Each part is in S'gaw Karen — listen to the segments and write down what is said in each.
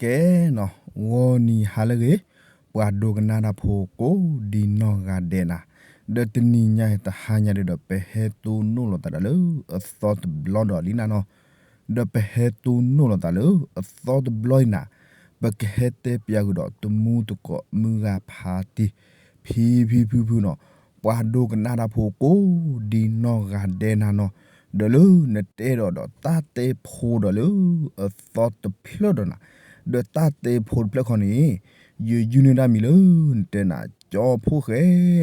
ကဲနီၤ, ဂီၤနံၤဟါလၢအဂ့ၤ, ပှၤဒိကနၣ်တၢ်ဖိကိးဒံနီၢ်ဂၤဒဲးနၤ, ဒီးတနံၤညါအံၤတဟါညါဒုးဒီး ပဟဲတိၢ်နီၣ်လိာ်သးဒီးလၢအသီတဘျီဒီးလံနၤနီၤ, ဒီးပဟဲတိၢ်နီၣ်လိာ်သးလၢအသီတဘျီအံၤနၤ, ပကဟဲတဲပၠးဃုာ်ဒီးတမူတကိးမုၢ်ဂၤဖးတံၢ် ဖံဖံဖုဖုနီၤ, ပှၤဒိကနၣ်တၢ်ဖိကိးဒံနီၢ်ဂၤဒဲးနၤနီၤ, ဒီးလၢနတဲဒီးဒီးတၢ်တဲဖိဒီးလၢအသီတဖျၢၣ်ဒီးနၤ, ဒီးတၢ်တဲဖိတဖျၢၣ်ခီန့ၣ်, ယယုၢ်န့ၢ်ဒၣ်မံၤလၢနတဲနၤ ကၠီဖှိၣ်ဃဲ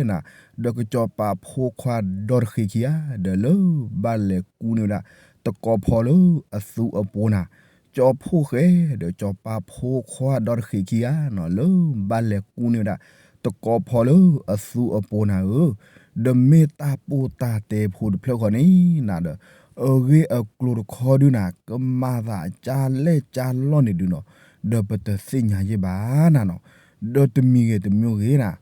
နၤ, ဒီးကစီၤပၤဖိခွါဒီတဃ့ခံဂၤ, ဒီးလၢဘၣ်လဲၤကူန့ၢ်ဝဲဒၣ်တကိးဖီလၢအသူအပူၤနၤ, ကၠီဖှိၣ်ဃဲ ဒီးစီၤပၤဖိခွါဒီတဃ့ခံဂၤနီၤ လၢဘၣ်လဲၤကူန့ၢ်ဝဲဒၣ် တကိးဖီလၢအသူအပူၤနၤဧၢ, ဒီးမ့ၢ်တၢ်ပိၢ်တၢ်တဲဖိတဖျၢၣ်ဃီန့ၣ်နၤဒီး, အဂ့ၢ်အကျိၤတခီဒုနၤ ကမၤသးကၢ်လဲၢ်ကၢ်လီၢ်န့ၣ်ဒုနီၤ, ဒီးပတသ့ၣ်ညါယဲၢ်ဘၣ်နၤနီၤ, ဒီးတမံၤဂ့ၤတမံၤဂ့ၤနၤ,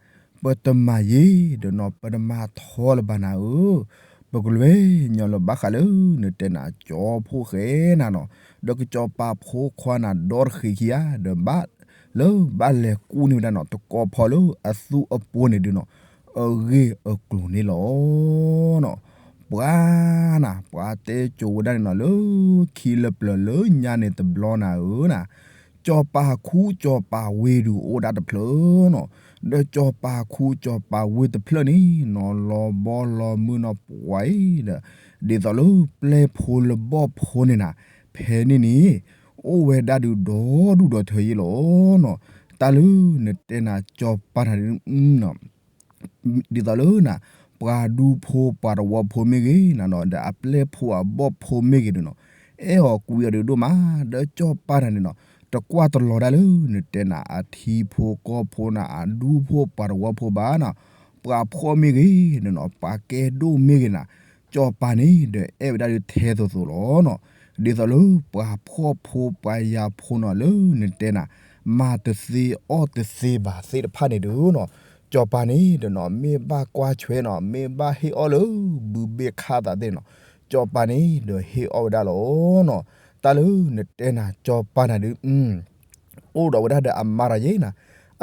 ပတမၤယဲၢ်ဒီးနီၤ ပတမၤထီလၢၤဘၣ်နၤဧၢ, ပကလဲၤညီလၢဘၣ်ဃးလၢနတဲနၤ ကၠီဖှိၣ်ဃဲနၤနီၤ, ဒီးကစီၤပၤဖိခွါနၤဒီတဃ့ခံဂၤ ဒီးဘၣ် လၢဘၣ်လဲၤကူန့ၢ်ဝဲဒၣ်နီၤ တကိးဖီလၢအသူအပူၤန့ၣ်ဒုနီၤ, အဂ့ၢ်အကျိၤန့ၣ်လီၤ. ပှၤနၤ ပှၤတဲကိးဝဲဒၣ်န့ၣ်နီၤ လၢခံလၢပျၢၤလၢညါန့ၣ်တဘျီနၤဧၢနၤ, စီၤပၤခူစီၤပၤဝ့ၢ်ဒုအိၣ်ဝဲဒၣ်တဖျၢၣ်နီၤ, ဒီးစီၤပၤခူစီၤပၤဝ့ၢ်တဖျၢၣ်န့ၣ်နီၤ လီၤဘီလီၤမုၢ်နီၤ ပှၤအံၤဒီး, ဒ်သိးလၢပျဲၢ်ဖိလၢဘီၣ်ဖိန့ၣ်နၤ, ဖဲန့ၣ်န့ၣ် အိၣ်ဝဲဒၣ်ဒုးဒီဒူၣ်ဒီထၢယဲၢ်လီၤနီၤ, တၢ်လၢနတဲနၤ စီၤပၤတၢ်ဒုး ဒ်သိးလၢနၤ ပှၤဒူဖိပှၤတဝီဖိမ့ၢ်ဂ့ၤနၤနီၤ ဒီးအပျဲၢ်ဖိအဘီၣ်ဖိမ့ၢ်ဂ့ၤဒုနီၤ, အဲၣ်အီၤကွံအီၤဒုးဒိၣ်မး, ဒီးစီၤပၤတၢ်န့ၣ်နီၤ တကွၢ်တလီၤဒၣ်လၢနတဲနၤ အထံဖိကီၢ်ဖိနၤ အဒူဖိပှၤတဝီဖိဘၣ်နၤ, ပှၤဖှီၣ်မ့ၢ်ဂ့ၤဒုနီၤ ပှၤကဲဒိၣ်မ့ၢ်ဂ့ၤနၤ, စီၤပၤန့ၣ် ဒီးအဲၣ်ဝဲဒၣ်ဒုးထဲသိးသိးလီၤနီၤ, ဒ်သိးလၢပှၤဖှီၣ်ဖိပှၤယာ်ဖိနီၤ လၢနတဲနၤ မၤတသ့အီၣ်တသ့ဘၣ်သ့ၣ်တဖၣ်န့ၣ်ဒုနီၤ, စီၤပၤန့ၣ်ဒီးနီၤ မ့ၢ်ဘၣ်ကွၢ်ဆွဲနီၤ မ့ၢ်ဘၣ်ဟ့ၣ်အီၣ်လၢဘုဘ့ၣ်ခါသးသ့ၣ်နီၤ, စီၤပၤန့ၣ်ဒီးဟ့ၣ်အီၣ်ဝဲဒၣ်လီၤနီၤ, တၢ်လၢနတဲနၤ စီၤပၤနၤဒုး အိၣ်ဒီးဝဲဒၣ်ဒီးအမါတၢ်ယဲၢ်နၤ,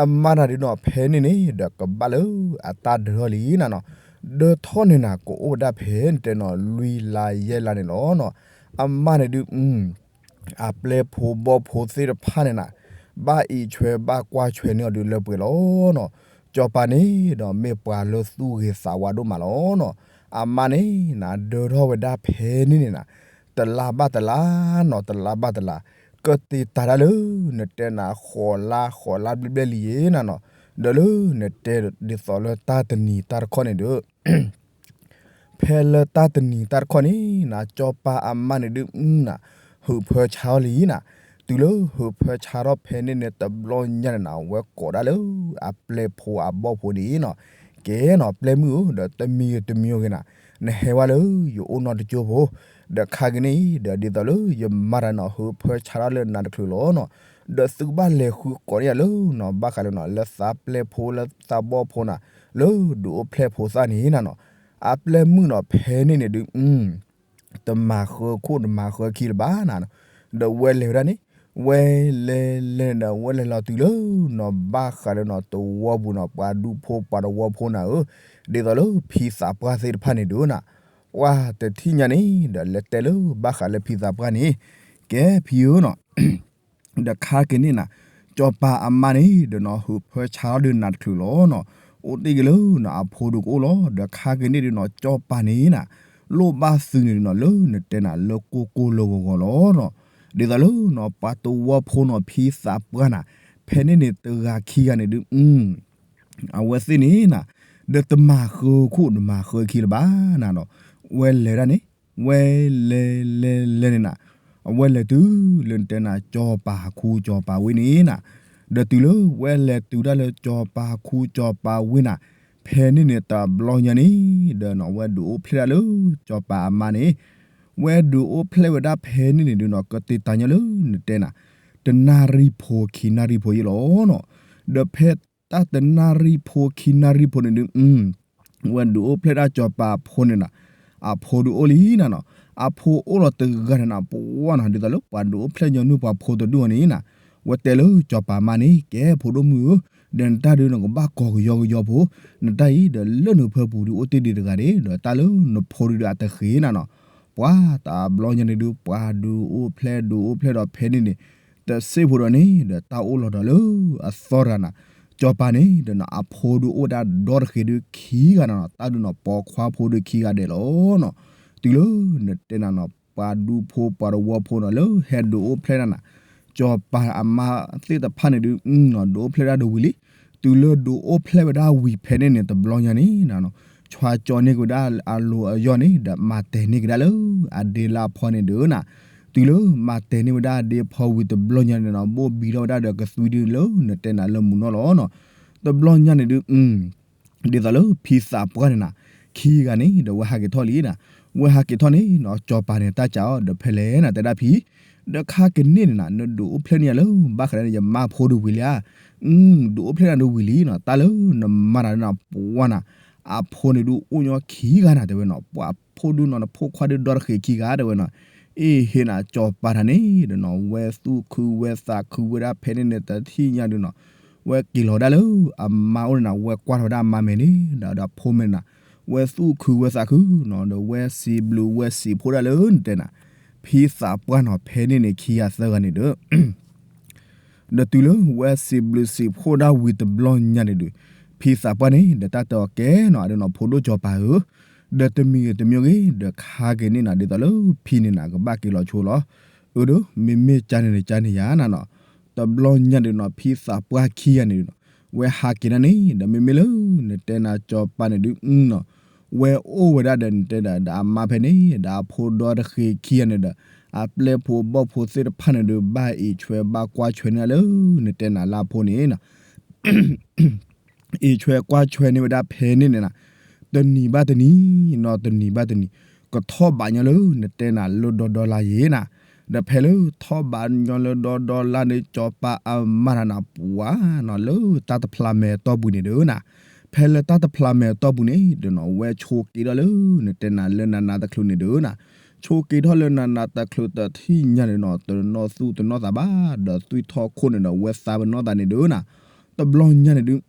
အမါနၤဒုနီၤ ဖဲန့ၣ်န့ၣ် ဒီးကဘၣ်လၢအတၢ်ဒၢထီၣ်လံနၤနီၤ, ဒၢထီၣ်န့ၣ်နၤ ကအိၣ်ဝဲဒၣ်ဖဲနတဲနီၤ လွံၢ်လါယဲၢ်လါန့ၣ်လီၤနီၤ, အမါန့ၣ်ဒုး အပျဲၢ်ဖိဘီၣ်ဖိသ့ၣ်တဖၣ်န့ၣ်နၤ, ဘၣ်အံးဆွဲဘၣ်ကွၢ်ဆွဲန့ၢ်အီၤဒုးလၢပှဲၤလီၤနီၤ, စီၤပၤန့ၣ်ဒီးမ့ၢ်ပှၤလၢသူၣ်ဂ့ၤသးဝါဒိၣ်မးလီၤနီၤ, အမါန့ၣ်နၤ ဒၢထီၣ်ဝဲဒၣ်ဖဲန့ၣ်န့ၣ်နၤ, တလါဘၣ်တလါနီၤ တလါဘၣ်တလါ, ကတ့ၤတၢ်ဒၣ်လၢ နတဲနၤဃိးလါဃိးလါဘျဲၣ်ဘျဲၣ်လံယဲၢ်နၤနီၤ, ဒီးလၢနတဲဒ်သိးလၢတၢ်တနံၤတၢ်တခီန့ၣ်ဒီး ဖဲလၢတၢ်တနံၤတၢ်တခီန့ၣ်နၤ စီၤပၤအမါန့ၣ်ဒုးနၤ, ဟုးဖၢဆါထီၣ်လံနၤ, တုၤလၢဟုးဖၢဆါထီၣ်ဖဲန့ၣ်န့ၣ် တဘျီညါန့ၣ်နၤ အဝဲကိးဒၣ်လၢအပျဲၢ်ဖိအဘီၣ်ဖိန့ၣ်နီၤ, ကဲနီၤ ပျဲၢ်မုၣ်ဧၢ ဒီးတမံၤဂ့ၤတမံၤဂ့ၤနၤ, နဟဲဝဲလၢယအိၣ်နီတကၠိဖိ, ဒီးခါက့ၤန့ၣ်ဒီး ဒ်သိးလၢယမါတၢ်နီၤ ဟုးဖၢဆါထီၣ်လၢနၤတချုးလီၤနီၤ, ဒီးသုကဘၣ်လဲၤဃုကိးန့ၢ်ယၤလၢနီၤ ဘၣ်ဃးလၢနီၤ လၢသးပျဲၢ်ဖိလၢသးဘီၣ်ဖိနၤ, လၢဒုးအိၣ်ဖျဲၣ်ဖိသၣ်န့ၣ်နၤနီၤ, အပျဲၢ်မုၣ်နီၤ ဖဲန့ၣ်န့ၣ်ဒုး တမၤဃၢခိၣ်တမၤဃၢခံလၢၤဘၣ်နၤ, ဒီးဝဲလဲၤဝဲဒၣ်န့ၣ်, ဝဲလဲၤလဲၤဒီး ဝဲလဲၤလီၤတုၤလၢနီၤ ဘၣ်ဃးလၢနီၤ တဝီပူၤနီၤ ပှၤဒူဖိပှၤတဝီဖိနၤဧၢ, ဒ်သိးလၢဖံသးပှၢ်သ့ၣ်တဖၣ်န့ၣ်ဒုးနၤ, ပှၤတထံၣ်ညါန့ၣ် ဒီးလဲၤတဲလၢဘၣ်ဃးလၢဖံသးပှၢ်န့ၣ်, ကဲဖံဧၢနီၤ ဒီးခါက့ၤန့ၣ်နၤ, စီၤပၤအမါန့ၣ်ဒီးနီၤ ဟုးဖၢဆါထီၣ်ဒုးနၤတချုးလီၤနီၤ, အိၣ်တ့ၢ်က့ၤလၢနီၤ အဖိဒုးကအိၣ်လီၤ, ဒီးခါက့ၤန့ၣ်ဒုးနီၤ စီၤပၤန့ၣ်နၤ, လိၣ်ဘၣ်သုးန့ၣ်ဒုးနီၤ လၢနတဲနၤလၢကိၢ်ကိၢ်လၢဂီၤဂီၤလီၤနီၤ, ဒ်သိးလၢနီၤ ပှၤတဝီဖိနီၤ ဖံသးပှၢ်နၤ, ဖဲန့ၣ်န့ၣ် တဂၤခံဂၤန့ၣ်ဒုး အဝဲသ့ၣ်န့ၣ်နၤ, ဒီးတမၤဃၢခိၣ်တမၤဃၢခံလၢၤဘၣ်နၤနီၤ, ဝဲလဲၤဒၣ်န့ၣ်, ဝဲလဲၤလဲၤလဲၤန့ၣ်နၤ, အဝဲလဲၤတုၤလၢနတဲနၤ စီၤပၤခူစီၤပၤဝ့ၢ်န့ၣ်နၤ, ဒီးတုၤလၢဝဲလဲၤတုၤဒၣ်လၢစီၤပၤခူစီၤပၤဝ့ၢ်နၤ, ဖဲန့ၣ်န့ၣ် တဘျီညါန့ၣ် ဒီးနီၤ ဝဲဒုးအိၣ်ဖျဲၣ်ဒၣ်လၢစီၤပၤအမါန့ၣ်, ဝဲဒုးအိၣ်ဖျဲၣ်ဝဲဒၣ်ဖဲန့ၣ်န့ၣ်ဒုးနီၤ ကတ့ၤတၢ်ညီလၢနတဲနၤ, တနၣ်ရံၣ်ဖိခံနၣ်ရံၣ်ဖိယဲၢ်လီၤနီၤ, ဒီးဖဲတၢ်တနၣ်ရံၣ်ဖိခံနၣ်ရံၣ်ဖိန့ၣ်ဒုး ဝဲဒုးအိၣ်ဖျဲၣ်ဒၣ်စီၤပၤအဖိန့ၣ်နၤ, အဖိဒုးအိၣ်လံနၤနီၤ, အဖိအိၣ်လီၤတဂၤန့ၣ်နၤ ပှၤနီၤ ဒ်သိးလၢပှၤဒုးအိၣ်ဖျဲၣ်ညီနုၢ်ပှၤဖိတဒူၣ်အီၤန့ၣ်နၤ, ဝဲတဲလၢစီၤပၤမါန့ၣ် ကဲဖိဒိၣ်မုၣ်ဧၢ, ဒီးနတၢ်ဒုးနကဘၣ်ကိးကယီကယီဖိ, နတၢ်အံၤဒီးလၢနကဖၢပူၤဒုးအိၣ်တ့ၢ်ဒံးတဂၤန့ၣ် ဒီးတၢ်လၢနဖိဒုးဒီးအတဃ့နၤနီၤ, ပှၤတဘျီညါန့ၣ်ဒုး ပှၤဒုးအိၣ်ဖျဲၣ်ဒုးအိၣ်ဖျဲၣ်ဒီးဖဲန့ၣ်န့ၣ် တစ့ဖိဒီးန့ၣ် ဒီးတၢ်အိၣ်လီၤဒီးလၢအသီတဂၤနၤ, စီၤပၤန့ၣ်ဒီးနီၤ အဖိဒုးအိၣ်ဒၣ်ဒီတဃ့ဒုးခံဂၤနၤနီၤ, တၢ်ဒုးနီၤ ပိာ်ခွါဖိဒုးခံဂၤဒဲးလီၤနီၤ, တုၤလၢနတဲနၤနီၤ ပှၤဒူဖိပှၤတဝီဖိနီၤ လၢဟဲဒုးအိၣ်ဖျဲၣ်နၤနၤ, စီၤပၤအမါသ့ၣ်တဖၣ်န့ၣ်ဒုး ဒုးအိၣ်ဖျဲၣ်ဒၣ်ဒုးဝံၤလံ, တုၤလၢဒုးအိၣ်ဖျဲၣ်ဝဲဒၣ်ဝံၤဖဲန့ၣ်န့ၣ် တဘျီညါန့ၣ် ဆှၢကၠီန့ၢ်က့ၤဝဲဒၣ်အလိၤအယီၢ်န့ၣ် ဒီးမၤတဲာ်န့ၢ်က့ၤဒၣ်လၢအဒ့လၢအဖီန့ၣ်ဒုးနၤ, တုၤလၢမၤတဲာ်န့ၢ်ဝဲဒၣ်အဒ့အဖီဝံၤတဘျီညါန့ၣ်နီၤ ဘိၣ်ဘံထီၣ်ဝဲဒၣ်ဒီးကသွံဒုးလၢနတဲနၤလၢမုၢ်နီၢ်လီၤနီၤ, တဘျီညါန့ၣ်ဒုး ဒ်သိးလၢဖံသးပှၢ်န့ၣ်နၤ, ခံဂၤန့ၣ်ဒီးဝဲဟးက့ၤထီၣ်လံနၤ, ဝဲဟးက့ၤထီၣ်န့ၣ်နီၤ စီၤပၤန့ၣ်တၢ်စးအီၤ ဒီးဖဲလဲၣ်နၤတဲဒၣ်ဖံ, ဒီးခါကန့ၣ်န့ၣ်နၤ နဒုးအိၣ်ဖျဲၣ်န့ၢ်ယၤလၢဘၣ်ဃးဒီးယမါဖိဒုးဝံၤလံဧါ, ဒုးအိၣ်ဖျဲၣ်နၤဒုးဝံၤလံနီၤ, တၢ်လၢနမၤတၢ်ဒုးနီၤ ပှၤနၤ, အဖိန့ၣ်ဒုးအိၣ်ညီခံဂၤနၤတဲဝဲနီၤ, ပှၤဖိဒုးနီၤ နဖိခွါဒုးဒီတဃ့ခံဂၤတဲဝဲနီၤ, အ့ၣ်ဟ့ၣ်နၤစီၤပၤတၢ်န့ၣ်ဒီးနီၤ ဝဲသူၣ်ခုဝဲသးခုဝဲဒၣ်ဖဲန့ၣ်န့ၣ် တထံၣ်ညါဒုးနီၤ ဝဲက့ၤလီၤဝဲဒၣ်လၢအမါအိၣ်န့ၣ်နၤ ဝဲကွၢ်ထီၣ်ဝဲဒၣ်အမါမဲာ်န့ၣ် ဒီးဒီးဖိမဲာ်နၤ, ဝဲသူၣ်ခုဝဲသးခုနီၤ ဒီးဝဲစံးဘျုးဝဲစံးဖှိၣ်ဒၣ်လၢနတဲနၤ, ဖံသးပှၢ်နီၤ ဖဲန့ၣ်န့ၣ်ခံဂၤသၢဂၤန့ၣ်ဒီး ဒီးတုၤလၢဝဲစံးဘျုးစံးဖှိၣ်ဒၣ်ဝံၤတဘျီညါန့ၣ်ဒီး ဖံသးပှၢ်န့ၣ် ဒီးတၢ်တဲအီၤကဲနီၤ အဒုးနီၤ ဖိဒိၣ်စီၤပၤဧၢ, ဒီးတမံၤဂ့ၤတမံၤဂ့ၤ ဒီးခါက့ၤန့ၣ်နၤ ဒ်သိးလၢဖံန့ၣ်နၤ ကဘၣ်က့ၤလီၤဆိလီၤ, အၢဒီး မ့မ့ၢ်ကၢန့ၣ်ဒီးကၢန့ၣ်ယၤနၤနီၤ, တဘျီညါန့ၣ်နီၤ ဖံသးပှၢ်ခံဂၤန့ၣ်ဒီးနီၤ ဝဲဟးက့ၤဒၣ်န့ၣ် ဒီးမ့မ့ၢ်လၢ နတဲနၤစီၤပၤန့ၣ်ဒုးနီၤ ဝဲအိၣ်ဝဲဒၣ်ဒီးနတဲဒၣ်ဒီးအမါဖဲန့ၣ် ဒီးအဖိဒီတဃ့ခံဂၤန့ၣ်ဒီး အပျဲၢ်ဖိဘီၣ်ဖိသ့ၣ်တဖၣ်န့ၣ်ဒီး ဘၣ်အံးဆွဲဘၣ်ကွၢ်ဆွဲန့ၢ်လၢ နတဲနၤလၢအဖိန့ၣ်နီၤ အံးဆွဲကွၢ်ဆွဲန့ၢ်ဝဲဒၣ်ဖဲန့ၣ်န့ၣ်နၤ, တနံၤဘၣ်တနံၤနီၤ တနံၤဘၣ်တနံၤ ကထီၣ်ဘးညီလၢနတဲနၤလၢဒီဒီလါယဲနၤ, ဒီးဖဲလၢထီၣ်ဘးညီလၢဒီဒီလါန့ၣ် စီၤပၤအမါတၢ်နၤ ပှၤနီၤ လၢတၢ်တဖျးမဲာ်အတီၢ်ပူၤန့ၣ်ဒီးနၤ, ဖဲလၢတၢ်တဖျးမဲာ်အတီၢ်ပူၤန့ၣ်ဒီးနီၤ ဝဲဆိးက့ထီၣ်လၢ နတဲနၤလၢနၤနၤတချုးန့ၣ်ဒီးနၤ, ဆိးက့ထီၣ်လၢနၤနၤတချုးတထံၣ်ညါန့ၣ်နီၤ တနီၣ်သူၣ်တနီၣ်သးဘၣ် ဒီးသွံၣ်ထီၣ်ခိၣ်န့ၣ်ဒီး ဝဲသးပနီၣ်သးန့ၣ်ဒီးနၤ, တဘျီညါန့ၣ်ဒုး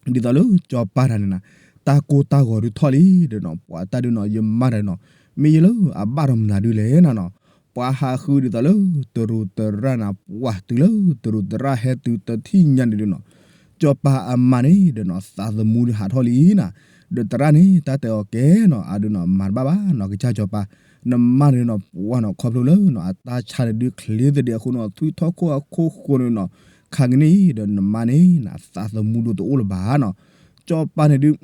ဒ်သိးလၢစီၤပၤတၢ်န့ၣ်နၤ, တၢ်ကိၢ်တၢ်ဂီၤဒုးထီၣ်လံဒီးနီၤ ပှၤတၢ်ဒုးနီၤ ယမါတၢ်နီၤ, မ့ၢ်ယလၢအဘၣ်ဒီးမနုၤဒုးလဲၣ်နၤနီၤ, ပှၤဟးဃုဒ်သိးလၢတရူးတရၣ်နၤ ပှၤတုၤလၢတရူးတရၣ်ဟဲတုၤတထံၣ်ညါန့ၣ်ဒီးနီၤ, စီၤပၤအမါန့ၣ်ဒီးနီၤ သးသမူဒုးဟးထီၣ်လံနၤ, ဒီးတရၣ်န့ၣ် တၢ်တဲအီၤကဲနီၤ အဒုးနီၤ မၤတဘၣ်ဘၣ်နီၤ ကစၢ်စီၤပၤ, နမါန့ၣ်နီၤ ပှၤနီၤ ခီဖျိလၢနီၤ အတၢ်ဆါန့ၣ်ဒုးချ့သဒံးအဃိနီၤ သွံၣ်ထီၣ်ခိၣ်အခိၣ်ဃိန့ၣ်နီၤ, ခါကန့ၣ်အံၤဒီးနမါန့ၣ်နၤ သးသမူဒုးတအိၣ်လၢၤဘၣ်နီၤ, စီၤပၤန့ၣ်ဒုး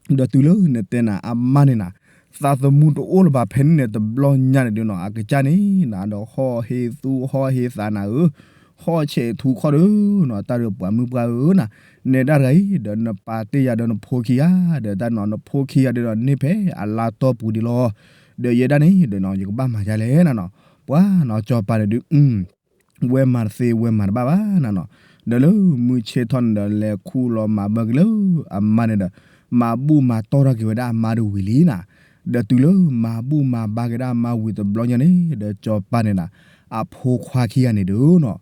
ဒီးတုၤလၢနတဲနၤအမါန့ၣ်နၤ, သးသမူတအိၣ်လၢၤဘၣ်ဖဲန့ၣ်န့ၣ် တဘျီညါန့ၣ်ဒုးနီၤ အကစၢ်န့ၣ်နၤဒီးဟီၣ်ဟ့သူဟီၣ်ဟ့သးနၤဧၢ, ဟီၣ်ဆဲးထူခီၣ်ဒီးနီၤ တၢ်ဒီးပှၤမုၣ်ပှၢ်ဧၢနၤ, နဲဒၣ်တဂၤအံၤ ဒီးနပာ်တ့ၢ်ယၤဒီးနဖိခံဂၤ, ဒီးတၢ်နီၤ နဖိခံဂၤဒီးနီၤ န့ၢ်ဖဲအလါတီၢ်ပူၤဒံးလီၤ, ဒီးယဲဒၣ်န့ၣ်ဒီးနီၤ ယကဘၣ်မၤဒ်လဲၣ်နၤနီၤ, ပှၤနီၤ စီၤပၤန့ၣ်ဒုး ဝဲမၤတသ့ဝဲမၤတဘၣ်ဘၣ်နၤနီၤ, ဒီးလၢမုၢ်ဆ့ၣ်ထီၣ်န့ၣ်ဒီး လဲၤခူၣ်လီၤမၤဘၢက့ၤလၢအမါန့ၣ်ဒီး မၤဘူၣ်မၤတီၢ်ထီၣ်က့ၤဝဲဒၣ်အမါတဝံၤလံနၤ, ဒီးတုၤလၢမၤဘူၣ်မၤဘါက့ၤဒၣ်အမါဝံၤတဘျီညါန့ၣ် ဒီးစီၤပၤန့ၣ်နၤ အဖိခွါခံဂၤန့ၣ်ဒီးနီၤ,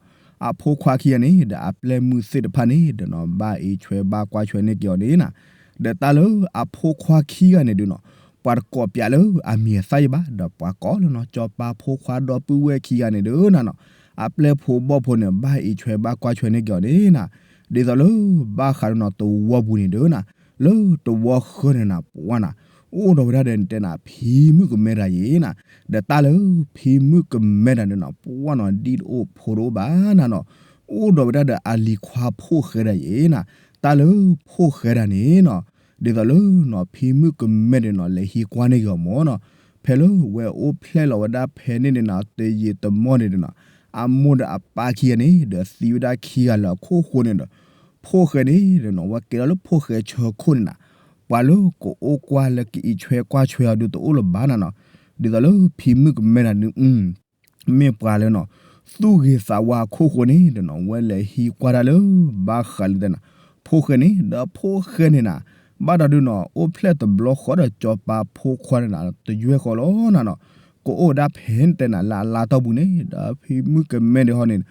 အဖိခွါခံဂၤန့ၣ်ဒီး အပျဲၢ်မုၣ်သ့ၣ်တဖၣ်န့ၣ်ဒီးနီၤ ဘၣ်အံးဆွဲဘၣ်ကွၢ်ဆွဲန့ၢ်က့ၤအီၤန့ၣ်နၤ, ဒီးတၢ်လၢအဖိခွါခံဂၤန့ၣ်ဒီးနီၤ ပှၤတကိးပၠးလၢအမံၤအသၣ်ယံၤဘၣ် ဒီးပှၤကိးလၢနီၤ စီၤပၤဖိခွါဒီပုၢ်ဝဲၢ်ခံဂၤန့ၣ်ဒီးနၤနီၤ, အပျဲၢ်ဖိဘီၣ်ဖိန့ၣ် ဘၣ်အံးဆွဲဘၣ်ကွၢ်ဆွဲန့ၢ်က့ၤအီၤန့ၣ်နၤ, ဒ်သိးလၢဘၣ်ဃးဒီးနီၤ တဝီပူၤန့ၣ်ဒီးနၤ, လၢတဝီဃၢၤန့ၣ်နၤ ပှၤနၤ အိၣ်ဒီးဝဲဒၣ်ဒီးနတဲနၤ ဖံမုၣ်ကမဲတၢ်ယံၤနၤ, ဒီးတၢ်လၢဖံမုၣ်ကမဲတၢ်န့ၣ်နီၤ ပှၤနီၤ ဒ်တအိၣ်ဖိတအိၣ်ဘၣ်နၤနီၤ, အိၣ်ဒီးဝဲဒၣ်ဒီးအလံၤခွါဖိၣ်ဃဲတၢ်ယံၤနၤ, တၢ်လၢဖိၣ်ဃဲတၢ်န့ၣ်နီၤ ဒ်သိးလၢနီၤ ဖံမုၣ်ကမဲန့ၣ်နီၤ လဲၤဟံးကွၢ်န့ၢ်က့ၤအီၤမၢ်နီၤ, ဖဲလၢဝဲအိၣ်ဖျဲၣ်လီၤဝဲဒၣ်ဖဲန့ၣ်န့ၣ်နီၤ တယံာ်တမီၢ်န့ၣ်ဒီးနီၤ, အမိၢ်ဒီးအပၢ်ခံဂၤန့ၣ်ဒီးသံဝဲဒၣ်ခံဂၤလၢအခိၣ်ဃိန့ၣ်ဒီး, ဖိၣ်ဃဲန့ၣ်ဒီးနီၤ ဝဲကဲထီၣ်လၢဖိၣ်ဃဲဆၢခိၣ်န့ၣ်နၤ, ပှၤလၢကအိၣ်ကွၢ်လၢကအံးဆွဲကွၢ်ဆွဲအီၤဒုးတအိၣ်လၢၤဘၣ်နၤနီၤ, ဒ်သိးလၢဖံမုၣ်ကမဲနၤဒုး မ့ၢ်ပှၤလၢနီၤ သူၣ်ဂ့ၤသးဝါအခိၣ်ဃိန့ၣ်ဒီးနီၤ ဝဲလဲၤဟံးကွၢ်တၢ်လၢ ဘၣ်ဃးလၢတဲနၤ ဖိၣ်ဃဲန့ၣ် ဒီးဖိၣ်ဃဲန့ၣ်နၤ ဘၣ်ဒီးဒုးနီၤ အိၣ်ဖျဲၣ်တဘျီဃီဒီးစီၤပၤဖိခွါန့ၣ်နၤ တယွဲၢ်ဃီလီၤနၤနီၤ, ကအိၣ်ဝဲဒၣ်ဖဲတဲနၤလၢအလါတီၢ်ပူၤန့ၣ် ဒီးဖံမုၣ်ကမဲဒီးဟီန့ၣ်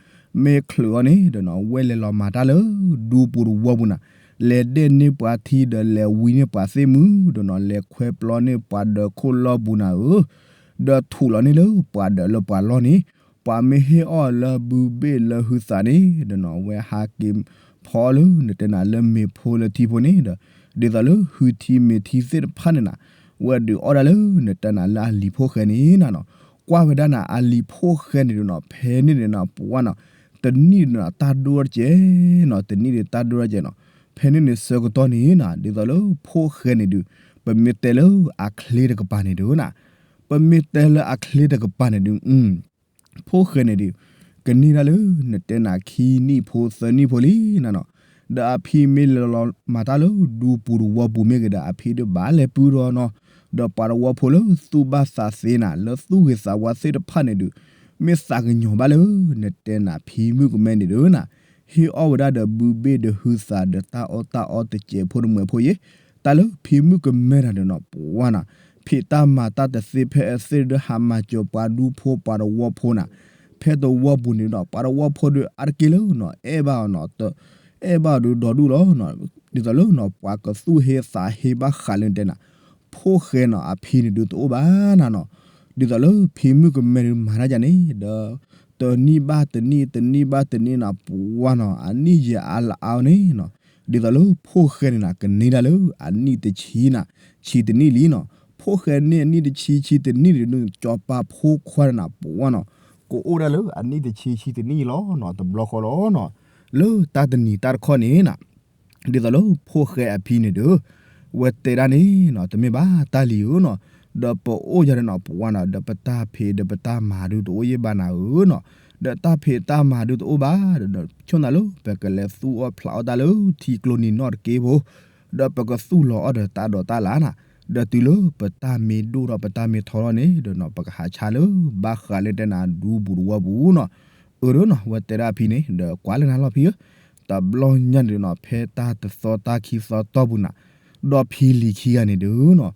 မ့ၢ်ချုးအီၤန့ၣ်ဒီးနီၤ ဝဲလဲၤလီၤမၤတၢ်လၢ ဒူပူၤတဝီပူၤနၤ, လဲၤဒဲၣ်န့ၢ်ပှၤထံဒီးလဲၤဝံန့ၢ်ပှၤသ့ၣ်မုၢ်ဒီးနီၤ လဲၤခွဲပျီန့ၢ်ပှၤဒၢးခိၣ်လီၢ်ပူၤနၤဧၢ, ဒီးထူးလီၤန့ၢ်လၢပှၤဒၢးလၢပှၤလီၢ်န့ၣ်, ပှၤမ့ၢ်ဟ့ၣ်အီၣ်လၢဘုဘ့ၣ်လၢဟုသးန့ၣ်ဒီးနီၤ ဝဲဟးက့ၤဖီလၢနတဲနၤလၢမ့ၤဖိလၢထံဖိန့ၣ်ဒီး ဒ်သိးလၢဟုထံမ့ၤထံသ့ၣ်တဖၣ်န့ၣ်နၤ ဝဲဒုးအီၣ်ဒၣ်လၢနတဲနၤလၢအလံၤဖိၣ်ဃဲန့ၣ်နၤနီၤ, ကွၢ်ဝဲဒၣ်နၤအလံၤဖိၣ်ဃဲန့ၣ်ဒုးနီၤ ဖဲန့ၣ်န့ၣ်နီၤ ပဝါနီၤ, တနံၣ်ဒုးနီၤ တၢ်ဒိၣ်တကဲးနီၤ တနံၣ်ဒုးတၢ်ဒိၣ်တကဲးနီၤ, ဖဲန့ၣ်န့ၣ်ဆၢကတီၢ်န့ၣ်နၤ ဒ်သိးလၢဖိၣ်ဃဲန့ၣ်ဒုး ပမ့ၢ်တဲလၢအချ့တကပၤန့ၣ်ဒုးနၤ, ပမ့ၢ်တဲလၢအချ့တကပၤန့ၣ်ဒုး ဖိၣ်ဃဲန့ၣ်ဒုး ကန့ၢ်ဒၣ်လၢနတဲနၤခံနံၣ်ဖိသၢနံၣ်ဖိလံနၤနီၤ, ဒီးအဖံမ့ၢ်လဲၤလီၤမၤတၢ်လၢဒူပူၤတဝီပူၤမ့ၢ်ဂ့ၤဒီး အဖံဒုးဘၣ်လဲၤပုၢ်ဒီးနီၤ, ဒီးပှၤတဝီဖိလၢသူၣ်ဘၣ်သးသ့နၤ လၢသူၣ်ဂ့ၤသးဝါသ့ၣ်တဖၣ်န့ၣ်ဒုး မ့ၢ်သးကညီၤဘၣ်လၢနတဲနၤဖံမုၣ်ကမဲန့ၣ်ဒုးနၤ, ဟ့ၣ်အီၣ်ဝဲဒၣ်ဒီးဘုဘ့ၣ်ဒီးဟုသးဒီးတၢ်အီၣ်တၢ်အီတစဲးဖိတမှဲးဖိယဲ, တၢ်လၢဖံမုၣ်ကမဲတၢ်ဒီးနီၤ ပဝါနီၤ, ဖံးတၢ်မၤတၢ်တသ့ဖဲအသ့ၣ်ဒီးဟးမၤစၢၤပှၤဒူဖိပှၤတဝီဖိနၤ, ဖဲတဝီပူၤန့ၣ်ဒီး ပှၤတဝီဖိဒီးအါတက့ၢ်လၢနီၤ အဲၣ်ဘၣ်အီၤနီၤ, အဲၣ်ဘၣ်အီၤဒုးဒီဒူၣ်လီၤနီၤ, ဒ်သိးလၢနီၤ ပှၤကသူၣ်ဟ့သးဟ့ဘၣ်ဃးလၢနတဲနၤ ဖိၣ်ဃဲနီၤ အဖံန့ၣ်ဒုးတအိၣ်ဘၣ်နၤနီၤ, ဒ်သိးလၢဖံမုၣ်ကမဲဒုးမၤတၢ်ယါန့ၣ်ဒီး တနံၣ်ဘၣ်တနံၣ် တနံၣ်ဘၣ်တနံၣ်နၤ ပဝါနီၤ အနံၣ်ယံာ်အါလါအါန့ၣ်နီၤ, ဒ်သိးလၢဖိၣ်ဃဲန့ၣ်နၤ ကန့ၢ်ဒၣ်လၢအနံၣ်တဆံနၤ ဆံတနံၣ်လံနီၤ, ဖိၣ်ဃဲန့ၣ်အနံၣ်တဆံဆံတနံၣ်န့ၣ် စီၤပၤဖိခွါန့ၣ်နၤ ပဝါနီၤ ကအိၣ်ဒၣ်လၢအနံၣ်တဆံဆံတနံၣ်လီၤနီၤ တဘျီဃီလီၤနီၤ, လၢတၢ်တနံၤတၢ်တခီန့ၣ်နၤ ဒ်သိးလၢဖိၣ်ဃဲအဖံန့ၣ်ဒီး ဝဲတဲဒၣ်န့ၣ်နီၤ တမ့ၢ်ဘၣ်တၢ်လံၤဧၢနီၤ, ဒီးပအိၣ်ယၤဒီးနီၤ ပဝါနီၤ ဒီးပတၢ်ဖံးဒီးပတၢ်မၤဒုးတအိၣ်ယဲၢ်ဘၣ်နၤဧၢနီၤ, ဒီးတၢ်ဖံးတၢ်မၤဒုးတအိၣ်ဘၣ်ဒီး ဆိၣ်နၤလၢ ပကလဲၤသူၣ်အီၣ်ဖျးအီၣ်တၢ်လၢထံကျိနံၤနီၢ်တက့ၢ်ဖိ, ဒီးပကသူၣ်လီၤအီၣ်ဒီးတၢ်ဒိးတၢ်လၢ်နၤ, ဒီးတုၤလၢပတၢ်မ့ၢ်ဒိၣ်ထီၣ်ပတၢ်မ့ၢ်ထီထီၣ်န့ၣ်ဒီးနီၤ ပကဟးဆါလၢ ဘၣ်ဃးလၢတဲနၤဒူပူၤတဝီပူၤနီၤ, အၢဒီးနီၤ ဝဲတဲဒၣ်အဖံန့ၣ် ဒီးကွၢ်လၢနၤလီၤဖံဧၢ, တဘျီညါန့ၣ်ဒီးနီၤ ဖဲတၢ်တသီတၢ်ခံသီတီၢ်ပူၤနၤ, ဒီးဖံလံၤခံဂၤန့ၣ်ဒီးနီၤ,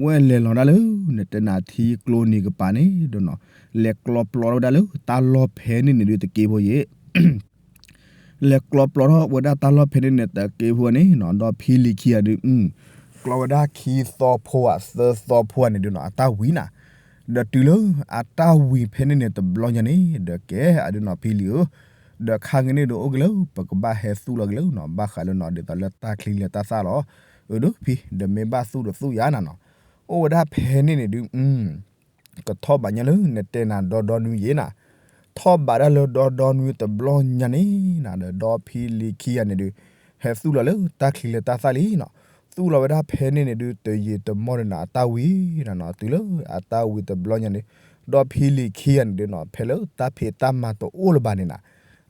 ဝဲလဲၤလီၤဒၣ်လၢ နတဲနၤထံကျိနံၤကပၤန့ၣ်ဒီးနီၤ, လဲၤကျီပျီထီၣ်ဝဲဒၣ်လၢတၢ်လီၢ်ဖဲန့ၣ်န့ၣ်ဒုးတက့ၢ်ဖိယဲၢ် လဲၤကျီပျီထီၣ်ဝဲဒၣ်တၢ်လီၢ်ဖဲန့ၣ်န့ၣ်တက့ၢ်ဖိန့ၣ်နီၤ, ဒီးဖံလံၤခံဂၤဒုး ကျီဝဲဒၣ်ခံသီဖိဧါ သၢသီဖိဧါန့ၣ်ဒုးနီၤ အတၢ်ဝံၤနၤ, ဒီးတုၤလၢအတၢ်ဝံၤဖဲန့ၣ်န့ၣ် တဘျီညါန့ၣ် ဒီးကဲအဒုးနီၤဖံလံၤဧၢ, ဒီးခါဂ့ၤန့ၣ်ဒီးအိၣ်က့ၤလၢ ပကဘၣ်ဟဲသူၣ်လီၤက့ၤလၢနီၤ ဘၣ်ဃးလၢနီၤ ဒ်သိးလၢတၢ်ချံလၢတၢ်သၣ်လီၤ, အၢဒီးဖံ ဒီးမ့ၢ်ဘၣ်သူၣ်ဒီးသူၣ်ယါနၤနီၤ, အိၣ်ဝဲဒၣ်ဖဲန့ၣ်န့ၣ်ဒုး ကထီၣ်ဘးညါလၢနတဲနၤဒီဒီနွံယဲၢ်နၤ, ထီၣ်ဘးဒၣ်လၢဒီဒီနွံတဘျီညါန့ၣ်နၤ ဒီးဒီဖံလံၤခံဂၤန့ၣ်ဒုး ဟဲသူၣ်လီၤလၢတၢ်ချံလၢတၢ်သၣ်လံနီၤ, သူၣ်လီၤဝဲဒၣ်ဖဲန့ၣ်န့ၣ်ဒုး တယံာ်တမီၢ်ဒီးနၤ အတၢ်ဝံၤနၤနီၤ, တုၤလၢအတၢ်ဝံၤတဘျီညါန့ၣ် ဒီဖံလံၤခံဂၤန့ၣ်ဒုးနီၤ ဖဲလၢတၢ်ဖံးတၢ်မၤတအိၣ်လၢၤဘၣ်န့ၣ်နၤ,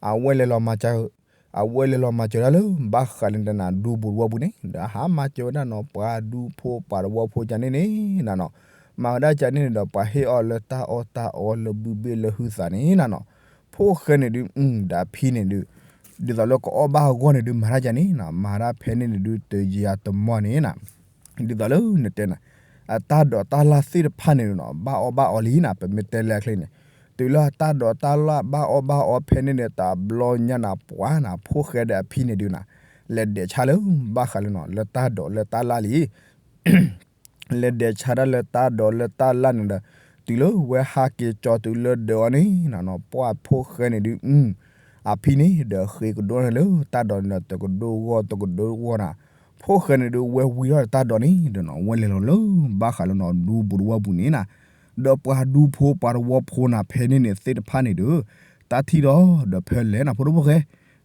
အဝဲလဲၤလီၤမၤစၢၤ အဝဲလဲၤလီၤမၤစၢၤဒၣ်လၢ ဘၣ်ဃးလၢနတဲနၤဒူပူၤတဝီပူၤန့ၣ် ဒီးဟးမၤစၢၤဝဲဒၣ်နီၤ ပှၤဒူဖိပှၤတဝီဖိကန့ၣ်န့ၣ်နၤနီၤ, မၤဝဲဒၣ်ကန့ၣ်န့ၣ်ဒီး ပှၤဟ့ၣ်အီၤလၢတၢ်အီၣ်တၢ်အီလၢဘုဘ့ၣ်လၢဟုသးန့ၣ်နၤနီၤ, ဖိၣ်ဃဲန့ၣ်ဒုး ဒီးဖံန့ၣ်ဒုး ဒ်သိးလၢကအီၣ်ဘၣ်အဂီၢ်န့ၣ်ဒုး မၤတၢ်ကန့ၣ်နၤ မၤတၢ်ဖဲန့ၣ်န့ၣ်ဒုး တယံာ်တမီၢ်န့ၣ်နၤ ဒ်သိးလၢနတဲနၤ အတၢ်ဒိးတၢ်လၢ်သ့ၣ်တဖၣ်န့ၣ်နီၤ ဘၣ်အီၣ်ဘၣ်အီလံနၤ ပမ့ၢ်တဲလၢအချ့န့ၣ်, တုၤလၢအတၢ်ဒိးတၢ်လၢ်ဘၣ်အီၣ်ဘၣ်အီဖဲန့ၣ်န့ၣ် တဘျီညါနၤ ပှၤနၤ ဖိၣ်ဃဲဒီးအဖံန့ၣ်ဒုးနၤ, လဲၤဒဲးဆါလၢဘၣ်ဃးလၢနီၤ လၢတၢ်ဒိးလၢတၢ်လၢ်လံ လဲၤဒဲးဆါဒၣ်လၢတၢ်ဒိးလၢတၢ်လၢ်န့ၣ်ဒီး တုၤလၢဝဲဟးက့ၤကၠီတုၤလၢဒၢးအီၤန့ၣ်နၤနီၤ ပှၤဖိၣ်ဃဲန့ၣ်ဒုး အဖံန့ၣ်ဒီးဃ့ကဒိန့ၣ်လၢတၢ်ဒိးန့ၣ်ဒီး တကဒိဂီၢ်တကဒိဂီၢ်နၤ, ဖိၣ်ဃဲန့ၣ်ဒုး ဝဲဝံထီၣ်တၢ်ဒိးန့ၣ်ဒီးနီၤ ဝဲလဲၤလီၤလၢ ဘၣ်ဃးလၢနီၤ ဒူပူၤတဝီပူၤန့ၣ်နၤ, ဒီးပှၤဒူဖိပှၤတဝီဖိနၤ ဖဲန့ၣ်န့ၣ်သ့ၣ်တဖၣ်န့ၣ်ဒီး တၢ်ထံၣ်ဒီး ဒီးဖဲလဲၣ်နၤ ဖိဒိၣ်ဖိၣ်ဃဲ,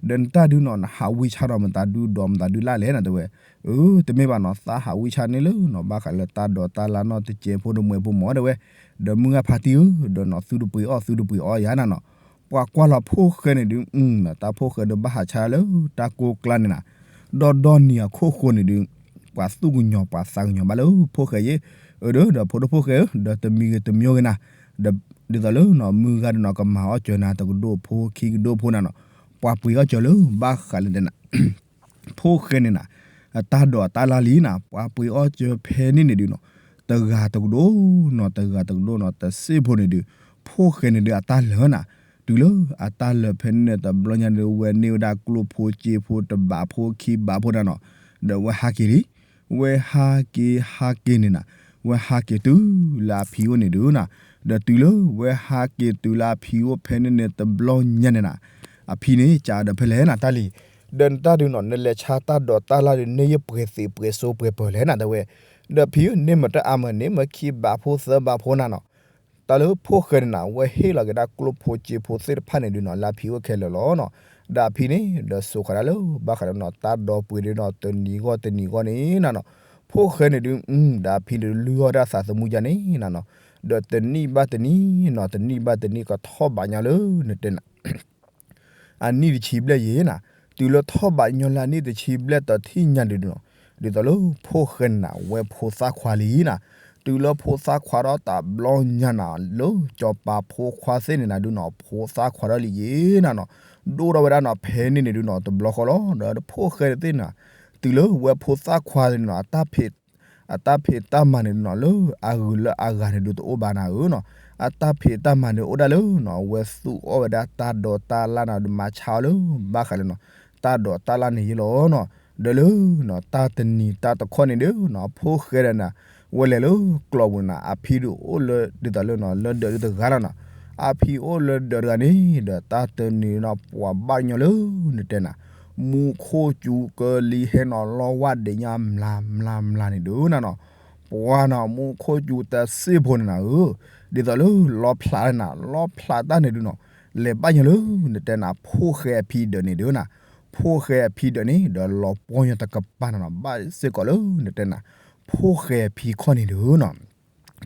ဒီးနတၢ်ဒုးနီၤ နဟးဝံဆါဒီးမတၤဒုးဒီးမတၤဒုးလၢ်လဲၣ်နၤ တဲဝဲ, အၢ တမ့ၢ်ဘၣ်နီၤ သးဟးဝံဆါန့ၣ်လၢနီၤ ဘၣ်ဃးလၢတၢ်ဒိးတၢ်လၢ်နီၤ တစဲးဖိတမှဲးဖိမၢ် တဲဝဲ, ဒီးမုၢ်ဂၤဖါတံၢ်ဧၢ ဒီးနီၤ သုတပှ့ၤအီၣ်သုတပှ့ၤအီယၤနၤနီၤ, ပှၤကွၢ်လီၤဖိၣ်ဃဲန့ၣ်ဒုး တၢ်ဖိၣ်ဃဲဒီးဘၣ်ဟးဆါလၢတၢ်ကိးကျါန့ၣ်နၤ, ဒီးဒီနံၤအခိၣ်ဃိန့ၣ်ဒုး ပှၤသူၣ်ကညီၤပှၤသးကညီၤဘၣ်လၢဖိၣ်ဃဲယဲၢ်, အၢ ဒီး ဒီးဖိဒိၣ်ဖိၣ်ဃဲဧၢ ဒီးတမံၤဂ့ၤတမံၤဂ့ၤနၤ, ဒီးဒ်သိးလၢနီၤ မုၢ်ဂၤဒီးနီၤ ကမၤအီၣ်စၢၤနၤ တကဒိၣ်ဖိခံကဒိၣ်ဖိနၤနီၤ, ပှၤပှ့ၤအီၣ်စၢၤလၢ ဘၣ်ဃးလၢတဲနၤ ဖိၣ်ဃဲန့ၣ်နၤ, အတၢ်ဒိးအတၢ်လၢ်လံနၤ ပှၤပှ့ၤအီၣ်စၢၤဖဲန့ၣ်န့ၣ်ဒုးနီၤ, တဂၤတကဒိၣ်နီၤ တဂၤတကဒိၣ်နီၤ တစ့ၢ်ဖိန့ၣ်ဒုး ဖိၣ်ဃဲန့ၣ်ဒုးအတၢ်လၢာ်နၤ, တုၤလၢအတၢ်လၢာ်ဖဲန့ၣ်န့ၣ် တဘျီညါဒီး ဝဲန့ၢ်ဝဲဒၣ်ကျိၣ်ဖိစ့ဖိတဘးဖိခံဘးဖိနၤနီၤ, ဒီးဝဲဟးက့ၤလံ. ဝဲဟးက့ၤဟးက့ၤန့ၣ်နၤ, ဝဲဟးက့ၤတုၤလၢအဖံအိၣ်န့ၣ်ဒုးနၤ, ဒီးတုၤလၢဝဲဟးက့ၤတုၤလၢအဖံအိၣ်ဖဲန့ၣ်န့ၣ် တဘျီညါန့ၣ်နၤ, အဖံန့ၣ် ကးဒီးဖဲလဲၣ်နၤ တၢ်လံၤ, ဒီးနတၢ်ဒုးနီၤ နလဲၤဆါတၢ်ဒိးတၢ်လၢ်ဒုး န့ၢ်ယပှဲၤသ့းပှဲၤစိပှဲၤပၢၤလဲၣ်နၤ တဲဝဲ, ဒီးဖံဧၢ န့ၢ်မတၤအါမး န့ၢ်မခံဘးဖိသၢဘးဖိနၤနီၤ, တၢ်လၢဖိၣ်ဃဲန့ၣ်နၤ ဝဲဟ့ၣ်လီၤက့ၤဒၣ်ကျိၣ်ဖိစ့ဖိသ့ၣ်တဖၣ်န့ၣ်ဒုးနီၤ လၢအဖံအိၣ်ခဲလၢာ်လီၤနီၤ, ဒီးအဖံန့ၣ် ဒီးစိာ်ဃာ်ဒၣ်လၢ ဘၣ်ဃးဒီးနီၤ တၢ်ဒီပုၢ်ဝဲၢ်ဒုးနီၤ တနံၤဂီၢ်တနံၤဂီၢ်န့ၣ်နၤနီၤ, ဖိၣ်ဃဲန့ၣ်ဒုး ဒီးအဖံန့ၣ်ဒုးလုၢ်အီၣ်တၢ်သးသမူယါန့ၣ်နၤနီၤ, ဒီးတနံၣ်ဘၣ်တနံၣ်နီၤ တနံၣ်ဘၣ်တနံၣ်ကထီၣ်ဘးညီလၢနတဲနၤ အနံၣ်တဆံဘျဲၣ်ယဲနၤ, တုၤလၢထီၣ်ဘးညီလၢအနံၣ်တဆံဘျဲၣ်တထံၣ်ညါဒုးနီၤ, ဒ်သိးလၢဖိၣ်ဃဲန့ၣ်နၤ ဝဲဖိသၣ်ခွါလံနၤ, တုၤလၢဖိသၣ်ခွါဒီးတဘျီညါနၤ လၢစီၤပၤဖိခွါသ့ၣ်န့ၣ်နၤဒုးနီၤ ဖိသၣ်ခွါဒီးလံယဲနၤနီၤ, ဒိၣ်ထီၣ်ဝဲဒၣ်နီၤ ဖဲန့ၣ်န့ၣ်ဒုးနီၤ တဘျီဃီလီၤ ဒီးဖိၣ်ဃဲသ့ၣ်နၤ, တုၤလၢဝဲဖိသၣ်ခွါန့ၣ်နီၤ အတၢ်ဖံးအတၢ်မၤန့ၣ်နီၤ လၢအဂုၤလၢအဂၤန့ၣ်ဒုးတအိၣ်ဘၣ်နၤဧၢနီၤ, အတၢ်ဖံးတၢ်မၤန့ၣ်အိၣ်ဒၣ်လၢနီၤ အဝဲသူၣ်အီၣ်ဝဲဒၣ်တၢ်ဒိးတၢ်လၢ်နၤ ဒုးမၤဆါအီၤလၢ ဘၣ်ဃးလၢနီၤ တၢ်ဒိးတၢ်လၢ်န့ၣ်ယဲလီၤနီၤ, ဒီးလၢနီၤ တၢ်တနံၤတၢ်တခီန့ၣ်ဒုးနီၤ ဖိၣ်ဃဲဒီးနၤ ဝဲလဲၤလၢကျီးပူၤန့ၣ်နၤ အဖံဒုးအိၣ်လၢဒ်သိးလၢနီၤ လၢဒၢးဒုးတဂၤလီၤနီၤ, အဖံအိၣ်လၢဒၢးတဂၤန့ၣ် ဒီးတၢ်တနံၤနီၤ ပှၤဘၣ်ညီလၢနတဲနၤ မူခိၣ်စူၤကလံၤဟဲနီၤ လီဝၣ်ဒ့ၣ်ညါမျးမျးမျးန့ၣ်ဒုးနၤနီၤ, ပှၤနီၤ မူခိၣ်စူၤတစ့ၢ်ဖိန့ၣ်နၤဧၢ, ဒ်သိးလၢလီဖျးနၤ လီဖျးတၢ်န့ၣ်ဒုးနီၤ, လဲၤဘၣ်ညီလၢနတဲနၤ ဖိၣ်ဃဲအဖံဒၢးန့ၣ်ဒုးနၤ, ဖိၣ်ဃဲအဖံဒၢးန့ၣ် ဒီးလီၤပှီၢ်ညီတကပၤနၤနီၤ ဘၣ်စ့ၢ်ကီးလၢနတဲနၤ ဖိၣ်ဃဲအဖံခီၣ်န့ၣ်ဒုးနီၤ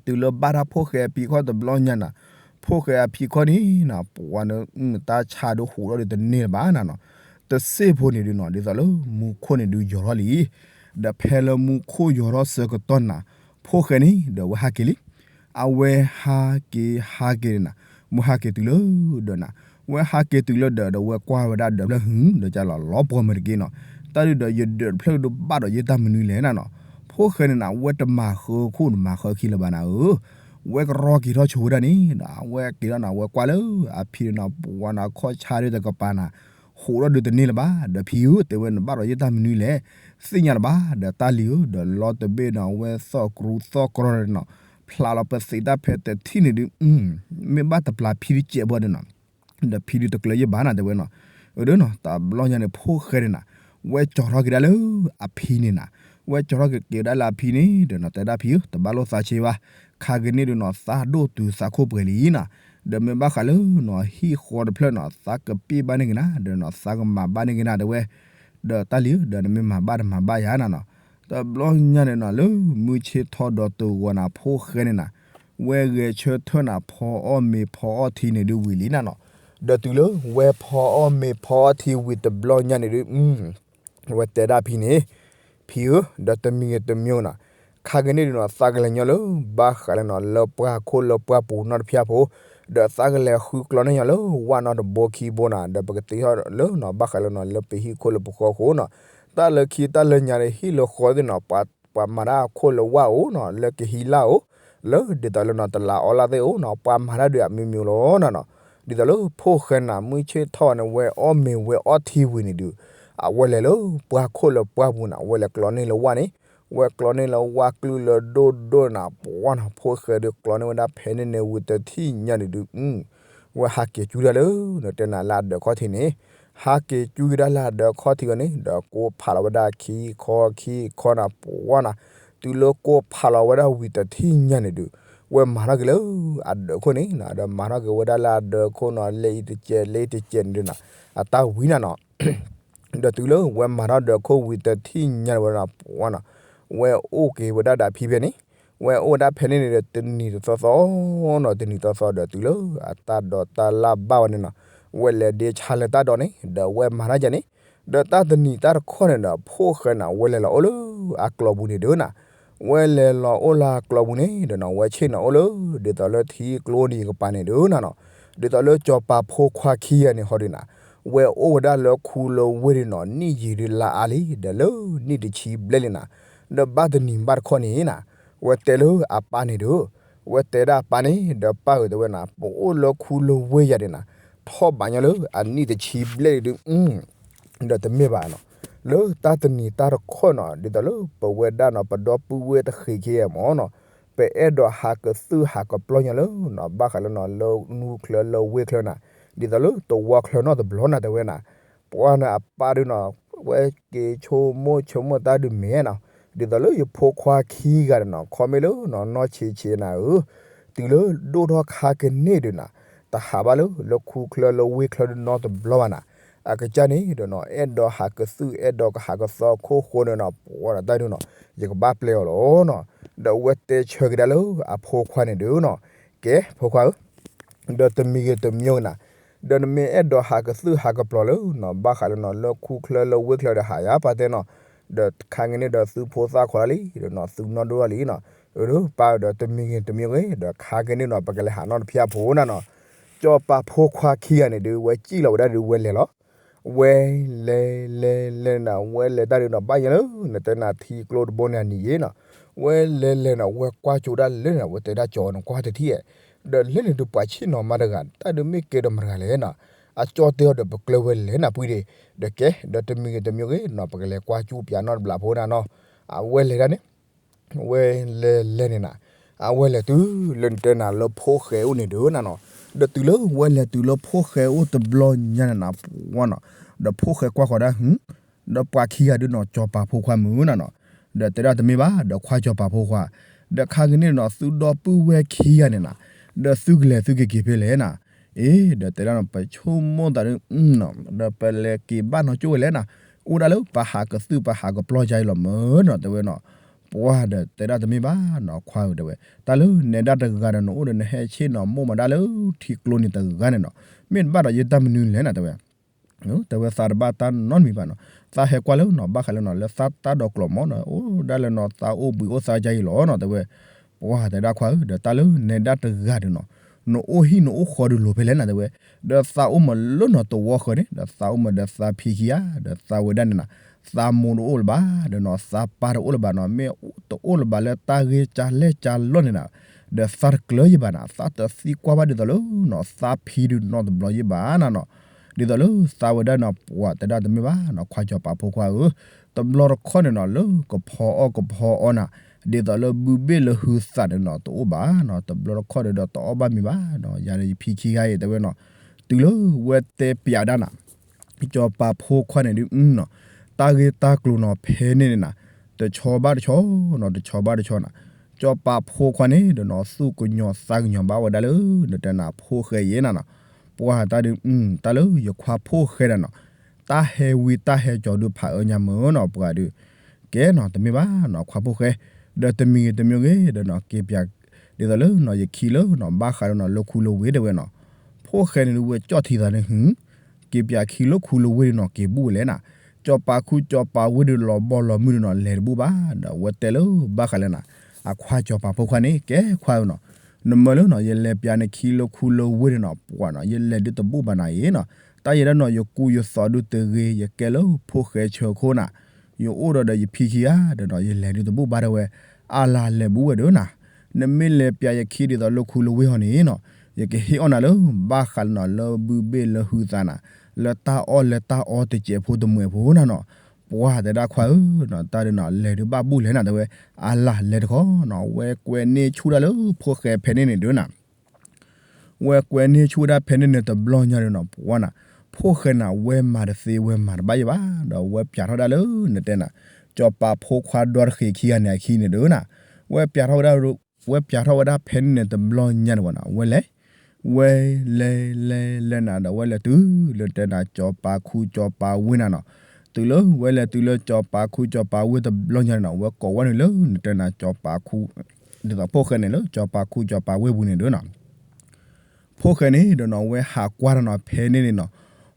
တုၤလၢဘၣ်တၢ်ဖိၣ်ဃဲအဖံခီၣ်တဘျီညါနၤ, ဖိၣ်ဃဲအဖံခီၣ်န့ၣ်နၤ ပှၤန့ၣ် တၢ်ဆါဒုးဟူးထီၣ်ဒုးတန့ၢ်လၢၤဘၣ်နၤနီၤ, တစ့ၢ်ဖိန့ၣ်ဒုးနီၤ ဒ်သိးလၢမူခိၣ်န့ၣ်ဒုးယီၤထီၣ်လံ, ဒီးဖဲလၢမူခိၣ်ယီၤထီၣ်ဆၢကတီၢ်နၤ, ဖိၣ်ဃဲန့ၣ် ဒီးဝဲဟးက့ၤလံ အဝဲဟးက့ၤဟးက့ၤန့ၣ်နၤ, မ့ၢ်ဟးက့ၤတုၤလၢဒၢးနၤ, ဝဲဟးက့ၤတုၤလၢဒၢးဒီးဝဲကွၢ်ဝဲဒၣ်ဒၢးဖျၢၣ်ဟုၣ် ဒီးကလီၤလီၤပှီၢ်မုာ်တက့ၢ်နီၤ, တၢ်ဒုးဒီးယဒၢးတဖျၢၣ်ဒုးဘၣ်ဒီးယတၢ်မနုၤလဲၣ်နၤနီၤ, ဖိၣ်ဃဲန့ၣ်နၤ ဝဲတမၤဃၢခိၣ်တမၤဃၢခံလၢၤဘၣ်နၤဧၢ, ဝဲကရီက့ၤထီၣ်ဆိဝဲဒၣ်န့ၣ်ဒီး အဝဲက့ၤထီၣ်နၤ ဝဲကွၢ်လၢအဖံန့ၣ်နီၤ ပှၤနၤခီၣ်ဆါဒုးတကပၤနၤ ဟူးထီၣ်ဒုးတန့ၢ်လၢၤဘၣ်, ဒီးဖံဧၢ တဲဝဲနဘၣ်ဒီးယတၢ်မနုၤလဲၣ်, သ့ၣ်ညါလၢၤဘၣ်, ဒီးတၢ်လံၤဧၢ ဒီးလီတဘ့ၣ်ဒီး ဝဲသီၣ်ကြူသီၣ်ကြီန့ၣ်နီၤ, ဖျးလီၤပသံးတၢ်ဖဲတထံၣ်န့ၣ်ဒုး မ့ၢ်ဘၣ်တပျၢ်ဖံတစဲးဘၣ်ဒီးနီၤ, ဒီးဖံဒုးတကျၢၤယဲၢ်ဘၣ်နၤ တဲဝဲနီၤ, အဒုးနီၤ တဘျီညါန့ၣ် ဖိၣ်ဃဲန့ၣ်နၤ, ဝဲကၠီၤထီၣ်က့ၤဒၣ်လၢအဖံန့ၣ်နၤ, ဝဲကၠီၤထီၣ်က့ၤက့ၤဒၣ်လၢအဖံန့ၣ် ဒီးနီၤ တဲဒၣ်ဖံဧၢ တဘၣ်လိာ်သးဆံးဘၣ်, ခါက့ၤန့ၣ်ဒုးနီၤ သးဒိၣ်တုၤသးခိၣ်ပှဲၤလံနၤ, ဒီးမ့ၢ်ဘၣ်ဃးလၢနီၤ ဟံၣ်ဃီတဖျၢၣ်နီၤ သးကပ့ၢ်ဘၣ်န့ၢ်က့ၤနၤ ဒီးနီၤ သးကမၤဘၣ်န့ၢ်က့ၤနၤ တဲဝဲ, ဒီးတၢ်လံၤဧၢ ဒီးနမ့ၢ်မၤဘၣ်တမၤဘၣ်ယၤနၤနီၤ, တဘျီညါန့ၣ်နီၤ လၢမုၢ်ဆ့ၣ်ထီၣ်ဒီးတဂီၤနၤ ဖိၣ်ဃဲန့ၣ်နၤ, ဝဲဂဲၤဆၢထၢၣ်နၤ ဖီအီၣ်မ့ၤဖီအီၣ်ထံန့ၣ်ဒုးဝံၤလံနၤနီၤ, ဒီးတုၤလၢဝဲဖီအီၣ်မ့ၤဖီအီၣ်ထံဝံၤတဘျီညါန့ၣ်ဒုး ဝဲတဲဒၣ်ဖံန့ၣ်, ဖံဧၢ ဒီးတမံၤဂ့ၤတမံၤဂ့ၤနီၤ, ခါက့ၤန့ၣ်ဒုးနီၤ သးကလဲၤညီလၢ ဘၣ်ဃးလၢနီၤ လၢပှၢ်ခိၣ်လၢပှၢ်ပူၤနီတဖၣ်ဖိ, ဒီးသးကလဲၤဃုကျီန့ၢ်ညီလၢဝၣ်နီတဘိခံဘိနၤ ဒီးပကသ့ထီၣ်လၢနီၤ ဘၣ်ဃးလၢနီၤ လၢပဟံၣ်ခိၣ်လၢပဃီခိၣ်နီၤ, တၢ်လၢခံတၢ်လၢညါဒီးဟံၣ်လၢဃီသ့ၣ်နီၤ ပှၤမၤတၢ်အခိၣ်လၢဝၣ်အိၣ်နီၤ လၢကဟံးလၢ်အိၣ်, လၢဒ်သိးလၢနီၤ တလးအီလၢ်သ့ၣ်အိၣ်နီၤ ပှၤမၤတၢ်ဒုးအမျိုးမျိုးလီၤနၤနီၤ, ဒ်သိးလၢဖိၣ်ဃဲနၤ မုၢ်ဆ့ၣ်ထီၣ်န့ၣ် ဝဲအီၣ်မ့ၤဝဲအီထံဝံၤန့ၣ်ဒုး, အဝဲလဲၤလၢပှၢ်ခိၣ်လၢပှၢ်ပူၤနၤ ဝဲလဲၤကျီန့ၢ်လၢဝၣ်န့ၣ်, ဝဲကျီန့ၢ်လၢဝၣ်ကျုၢ်လၢဒိၣ်ဒိၣ်နၤ ပှၤနီၤ ဖိၣ်ဃဲဒုးကျီန့ၢ်ဝဲဒၣ်ဖဲန့ၣ်န့ၣ်ဝံၤတထံၣ်ညါန့ၣ်ဒုး ဝဲဟးက့ၤကၠူဒၣ်လၢ နတဲနၤလၢအဒၢးခီၣ်ထံးန့ၣ်, ဟးက့ၤကၠူကဒါလၢအဒၢးခီၣ်ထံးအီၤန့ၣ် ဒီးကိးဖးလီၤဝဲဒၣ်ခံခီခံခီနၤ ပှၤနီၤ, တုၤလၢကိးဖးလီၤဝဲဒၣ်ဝံၤတထံၣ်ညါန့ၣ်ဒုး, ဝဲမၤထီၣ်က့ၤလၢအဒၢးခိၣ်န့ၣ်နၤ ဒီးမၤထီၣ်က့ၤဝဲဒၣ်လၢအဒၢးခိၣ်နီၤ လၢအံၤတစဲး လၢအံၤတစဲးန့ၣ်ဒုးနၤ, အတၢ်ဝံၤနၤနီၤ ဒီးတုၤလၢဝဲမၤထီၣ်ဒၢးခိၣ်ဝံၤတထံၣ်ညါန့ၣ်ဝဲဒၣ်ပှၤနီၤ, ဝဲအိၣ်က့ၤဝဲဒၣ်ဒီးဖံဖဲန့ၣ်, ဝဲအိၣ်ဝဲဒၣ်ဖဲန့ၣ်န့ၣ်ဒီးတနံၤတသီသီနီၤ တနံၤသီသီဒီးတုၤလၢအတၢ်ဒိးတၢ်လၢ်ဘၣ်ဝဲန့ၣ်နီၤ, ဝဲလဲၤဒ့ဆါလၢတၢ်ဒိးန့ၣ် ဒီးဝဲမၤတၢ်ယါန့ၣ်, ဒီးတၢ်တနံၤတၢ်တခီန့ၣ်ဒီး ဖိၣ်ဃဲနၤ ဝဲလဲၤလီၤအိၣ်လၢအကျီပူၤန့ၣ်ဒုးနၤ, ဝဲလဲၤလီၤအိၣ်လၢအကျီပူၤန့ၣ် ဒီးနီၤ ဝဲဆ့ၣ်နီၤအိၣ်လၢ ဒ်သိးလၢထံကျိန့ၣ်ကပၤန့ၣ်ဒုးနၤနီၤ, ဒ်သိးလၢစီၤပၤဖိခွါခံဂၤန့ၣ်ဟီဒုးနၤ, ဝဲအိၣ်ဝဲဒၣ်လၢခူလၢဝ့ၢ်ဒုးနီၤ နံၣ်ယံာ်ဒုးလါအါလံ ဒီးလၢနံၣ်တဆံဘျဲၣ်လံနၤ, ဒီးဘၣ်တနံၤဘၣ်တခီန့ၣ်နၤ, ဝဲတဲလၢအပၢ်န့ၣ်ဒုး, ဝဲတဲဒၣ်အပၢ်န့ၣ် ဒီးပၢ်ဧၢ တဲဝဲနၤ ပအိၣ်လၢခူလၢဝ့ၢ်ယၤဒုးနၤ, ဖ အဝဲထီၣ်ဘးညီလၢအနံၣ်တဆံဘျဲၣ်ဒုး ဒီးတမ့ၢ်ဘၣ်နီၤ, လၢတၢ်တနံၤတၢ်တခီနီၤ ဒ်သိးလၢပဝဲဒၣ်နီၤ ပဒီပုၢ်ဝဲၢ်တဃ့ခံဂၤမ့ၢ်နီၤ, ပအဲၣ်ဒိးဟးကသုၣ်ဟးကပျီၢ်ညီလၢနီၤ ဘၣ်ဃးလၢနီၤ လၢနူချၢလၢဝ့ၢ်ချၢနၤ, ဒ်သိးလၢတဝီချၢနီတဘျီနၤ တဲဝဲနၤ, ပှၤန့ၣ်အပၢ်ဒုးနီၤ, ဝဲက့ၤဆိကမိၣ်ဆိကမိၣ်တၢ်ဒုးမ့ၢ်နီၤ, ဒ်သိးလၢယဖိခွါခံဂၤန့ၣ်နီၤ ခီမ့ၢ်လၢနီၤ နီၢ်ဆံးဆံးနၤဧၢ, တုၤလၢဒိၣ်ထီၣ်ခါကန့ၢ်ဒုးနၤ, တဟးဘၣ်လၢ လၢခူချၢလၢဝ့ၢ်ချၢဒုးနီတဘျီဘၣ်နၤ, အကစၢ်န့ၣ်ဒီးနီၤ အဲၣ်ဒိးဟးကသုၣ်အဲၣ်ဒိးကဟးကသီခိၣ်ဃိန့ၣ်နီၤ ပှၤဒီးတၢ်ဒုးနီၤ ယကဘၣ်ပျဲအီၤလီၤနီၤ, ဒီးအဝဲတဲဆၢက့ၤဒၣ်လၢအဖိခွါန့ၣ်ဒုးနီၤ, ကဲဖိခွါဧၢ ဒီးတမံၤဂ့ၤတမံၤဂ့ၤနၤ, ဒီးနမ့ၢ်အဲၣ်ဒိးဟးကသုၣ်ဟးကပျီၢ်လၢနီၤ ဘၣ်ဃးလၢနီၤ လၢခူချၢလၢဝ့ၢ်ချၢဒီးဟးယါပာ်တဲနီၤ, ဒီးခါကန့ၢ်ဒီးသုဖိသၣ်ခွါလံ ဒီးနီၤ သုနီၢ်ဒိၣ်လံနီၤ, အပၢ်ဒီးတမံၤဂ့ၤတမံၤဂ့ၤ ဒီးခါကန့ၢ်နီၤ ပကလဲၤဟးနီတဖျၢၣ်ဖိနၤနီၤ, ကၠီၤပၤဖိခွါခံဂၤန့ၣ်ဒုး ဝဲစံၣ်လီၤဝဲဒၣ်ဒုးဝဲလဲၤလီၤ ဝဲလဲၤလဲၤလဲၤနၤ ဝဲလဲၤတၢ်ဒုးနီၤ ဘၣ်ယဲလၢ နတဲနၤထံကျိတဘိန့ၣ်အနံၤယ့နီၤ, ဝဲလဲၤလဲၤနီၤ ဝဲကွၢ်ကၠိဒၣ်လဲၣ်နၤ ဝဲတဲဒၣ်ကၠီၤနကွၢ်တထံၣ်, ဒီးလဲၣ်န့ၣ်ဒုးပှၤဆ့ၣ်နီၤမၤတဂၤ တၢ်ဒုးမ့ၢ်ကဲဒီးမတဂၤလဲၣ်နီၤ, အကၠီတဲအီၤဒီးပကျၢၤဝဲလဲၣ်နၤပှံၤဒ့, ဒီးကဲ ဒီးတမံၤဂ့ၤတမံၤဂ့ၤနီၤ ပကလဲၤကွၢ်ကၠိပၠးနီတဘျီဖိနၤနီၤ, အဝဲလဲၤဒၣ်န့ၣ် ဝဲလဲၤလဲၤန့ၣ်နၤ, အဝဲလဲၤတုၤလၢနတဲနၤလၢဖိၣ်ဃဲအိၣ်န့ၣ်ဒုးနၤနီၤ, ဒီးတုၤလၢဝဲလဲၤတုၤလၢဖိၣ်ဃဲအိၣ်တဘျီညါန့ၣ်နၤ ပှၤနီၤ, ဒီးဖိၣ်ဃဲကွၢ်ဃီၤဒၣ်ဟု, ဒီးပှၤခံဂၤဒုးနီၤ ကၠီၤပၤဖိခွါမုၢ်နၤနီၤ, ဒီးတဲဒၣ်တမ့ၢ်ဘၣ် ဒီးခွါကၠီၤပၤဖိခွါ, ဒီးခါကန့ၢ်နီၤ သုဒီပုၢ်ဝဲၢ်ခံဂၤန့ၣ်နၤ, ဒီးသုကလဲၤသုကက့ၤဖဲလဲၣ်နၤ, အ့ ဒီးတဲဒၣ်နီၤ ပဆိကမိၣ်သးဒုး ဒီးပလဲၤက့ၤဘၣ်နီၢ်ကၠိဝဲလဲၣ်နၤ, အိၣ်ဒၣ်လၢပဟးကသုၣ်ပဟးကပျီၢ်ယါအံၤလီၤမၢနီၤ တဲဝဲနီၤ, ပှၤဒီးတဲဒၣ်တမ့ၢ်ဘၣ်နီၤ ခွါဧၢ တဲဝဲ, တၢ်လၢနဲဒၣ်တဂၤဒီးနအိၣ်ဒီးနဟဲဆ့ၣ်နီၤမိၢ်မးဒၣ်လၢထံကျိန့ၣ်တဂၤန့ၣ်နီၤ, မ့ၢ်တဘၣ်ဒီးယတၢ်မနုၤလဲၣ်နၤ တဲဝဲ တဲဝဲသးတဘၣ်တၢ်နီတမံၤဘၣ်နီၤ, သးဟဲကွၢ်လၢနီၤ ဘၣ်ဃးလၢနီၤ လၢသးတၢ်ဒိးကျိးမးနီၤ အိၣ်ဒၣ်လၢနီၤ သးအိၣ်ဘှံးအိၣ်သါယါအံၤလီၤနီၤ တဲဝဲ, ပှၤတဲဒၣ်ခွါဧၢ ဒီးတၢ်လၢနဲဒၣ်တဂၤဒီးနီၤ, နအိၣ်ဟံၣ်နအိၣ်ဃီဒီးလိၤဖဲလဲၣ်နၤ တဲဝဲ, ဒီးသးအိၣ်မးလၢနီၤတဝီဃၢၤန့ၣ် ဒီးသးအိၣ်မးဒီးသးဖံခံဂၤ ဒီးသးဝဲဒၣ်န့ၣ်နၤ, သးမိၢ်တအိၣ်လၢၤဘၣ် ဒီးနီၤ သးပၢ်တအိၣ်လၢၤဘၣ်နီၤ မ့ၢ်တအိၣ်လၢၤဘၣ်လၢတၢ်ဂ့ၢ်ကၢ်လဲၢ်ကၢ်လီၢ်န့ၣ်နၤ, ဒီးသးတကျၢၤယဘၣ်နၤ သးတသံကွၢ်ဘၣ်ဒ်သိးလၢနီၤ သးဖံဒုးနီတဘျီယဘၣ်နၤနီၤ, ဒ်သိးလၢသးဝဲဒၣ်နီၤ ပှၤတဲဒၣ်တမ့ၢ်ဘၣ်နီၤ ခွါကၠီၤပၤဖိခွါဧၢ, တဘျီတခီၣ်န့ၣ်နီၤ လၢကဖီအီၣ်ကဖီအီနၤ, ဒ်သိးလၢဘုဘ့ၣ်လၢဟုသးန့ၣ်နီၤ တအိၣ်ဘၣ်နီၤ တဘျီတခီၣ်ဒီး ဒီးတအီၣ်ဘၣ်မံၤဘၣ်နီၤ ယၤဒီးယဖံခံဂၤအံၤ တဲဝဲနီၤ, တုၤလၢဝဲတဲပၠးဒၣ်နၤ ကၠီၤပၤဖိခွါန့ၣ်ဒုးနီၤ, တၢ်ဂ့ၢ်တၢ်ကျိၤနီၤ ဖဲန့ၣ်န့ၣ်နၤ, တဆီဘၣ်တဆီနီၤ တဆီဘၣ်တဆီနၤ, ကၠီၤပၤဖိခွါန့ၣ်ဒီးနီၤ သူၣ်ကညီၤသးကညီၤဘၣ်ဝဲဒၣ်လၢ နတဲနၤဖိၣ်ဃဲအံၤနၤနီၤ, ပှၤတၢ်ဒုး တၢ်လၢယခွါဖိၣ်ဃဲနၤနီၤ, တၢ်ဟဲဝံတၢ်ဟဲကၠီၤဒုးဖးအၢညါမၢနီၤ ပှၤဒုး ကဲနီၤ တမ့ၢ်ဘၣ်နီၤ ခွါဖိၣ်ဃဲ, ဒီးတမံၤဂ့ၤတမံၤဂ့ၤဒီးနီၤ က့ၤပၠး ဒ်သိးလၢနီၤ ယခံလၢနီၤ ဘၣ်ဃးဒီးနီၤ လၢခူလၢဝ့ၢ်တဲဝဲနီၤ, ဖိၣ်ဃဲန့ၣ်ဒုးဝဲကၠီၣ်ထံသးန့ၣ်ဟု, က့ၤပၠးခံလၢခူလၢဝ့ၢ်ဒုးနီၤ က့ၤဘူၣ်ဝဲလဲၣ်နၤ, ကၠီၤပၤခူကၠီၤပၤဝ့ၢ်ဒုးလီၤဘီလီၤမုၢ်ဒုးနီၤ လဲၤတဘူၣ်ဘၣ်, ဒီးအဝဲတဲလၢဘၣ်ဃးလၢနၤ, အခွါကၠီၤပၤဖိခွါန့ၣ် ကဲခွါဧၢနီၤ, နမၢလၢနီၤ ယလဲၤပၠးနခံလၢခူလၢဝ့ၢ်ဒုးနီၤ ပှၤနီၤ ယလဲၤဒုးတဘူၣ်ဘၣ်နၤအံၤနီၤ, တၢ်ယဲဒၣ်နီၤ ယကူယသိးဒုးတဂ့ၤ ယကဲလၢဖိၣ်ဃဲဆၢခိၣ်နၤ, ယအိၣ်ဒီးဒီးယဖံခံဂၤဒီးနီၤ ယလဲၤဒုးတဘူၣ်ဘၣ်တဲဝဲ, အါလါလဲၤဘူၣ်ဝဲဒုးနၤ, နမ့ၢ်လဲၤပၠးယခံဒ်သိးလၢခူလၢဝ့ၢ်ဟီန့ၣ်နီၤ, ယကဟ့ၣ်အီၣ်နၤလၢ ဘၣ်ဃးလၢနီၤ လၢဘုဘ့ၣ်လၢဟုသးနၤ, လၢတၢ်အီၣ်လၢတၢ်အီတစဲးဖိတမှဲးဖိနၤနီၤ, ပှၤတဲဒၣ်ခွါဧၢနီၤ တၢ်ဒုးနီၤ လဲၤဒုးဘၣ်ဘူၣ်လဲၣ်နၤတဲဝဲ, အါလါလဲၤတခီနီၤ ဝဲကွဲန့ၢ်ဆူၣ်ဒၣ်လၢဖိၣ်ဃဲဖဲန့ၣ်န့ၣ်ဒုးနၤ ဝဲကွဲန့ၢ်ဆူၣ်ဝဲဒၣ်ဖဲန့ၣ်န့ၣ်တဘျီညါဒီးနီၤ ပှၤနၤ, ဖိၣ်ဃဲနၤ ဝဲမၤတသ့ဝဲမၤတဘၣ်ယဘၣ် ဒီးဝဲပၠးထီၣ်ဝဲဒၣ်လၢနတဲနၤ, ကၠီၤပၤဖိခွါဒီတဃ့ခံဂၤန့ၣ်အခံန့ၣ်ဒုးနၤ, ဝဲပၠးထီၣ်ဝဲဒၣ်, ဝဲပၠးထီၣ်ဝဲဒၣ်ဖဲန့ၣ်န့ၣ်တဘျီညါန့ၣ်ဝဲနၤ ဝဲလဲၤ ဝဲလဲၤလဲၤလဲၤနၤဒီးဝဲလဲၤတုၤလၢတဲနၤ ကၠီၤပၤခူကၠီၤပၤဝ့ၢ်နၤနီၤ, တုၤလၢဝဲလဲၤတုၤလၢကၠီၤပၤခူကၠီၤပၤဝ့ၢ်တဘျီညါန့ၣ်နီၤ ဝဲကိးဝဲနုာ်လၢနတဲနၤ ကၠီၤပၤခူ, ဒ်သိးဖိၣ်ဃဲန့ၣ်လၢကၠီၤပၤခူကၠီၤပၤဝ့ၢ်ပူၤန့ၣ်ဒုးနီၤ ဖိၣ်ဃဲန့ၣ်ဒီးနီၤ ဝဲဟးကွၢ်တၢ်နီၤ ဖဲန့ၣ်န့ၣ်နီၤ,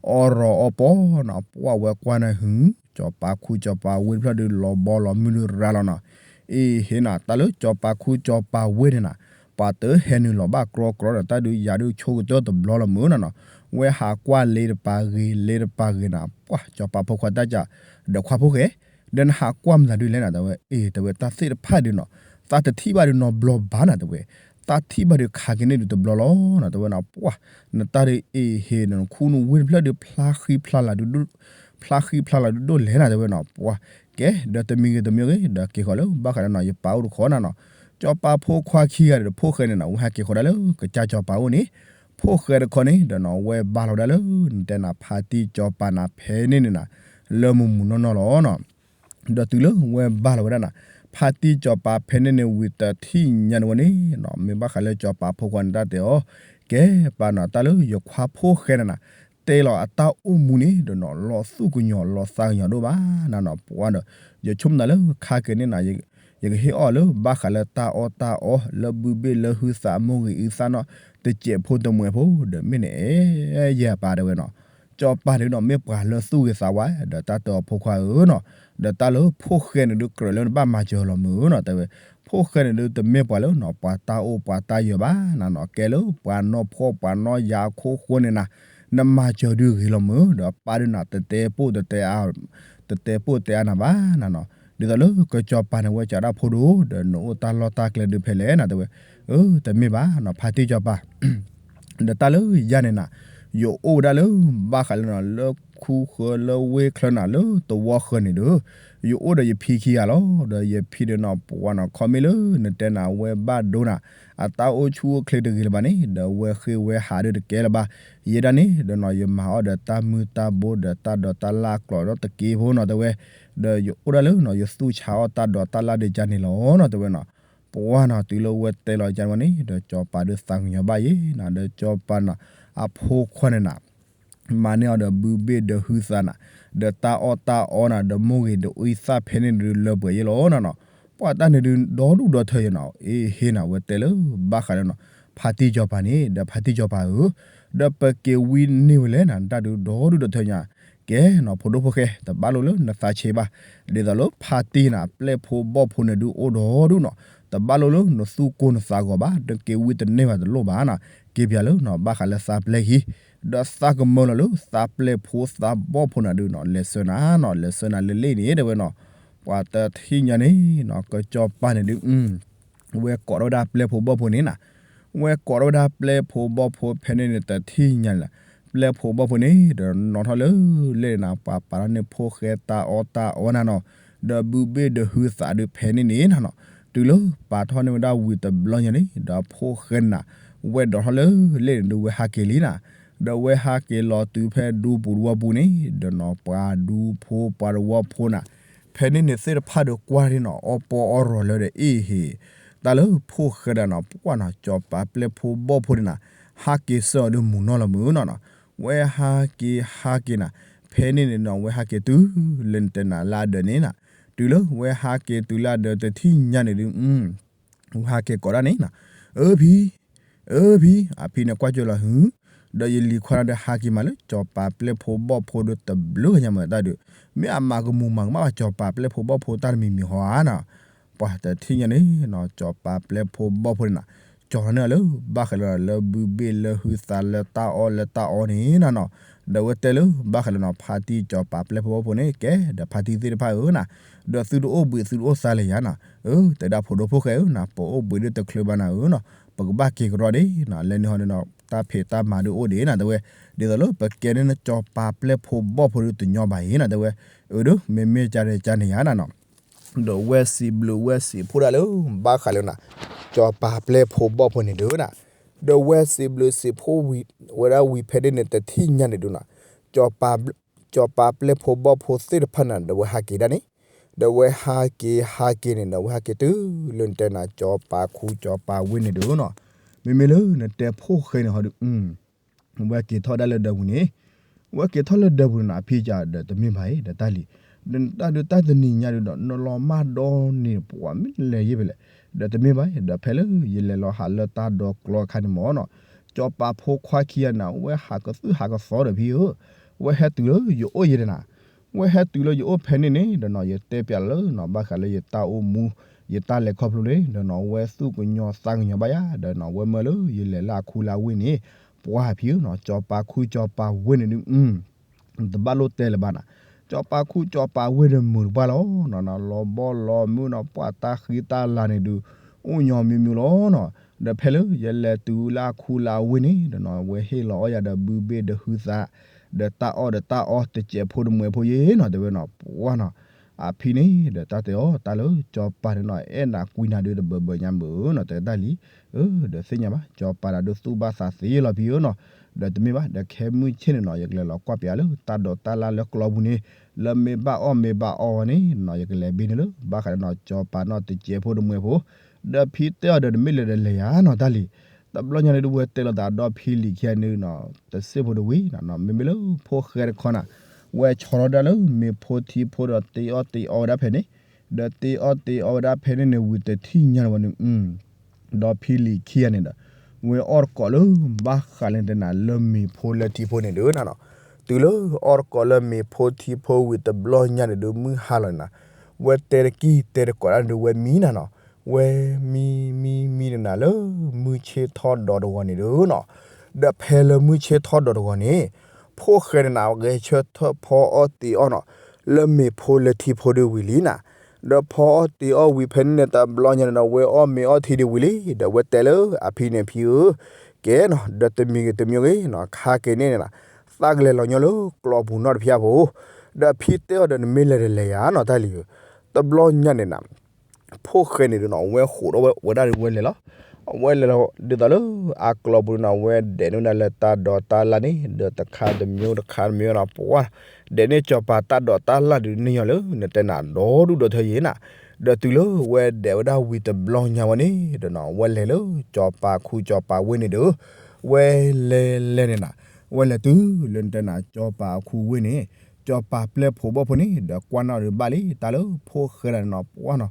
အီၣ်ရီၤအီၣ်ပီနီၤ ပှၢ်ဝဲကွၢ်န့ၣ်ဟု, ကၠီၤပၤခူကၠီၤပၤဝ့ၢ်တဖျၢၣ်ဒုးလီၤဘီလီၤမုၢ်ဒုးရၤလီၤနီၤ, အ့ဟ့နီၤ တၢ်လၢကၠီၤပၤခူကၠီၤပၤဝ့ၢ်န့ၣ်နၤ, ပှၤတဟဲနုာ်လီၤဘၣ်ကြီကြီဒီး တၢ်ဒုးယၤဒုးဆိကတၢၢ်တဘျီလီၤမုၢ်နီၤနီၤ, ဝဲဟးကွၢ်လ့တပၤဂ့ၤ လ့တပၤဂ့ၤနၤ ပှၢ်ကၠီၤပၤဖိခွါတၢ်ကး, ဒီးခွါဖိၣ်ဃဲ, ဒီးနဟးကွၢ်မနုၤဒုးလဲၣ်နၤ တဲဝဲ, အ့ တဲဝဲတၢ်သ့ၣ်တဖၣ်ဒုးနီၤ, သးတထံၣ်ဘၣ်ဒုးနီတဘျီဘၣ်နၤ တဲဝဲ, တၢ်ထံၣ်ဘၣ်ဒုးခးက့ၤန့ၢ်ဒုးတဘျီလီၤနီၤ တဲဝဲနီၤ ပှၢ် နတၢ်ဒုးအ့ဟ့ၣ်နခူၣ်နဝ့ၢ်တဖျၢၣ်ဒုး ဖျါဃံဖျါလၤဒုးဒိၣ်လဲၣ်နီၤ တဲဝဲနီၤ ပှၢ်ကဲ ဒီးတမံၤဂ့ၤတမံၤဂ့ၤ ဒီးက့ၤဃီၤလၢဘၣ်ဃးလၢနီၤ ယပၢ်အိၣ်တခီနီၤနီၤ စီၤပၤဖိခွါခံဂၤဒီး ဖိၣ်ဃဲန့ၣ်နီၤ ဝဲဟးက့ၤဃီၤဒၣ်လၢကစၢ်စီၤပၤအိၣ်န့ၣ် ဖိၣ်ဃဲတခီန့ၣ် ဒီးနီၤ ဝဲဘၣ်လီၤဝဲဒၣ်လၢ နတဲနၤ ဖါတံၢ်စီၤပၤနၤ ဖဲန့ၣ်န့ၣ်နၤ လၢမုၢ်မုၢ်နီၢ်နီၢ်လီၤနီၤ ဒီးတုၤလၢဝဲဘၣ်လီၤဝဲဒၣ်နၤ ဖါတံၢ်စီၤပၤဖဲန့ၣ်န့ၣ် ဝံၤတထံၣ်ညါန့ၣ်ဝဲန့ၣ် မ့ၢ်ဘၣ်ဃးလၢစီၤပၤဖိခွါန့ၣ်တၢ်တဲအီၤ ကဲပၢ်နီၤ တၢ်လၢယခွါဖိၣ်ဃဲန့ၣ်နၤ တဲလီၤအတၢ်အိၣ်မူန့ၣ် ဒီးနီၤ လီၤသူၣ်ကညီၤလီၤသးကညီၤဒိၣ်ဘၣ်နၤနီၤ ပှၢ်ဒီး ယဆိကမိၣ်သးလၢခါက့ၤန့ၣ်နၤ ယကဟ့ၣ်အီၣ်လၢဘၣ်ဃးလၢတၢ်အီၣ်တၢ်အီ လၢဘုဘ့ၣ်လၢဟုသးအမိၢ်ဂ့ၤအုသၣ်နီၣ် တစဲးဖိတမှဲးဖိ ဒီးမ့ၢ်န့ၣ်အဲ ယဲၢ်ပၢ်တဲဝဲနီၤ စီၤပၤန့ၣ်နီၤ မ့ၢ်ပှၤလၢသူၣ်ဂ့ၤသးဝါ ဒီးတၢ်တဲအီၤဖိခွါဧၢနီၤ ဒီးတၢ်လၢဖိၣ်ဃဲန့ၣ်ဒုးကြၢးလၢနဘၣ်မၤစၢၤလီၤမုၢ်နီၤ တဲဝဲ ဖိၣ်ဃဲန့ၣ်ဒုးတမ့ၢ်ပှၤလၢနီၤ ပှၤတၢ်အိၣ်ပှၤတၢ်ယၢၤဘၣ်နၤနီၤ ကဲလၢပှၤနီၢ်ဖှီၣ်ပှၤနီၢ်ယၤအခိၣ်ဃိန့ၣ်နၤ နမၤစၢၤဒုးဂ့ၤလီၤမုၢ် ဒီးပၢ်ဒုးနၤ တတဲပိၢ်တတဲအါ တတဲပိၢ်တဲအါနၤဘၣ်နၤနီၤ ဒ်သိးလၢကစီၤပၤန့ၣ်ဝဲကးဒၣ်ဖိဒိၣ် ဒီးနအိၣ်တၢ်လီၢ်တၢ်ကျဲဒုးဖဲလဲၣ်နၤ တဲဝဲ အၢ တမ့ၢ်ဘၣ်နီၤ ဖါတံၢ်စီၤပၤ ဒီးတၢ်လၢယၤန့ၣ်နၤ ယအိၣ်ဝဲဒၣ်လၢ ဘၣ်ဃးလၢနီၤ လၢခူဃၢၤလၢဝ့ၢ်ချၢနၤ လၢသဝီဃၢၤန့ၣ်ဒီး ယအိၣ်ဒီးယဖံခံဂၤလီၤ ဒီးယဖံဒီးနီၤ ပှၢ်နီၤ ခီမ့ၢ်လၢနတဲနၤ အဝဲဘၣ်ဒိနၤ အတၢ်အိၣ်ဆူၣ်အိၣ်ချ့တဂ့ၤလၢၤဘၣ်န့ၣ် ဒီးအဝဲဃ့ဝဲဟးဒုးတကဲလၢၤဘၣ် ယဲဒၣ်န့ၣ် ဒီးနီၤ ယမၤအီၣ်ဒီးတၢ်မုၢ်တၢ်ဘိဒီးတၢ်ဒိးတၢ်လၢ်ကျိးဒီးတက့ဖိနီၤ တဲဝဲ ဒီးယအိၣ်ဒၣ်လၢနီၤ ယသူၣ်ဆါအီၣ်တၢ်ဒိးတၢ်လၢ်ဒုးကါန့ၣ်လီၤနီၤ တဲဝဲနီၤ ပှၢ်နီၤ တုၤလၢဝဲတဲလီၤကါန့ၣ်ဝဲန့ၣ် ဒီးစီၤပၤဒုးသးကညီၤဘၣ်ယဲနီၤ ဒီးစီၤပၤနီၤ အဖိခွါန့ၣ်နၤ မၤန့ၢ်အီၤဒီးဘုဘ့ၣ်ဒီးဟုသးနၤ ဒီးတၢ်အီၣ်တၢ်အီနၤ ဒီးမိၢ်ဂ့ၤဒီးအုသၣ်ဖဲန့ၣ်ဒုးလၢပှဲၤယဲလီၤနီၤနီၤ ပှၢ်တၢ်န့ၣ်ဒုးဒီဒူၣ်ဒီထၢယဲနီၤ အ့ဟ့ၣ်နၤ ဝဲတဲလၢဘၣ်ဃးလၢနီၤ ဖါတံၢ်စီၤပၤန့ၣ် ဒီးဖါတံၢ်စီၤပၤဧၢ ဒီးပက့ၤဝံန့ၢ်ဝဲလဲၣ်နၤ တၢ်ဒုးဒီဒူၣ်ဒီထၢညါ ကဲနီၤ ဖိဒိၣ်ဖိၣ်ဃဲ တဘၣ်လိာ်လၢနသးဆံးဘၣ် ဒ်သိးလၢဖါတံၢ်နၤ ပျဲၢ်ဖိဘီၣ်ဖိန့ၣ်ဒုးအိၣ်ဒီဒူၣ်နီၤ တဘၣ်လိာ်လၢနသူၣ်ကိၢ်နသးဂီၤဘၣ် နက့ၤဝံတန့ၢ်ဘၣ်တလိၣ်ဘၣ်နီၤ က့ၤပၠးလၢနီၤ ဘၣ်ဃးလၢသးပျဲၢ်ခံ ဒီးသးကမၢလီၤလၢသးပျဲၢ်ဖိသးဘီၣ်ဖိနၤဒုးနီၤ လဲၤဆှၢနၤနီၤ လဲၤဆှၢနၤလၢလ့ၣ်န့ၣ် တဲဝဲနီၤ ပှၤတထံၣ်ညါန့ၣ်နီၤ ကစီၤပၤန့ၣ်ဒုး ဝဲကိးထီၣ်ဝဲဒၣ်ပျဲၢ်ဖိဘီၣ်ဖိန့ၣ်နၤ ဝဲကိးထီၣ်ဝဲဒၣ်ပျဲၢ်ဖိဘီၣ်ဖိဖဲန့ၣ်န့ၣ် တထံၣ်ညါန့ၣ်လီၤ ပျဲၢ်ဖိဘီၣ်ဖိန့ၣ် ဒီးနီၤထီၣ်လၢလ့ၣ်န့ၣ်နၤ ပှၤပာ်ထီၣ်န့ၢ်ဖိၣ်ဃဲတၢ်အီၣ်တၢ်အီနၤနီၤ ဒီးဘုဘ့ၣ်ဒီးဟုသးဒုးဖဲန့ၣ်န့ၣ်နၤနီၤ တုၤလၢပာ်ထီၣ်န့ၢ်ဝဲဒၣ်ဝံၤတဘျီညါန့ၣ် ဒီးဖိၣ်ဃဲန့ၣ်နၤ ဝဲဒိးထီၣ်လၢလ့ၣ်န့ၣ်ဒုးဝဲဟးက့ၤလံနၤ ဒီးဝဲဟးက့ၤလီၤတုၤဖဲဒူပူၤတဝီပူၤန့ၣ် ဒီးနီၤပှၤဒူဖိပှၤတဝီဖိနၤ ဖဲန့ၣ်န့ၣ်သ့ၣ်တဖၣ်ဒီးကွၢ်ဒၣ်နီၤ အီၣ်ပီအီၣ်ရီၤလၢဒီးအ့ၣ်ဟ့ၣ် တၢ်လၢဖိၣ်ဃဲဒီးနီၤ ပှၢ်နီၤ စီၤပၤပျဲၢ်ဖိဘီၣ်ဖိန့ၣ်နၤ ဟးက့ၤဆၢအီၤဒုးမုၢ်နီၢ်လီၤမုၢ်နီၤနီၤ ဝဲဟးက့ၤဟးက့ၤနၤ ဖဲန့ၣ်န့ၣ်နီၤ ဝဲဟးက့ၤတုၤလၢနတဲနၤလၢအဒၢးန့ၣ်နၤ တုၤလၢဝဲဟးက့ၤတုၤလၢအဒၢးတထံၣ်ညါန့ၣ်ဒုး ဝဲဟးက့ၤကိးဒၣ်န့ၣ်နီၤ အၢဖံ အၢဖံ အဖံန့ၣ်ကွၢ်ကၢလီၤဟု ဒီးယလံၤခွါန့ၣ်ဒီးဟးက့ၤမးလၢ စီၤပၤပျဲၢ်ဖိဘီၣ်ဖိဒီးတဘျုးကညါမၤတၢ်ဒုး မ့ၢ်အမၤကမူၤမၤကမၣ်ဘၣ် စီၤပၤပျဲၢ်ဖိဘီၣ်ဖိတၢ်တမံၤမံၤဟီဧါနီၤ ပှၤတထံၣ်ညါန့ၣ်နီၤ စီၤပၤပျဲၢ်ဖိဘီၣ်ဖိန့ၣ်နၤ ကၠီၤထီၣ်န့ၢ်အီၤလၢ ဘၣ်ဃးလၢ လၢဘုဘ့ၣ်လၢဟုသးလၢတၢ်အီၣ်လၢတၢ်အီန့ၣ်နၤနီၤ ဒီးဝဲတဲလၢ ဘၣ်ဃးလၢနီၤ ဖါတံၢ်စီၤပၤပျဲၢ်ဖိဘီၣ်ဖိန့ၣ် ကဲ ဒီးဖါတံၢ်သ့ၣ်တဖၣ်ဧၢနၤ ဒီးသုတအိၣ်ဘှံးသုတအိၣ်သါလၢၤယၤနၤ အၢ တဲဒၣ်ဖိဒိၣ်ဖိၣ်ဃဲဧၢနၤ ပအိၣ်ဘှံးဒုးတချုးဘၣ်နၤဧၢနီၤ ပကဘၣ်က့ၤကရီဒၣ်နၤ လဲၤနုာ်ဟီဒုးနီၤ တၢ်ဖံးတၢ်မၤဒုးအိၣ်ဒံးနၤ တဲဝဲ ဒ်သိးလၢပကဲန့ၢ်နစီၤပၤပျဲၢ်ဖိဘီၣ်ဖိဒုးတညီဘၣ်အံၤနၤ တဲဝဲ အၢ ဒီးမ့မ့ၢ်ကန့ၣ်ကန့ၣ်ယၤနၤနီၤ ဒီးဝဲစံးဘျုးဝဲစံးဖှိၣ်ဒၣ်လၢ ဘၣ်ဃးလၢနၤ စီၤပၤပျဲၢ်ဖိဘီၣ်ဖိန့ၣ်ဒုးနၤ ဒီးဝဲစံးဘျုးစံးဖှိၣ်ဝဲဒၣ်ဝံၤဖဲဒၣ်န့ၣ်တထံၣ်ညါန့ၣ်ဒုးနၤ စီၤပၤပျဲၢ်ဖိဘီၣ်ဖိသ့ၣ်တဖၣ်နၤ ဒီးဝဲဟးက့ၤဒၣ်န့ၣ် ဒီးဝဲဟးက့ၤဟးက့ၤန့ၣ် ဒီးဝဲဟးက့ၤတုၤလၢနတဲနၤ စီၤပၤခူစီၤပၤဝ့ၢ်န့ၣ်ဒုးနီၤ မ့မ့ၢ်လၢနတဲဖိၣ်ဃဲန့ၣ်ဟီဒုး ဝဲက့ၤထီၣ်ဒၣ်လၢဒၢးပူၤန့ၣ် ဝဲက့ၤထီၣ်လၢဒၢးပူၤန့ၣ် အဖံကဒီးတမ့ၢ်ဘၣ်အံၤ ဒီးတၢ်လံၤ ဒီးတၢ်ဒုးတၢ်တနံၤညါဒုးဒီး နလီၤမၢ်ဒီန့ၣ် ပှၤမ့ၢ်လဲၤယံၤဖဲလဲၣ် ဒီးတမ့ၢ်ဘၣ်အံၤ ဒီးဖဲလၢယလဲၤလီၤဟးလၢတၢ်ဒိးကျီအခါန့ၣ်မ့ၢ်နီၤ စီၤပၤဖိခွါခံဂၤန့ၣ် ဝဲဟးကသုၣ်ဟးကသီဒီးဖံဧၢ ဝဲဟဲတုၤလၢယအိၣ်ယဲၢ်န့ၣ်နၤ ဝဲဟဲတုၤလၢယအိၣ်ဖဲန့ၣ်န့ၣ် ဒီးနီၤ ယတဲပျးလၢနီၤ ဘၣ်ဃးလၢယတၢ်အိၣ်မူ ယတၢ်လဲၤခီဖျိန့ၣ် ဒီးနီၤ ဝဲသူၣ်ကညီၤသးကညီၤဘၣ်ယၤ ဒီးနီၤ ဝဲမၢလၢယလဲၤလၢအခူလၢအဝ့ၢ်န့ၣ် ပှၤဖံဧၢနီၤ စီၤပၤခူစီၤပၤဝ့ၢ်န့ၣ်ဒုး တဘၣ်လိၣ်တဲလၢၤဘၣ်နီၤ စီၤပၤခူစီၤပၤဝ့ၢ်ဒီးမုာ်တပှၢ်လီၤနီၤ လီၤဘီလီၤမုၢ်နီၤ ပှၤတၢ်ဃံတၢ်လၤန့ၣ်ဒုး အိၣ်ညီမံၤမံၤလီၤနီၤ ဒီးဖဲလၢယလဲၤတုၤလၢအခူလၢအဝ့ၢ်န့ၣ်ဒီးနီၤ ဝဲဟ့ၣ်လီၤအီၣ်ယၤဒီးဘုဘ့ၣ်ဒီးဟုသး ဒီးတၢ်အီၣ်ဒီးတၢ်အီတစဲးဖိတမှဲးဖိယ့ၣ်နီၤ တဲဝဲနီၤ ပှၢ်နီၤ အဖံန့ၣ်ဒီးတၢ်တဲအီၤ တၢ်လၢစီၤပၤန့ၣ်နီၤ အဲၣ်နၤကွံနၤဒုးတဘၢဘၢညါမုာ်နီၤ တဲတၢ်လံ ဒီးသ့ၣ်ညါဘၣ် စီၤပၤတၢ်ဒုးသူၣ်ဘၣ်သးသ့လီၤဖံဧၢနီၤ ဒီးတမ့ၢ်ဘၣ် ဒီးခဲမုၢ်ဆ့ၣ်န့ၣ်နီၤ ယကလဲၤလီၤကွၢ်ပၠးလၢတၢ်ဒိးတၢ်လၣ်လၢကျီပူၤန့ၣ် လၢမ့ၢ်ဘၣ်အီၣ်မ့ၢ်ဘၣ်အီဝဲန့ၣ်နီၤ ယကလဲၤဘ့န့ၣ်လၢ ဘၣ်ဃးဒီးနီၤ စီၤပၤနီၤတစဲးဖိတမှဲးဖိ ဒီးဖံတဲအီၤဒီးနမ့ၢ်လဲၤဒီးလဲၤယၤနီၤတၢ်လံ တဘျီညါန့ၣ်ဒုးဝဲတဲလိာ်သးဒီဖံလံၤခံဂၤန့ၣ်နီၤ တစ့ၢ်ဖိတဝံၤနီၤ မ့မ့ၢ်လၢဖိၣ်ဃဲတခီနီၤ ဝဲဆီထီၣ်ဒၣ်လၢမ့ၤဖိထံဖိဒီးတ့အီၣ်တ့အီဝဲဒၣ်ဖဲန့ၣ် ဒီးတ့အီၣ်တ့အီဝဲဒၣ်ဖဲန့ၣ်န့ၣ် ဝံၤတထံၣ်ညါန့ၣ်ဝဲန့ၣ် ဒီဖံလံၤခံဂၤန့ၣ်ဒီး ဝဲအီၣ်တကိးလၢ ဘၣ်ဃးလၢနတဲနၤလၢမ့ၤဖိလၢထံဖိန့ၣ်ဒုးနီၤနီၤ တုၤလၢအီၣ်တကိးလၢမ့ၤဖိထံဖိဝံၤတဘျီညါန့ၣ်ဒုး မုၢ်ဟါလီၤန့ၣ်နီၤ ဝဲတဲတကံၢ်တဲတကိးဒၣ်န့ၣ်ဒုး ဝဲမံနီၤနီၤ ဝဲမံမံမံန့ၣ်နၤလၢ မုၢ်ဆ့ၣ်ထီၣ်ဒီးတဂီၤန့ၣ်ဒုးနီၤ ဒီးဖဲလၢမုၢ်ဆ့ၣ်ထီၣ်ဒီးတဂီၤန့ၣ် ဖိၣ်ဃဲန့ၣ်နၤ ဂဲၤဆၢထၢၣ်ဖီအီၣ်တ့အီၣ်နီၤ လၢမ့ၤဖိလၢထံဖိဒုးဝံၤလံနီၤ ဒီးဖီအီၣ်တ့အီၣ်ဝံၤဖဲန့ၣ်န့ၣ် တဘျီညါန့ၣ်နီၤ ဝဲအီၣ်မ့ၤအီၣ်ထံဒုးဝံၤလံ ဒီးဝဲတဲလၢအဖံန့ၣ် ဖံဧၢ ကဲနီၤ ဒီးတမံၤဂ့ၤတမံၤဂ့ၤနီၤ ခါက့ၤန့ၣ်န့ၣ်နီၤ သးကလဲၤလီၤညီလၢကျီပူၤနီတဖျၢၣ်ဖိ ဒီးဖံတဲအီၤဒီးနမ့ၢ်လဲၤဒီးလဲၤယၤနီၤတၢ်လံၤဧၢ တဘျီညါန့ၣ်နၤ ဖိၣ်ဃဲန့ၣ်ဒုးနီၤ ဝဲဃိးဒီးဝဲဒၣ်ဒုးဝဲလဲၤလီၤ အဝဲလဲၤလီၤ ဒ်သိးလၢအကျီပူၤန့ၣ်နီၤ ဝဲဒဲးန့ၢ်ဝဲဒၣ်လၢတၢ်ဒိးတၢ်လၣ်န့ၣ် ဒီးတခါတမံၤတခါတမံၤနီၤ ပှၢ် ဒဲးန့ၢ်စီၤပၤတၢ်ဒိးတၢ်လၣ်ဒုးန့ၢ်ညီလၢ နတဲနၤဒီဒူၣ်ဒီထၢယံၤနၤ ဒီးတုၤလၢဝဲဒဲးဝဲဒၣ်ဝံၤတဘျီညါဝဲန့ၣ်ဒီးနီၤ ဝဲလဲၤလၢစီၤပၤခူစီၤပၤဝ့ၢ်န့ၣ်ဒီး ဝဲလဲၤလဲၤန့ၣ်နၤ ဝဲလဲၤတုၤလၢနတဲနၤစီၤပၤအခူဝ့ၢ်န့ၣ် စီၤပၤပျဲၢ်ဖိဘီၣ်ဖိန့ၣ် ဒီးကွၢ်နီၣ်ဒုးဘၣ်လံ တၢ်လၢဖိၣ်ဃဲဒၣ်န့ၣ်နီၤ ပှၢ်နီၤ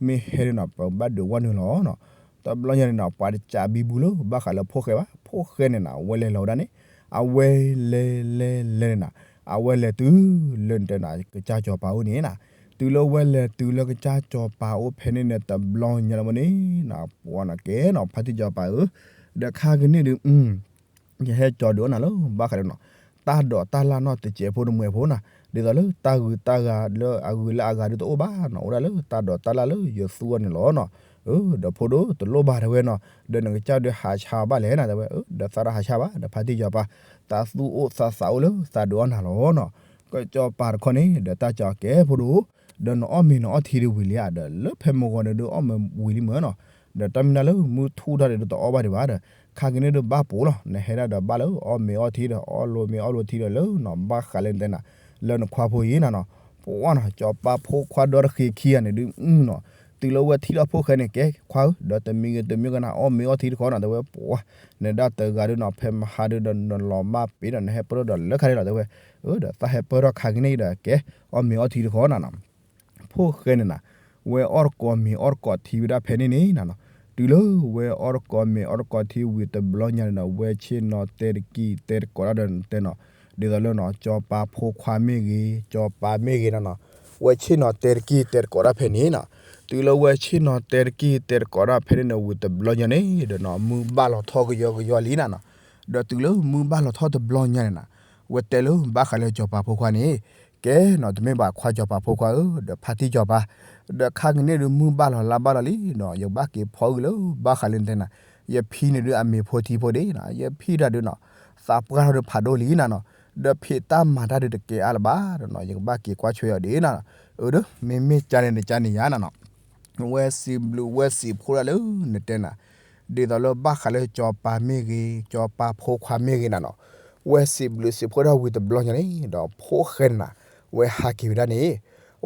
မ့ၢ်ဟဲဒုးနီၤ ပဘၣ်ဒုးဝဲနုာ်လီၤနီၤ တဘျီညါန့ၣ်နီၤ ပှၤတစးဘံဘူလၢ ဘၣ်ဃးလၢဖိၣ်ဃဲဘၣ် ဖိၣ်ဃဲန့ၣ်နၤ ဝဲလဲၤလီၤဝဲဒၣ်န့ၣ် အဝဲလဲၤလဲၤလဲၤန့ၣ်နၤ အဝဲလဲၤတုၤလၢနတဲနၤ ကစၢ်စီၤပၤအိၣ်န့ၣ်နၤ တုၤလၢဝဲလဲၤတုၤလၢကစၢ်စီၤပၤအိၣ်ဖဲန့ၣ်န့ၣ် တဘျီညါလၢဝဲန့ၣ်နၤ ပှၢ်နီၤ ကဲနီၤ ဖါတံၢ်စီၤပၤဧၢ ဒီးခါကန့ၣ်ဒုး ယဟဲကၠီဒုးအီၣ်နၤလၢ ဘၣ်ဃးဒီးနီၤ တၢ်ဒိးတၢ်လၣ်နီၢ်တစဲးဖိတမှဲးဖိနၤ ဒ်သိးလၢတၢ်ဂုၤတၢ်ဂၤလၢအဂုၤလၢအဂၤဒုးတအိၣ်ဘၣ်နီၤ အိၣ်ဒၣ်လၢတၢ်ဒိးတၢ်လၣ်လၢယသူအီၤန့ၣ်လီၤနီၤ ဒီးဖိဒိၣ်တလိၣ်ဘၣ်တဲဝဲနီၤ ဒီးနကစၢ်ဒုးဟးဆါဘၣ်လဲၣ်နၤ တဲဝဲ ဒီးသးဒီးဟးဆါဘၣ် ဒီးဖါတံၢ်စီၤပၤ သးသူၣ်အိၣ်သးသးအိၣ်လၢသးဒုးအီၣ်နၤလီၤနီၤ ကစီၤပၤတခီန့ၣ် ဒီးတၢ်ကၠီကဲဖိဒိၣ် ဒီးနအီၣ်မ့ၤနအီၣ်ထံဒုးဝံၤလံဧါ ဒီးလၢဖဲမုၢ်ဂီၤန့ၣ်ဒုးအီၣ်မ့ၤဝံၤလံမုၢ်နီၤ ဒီးတၢ်မ့ၢ်ဒၣ်လၢမုၢ်ထူၣ်ထီၣ်ဒီးတအီၣ်ဘၣ်ဒံးဘၣ်ဒီး ခါကန့ၣ်ဒုးဘၣ်ပိာ်လီၤ နဟဲဒၣ်ဒီးဘၣ်လၢအီၣ်မ့ၤအီၣ်ထံဒီး အီၣ်လိာ်မ့ၤအီၣ်လိာ်ထံဒီးလၢနီၤ ဘၣ်ဃးလၢနတဲနၤ လၢနခွါဖိအံၤနၤနီၤ ပှၢ်နီၤ စီၤပၤဖိခွါဒီတဃ့ခံဂၤန့ၣ်ဒုးနီၤ တုၤလၢဝဲထံၣ်ဒီးဖိၣ်ဃဲန့ၣ် ကဲခွါဧၢ ဒီးတမံၤဂ့ၤတမံၤဂ့ၤနၤ အီၣ်မ့ၤအီၣ်ထံတခီနီၤ တဲဝဲပှၢ် နဒၣ်တဂၤဒုးနီၤ ဖဲမဟါဒုးဒီးနလီၤမၢ်ပ့ၤဒီး နဟဲပၢၢ်ထီၣ်ဒီးလၢခါန့ၣ်လီၤ တဲဝဲ ဒီးသးဟဲပၢၢ်ထီၣ်ခါကန့ၣ်ဒီး ကဲ အီၣ်မ့ၤအီၣ်ထံတခီနီၤနီၤ ဖိၣ်ဃဲန့ၣ်နၤ ဝဲအီၣ်တကိးမ့ၤအီၣ်တကိးထံဝဲဒၣ်ဖဲန့ၣ်န့ၣ်နၤနီၤ တုၤလၢဝဲအီၣ်တကိးမ့ၤအီၣ်တကိးထံဝံၤတဘျီညါန့ၣ်ဒီး ဝဲဆ့ၣ်နီၤတဲတကံၢ်တဲတကိးဒၣ်ဒီးတဲနီၤ ဒ်သိးလၢနီၤ စီၤပၤဖိခွါမ့ၢ်ဂ့ၤ စီၤပၤမ့ၢ်ဂ့ၤနီၤနီၤ ဝဲဆ့ၣ်နီၤတဲတကံၢ်တဲတကိးဒၣ်ဖဲန့ၣ်နီၤ တုၤလၢဝဲဆ့ၣ်နီၤတဲတကံၢ်တဲတကိးဒၣ်ဖဲန့ၣ်န့ၣ်ဝံၤတဘျီညါန့ၣ်ဒီးနီၤ မုၢ်ဘၣ်လီၤထီၣ်ကယီကယီလံနၤနီၤ ဒီးတုၤလၢမုၢ်ဘၣ်လီၤထီၣ်တဘျီညါန့ၣ်နၤ ဝဲတဲလၢဘၣ်ဃးလၢစီၤပၤဖိခွါန့ၣ် ကဲနီၤ တမ့ၢ်ဘၣ်ခွါစီၤပၤဖိခွါဧၢ ဒီးဖါတံၢ်စီၤပၤ ဒီးခါကန့ၣ်ဒုးမုၢ်ဘၣ်လီၤလါဘၣ်လီၤလံနီၤ ယဘၣ်က့ၤဖီအုၣ်လၢဘၣ်ဃးလၢနတဲနၤ ယဖံန့ၣ်ဒုးအမ့ၤဖိထံဖိဒ့နီၤ ယဖံတၢ်ဒုးနီၤ သးပှၢ်ထီၣ်ဒုးဖးဒိၣ်လံနၤနီၤ ဒီးဖံးတၢ်မၤတၢ်ဒုးတကဲအါလၢၤဘၣ်ဒီးနီၤ ယကဘၣ်က့ၤကွၢ်ဆွဲအီၤဒ့နၤနီၤ အၢ ဒီးမ့မ့ၢ်ကန့ၣ်နကန့ၣ်ယါနၤနီၤ ဝဲစံးဘျုးဝဲစံးဖှိၣ်ဒၣ်လၢနတဲနၤ ဒ်သိးလၢဘၣ်ဃးလၢစီၤပၤမ့ၢ်ဂ့ၤ စီၤပၤဖိခွါမ့ၢ်ဂ့ၤနၤနီၤ ဝဲစံးဘျုးစံးဖှိၣ်ဒၣ်ဝံၤတဘျီညါန့ၣ်ဒီး ဖိၣ်ဃဲန့ၣ်နၤ ဝဲဟးက့ၤဝဲဒၣ်န့ၣ်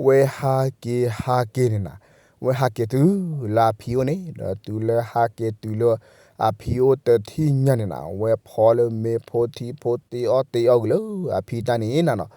ဝဲဟးက့ၤဟးက့ၤန့ၣ်နၤ ဝဲဟးက့ၤတုၤလၢအဖံအိၣ်န့ၣ် ဒီးတုၤလၢဟးက့ၤတုၤလၢအဖံအိၣ်တထံၣ်ညါန့ၣ်နၤ ဝဲဖီလၢမ့ၤဖိထံဖိတ့အီၣ်တ့အီၣ်က့ၤလၢအဖံတၢ်န့ၣ်နၤနီၤ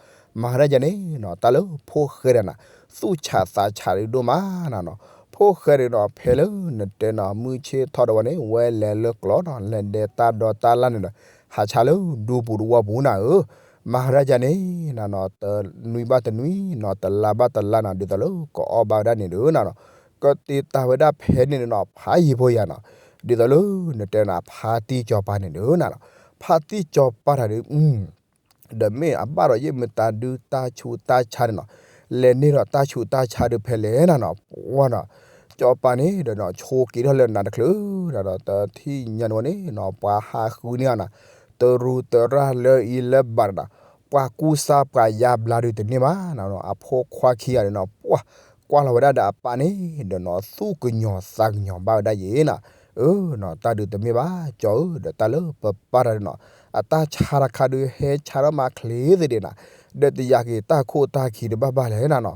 မၤဒၣ်ယၤန့ၣ်နီၤ တၢ်လၢဖိၣ်ဃဲဒၣ်နၤ သူၣ်ဆးသးဆးဒုးဒိၣ်မးနၤနီၤ ဖိၣ်ဃဲဒၣ်နီၤ ဖဲလၢနတဲနီၤ မုၢ်ဆ့ၣ်ထီၣ်ဒီးဝဲန့ၣ် ဝဲလဲၤလၢကျီနီၤ လဲၤဒဲးတၢ်ဒီတၢ်လၣ်န့ၣ်ဒီး ဟးဆါလၢဒူပူၤတဝီပူၤနၤဧၢ မၤဒၣ်ယၤန့ၣ်နၤနီၤ တနွံဘၣ်တနွံနီၤ တလါဘၣ်တလါနၤ ဒ်သိးလၢကအီၣ်ဘၣ်ဝဲဒၣ်န့ၣ်ဒီးနၤနီၤ ကတ့တၢ်ဝဲဒၣ်ဖဲန့ၣ်န့ၣ်နီၤ ဖးယံၤဖိယၤနီၤ ဒ်သိးလၢနတဲနၤ ဖါတံၢ်စီၤပၤန့ၣ်ဒီးနၤနီၤ ဖါတံၢ်စီၤပၤတၢ်ဒုး ဒီးမ့ၢ်အဘၣ်ဒီးယဲၢ်မ့ၢ်တၢ်ဒုးတၢ်ဆူးတၢ်ဆါန့ၣ်နီၤ လဲၤန့ၢ်ဒီးတၢ်ဆူးတၢ်ဆါဒုးဖဲလဲၣ်နၤနီၤ ပှၢ်နီၤ စီၤပၤန့ၣ်ဒီးနီၤ ဆိးက့ၤထီၣ်လၢနးတချုးဒီး တထံၣ်ညါန့ၣ်ဝဲန့ၣ်နီၤ ပှၤဟးဃုန့ၢ်အီၤနၤ, တရူးတရၣ်လၢအံၤလၢဘၣ်ဒီးနီၤ, ပှၤကူစါပှၤယါဘျါဒုးတန့ၢ်ဘၣ်နီၤ, အဖိခွါခံဂၤဒီးနီၤ ပှၤကွၢ်လီၤဝဲဒၣ်ဒီးအပၢ်န့ၣ်ဒီးနီၤ သူၣ်ကညီၤသးကညီၤဘၣ်ဝဲဒၣ်ယဲနီၤ, အၢနီၤ တၢ်ဒုးတမ့ၢ်ဘၣ် ကၠီဧၢ ဒီးတၢ်လၢပပၢ်တဂၤဒီးနီၤ အတၢ်ဆါတခါဒုးဟဲဆါထီၣ်မးချ့သဒံးနၤ, ဒီးတယာ်က့ၤတၢ်ခိၣ်တၢ်ခံတဘၣ်ဘၣ်လဲၣ်နၤနီၤ,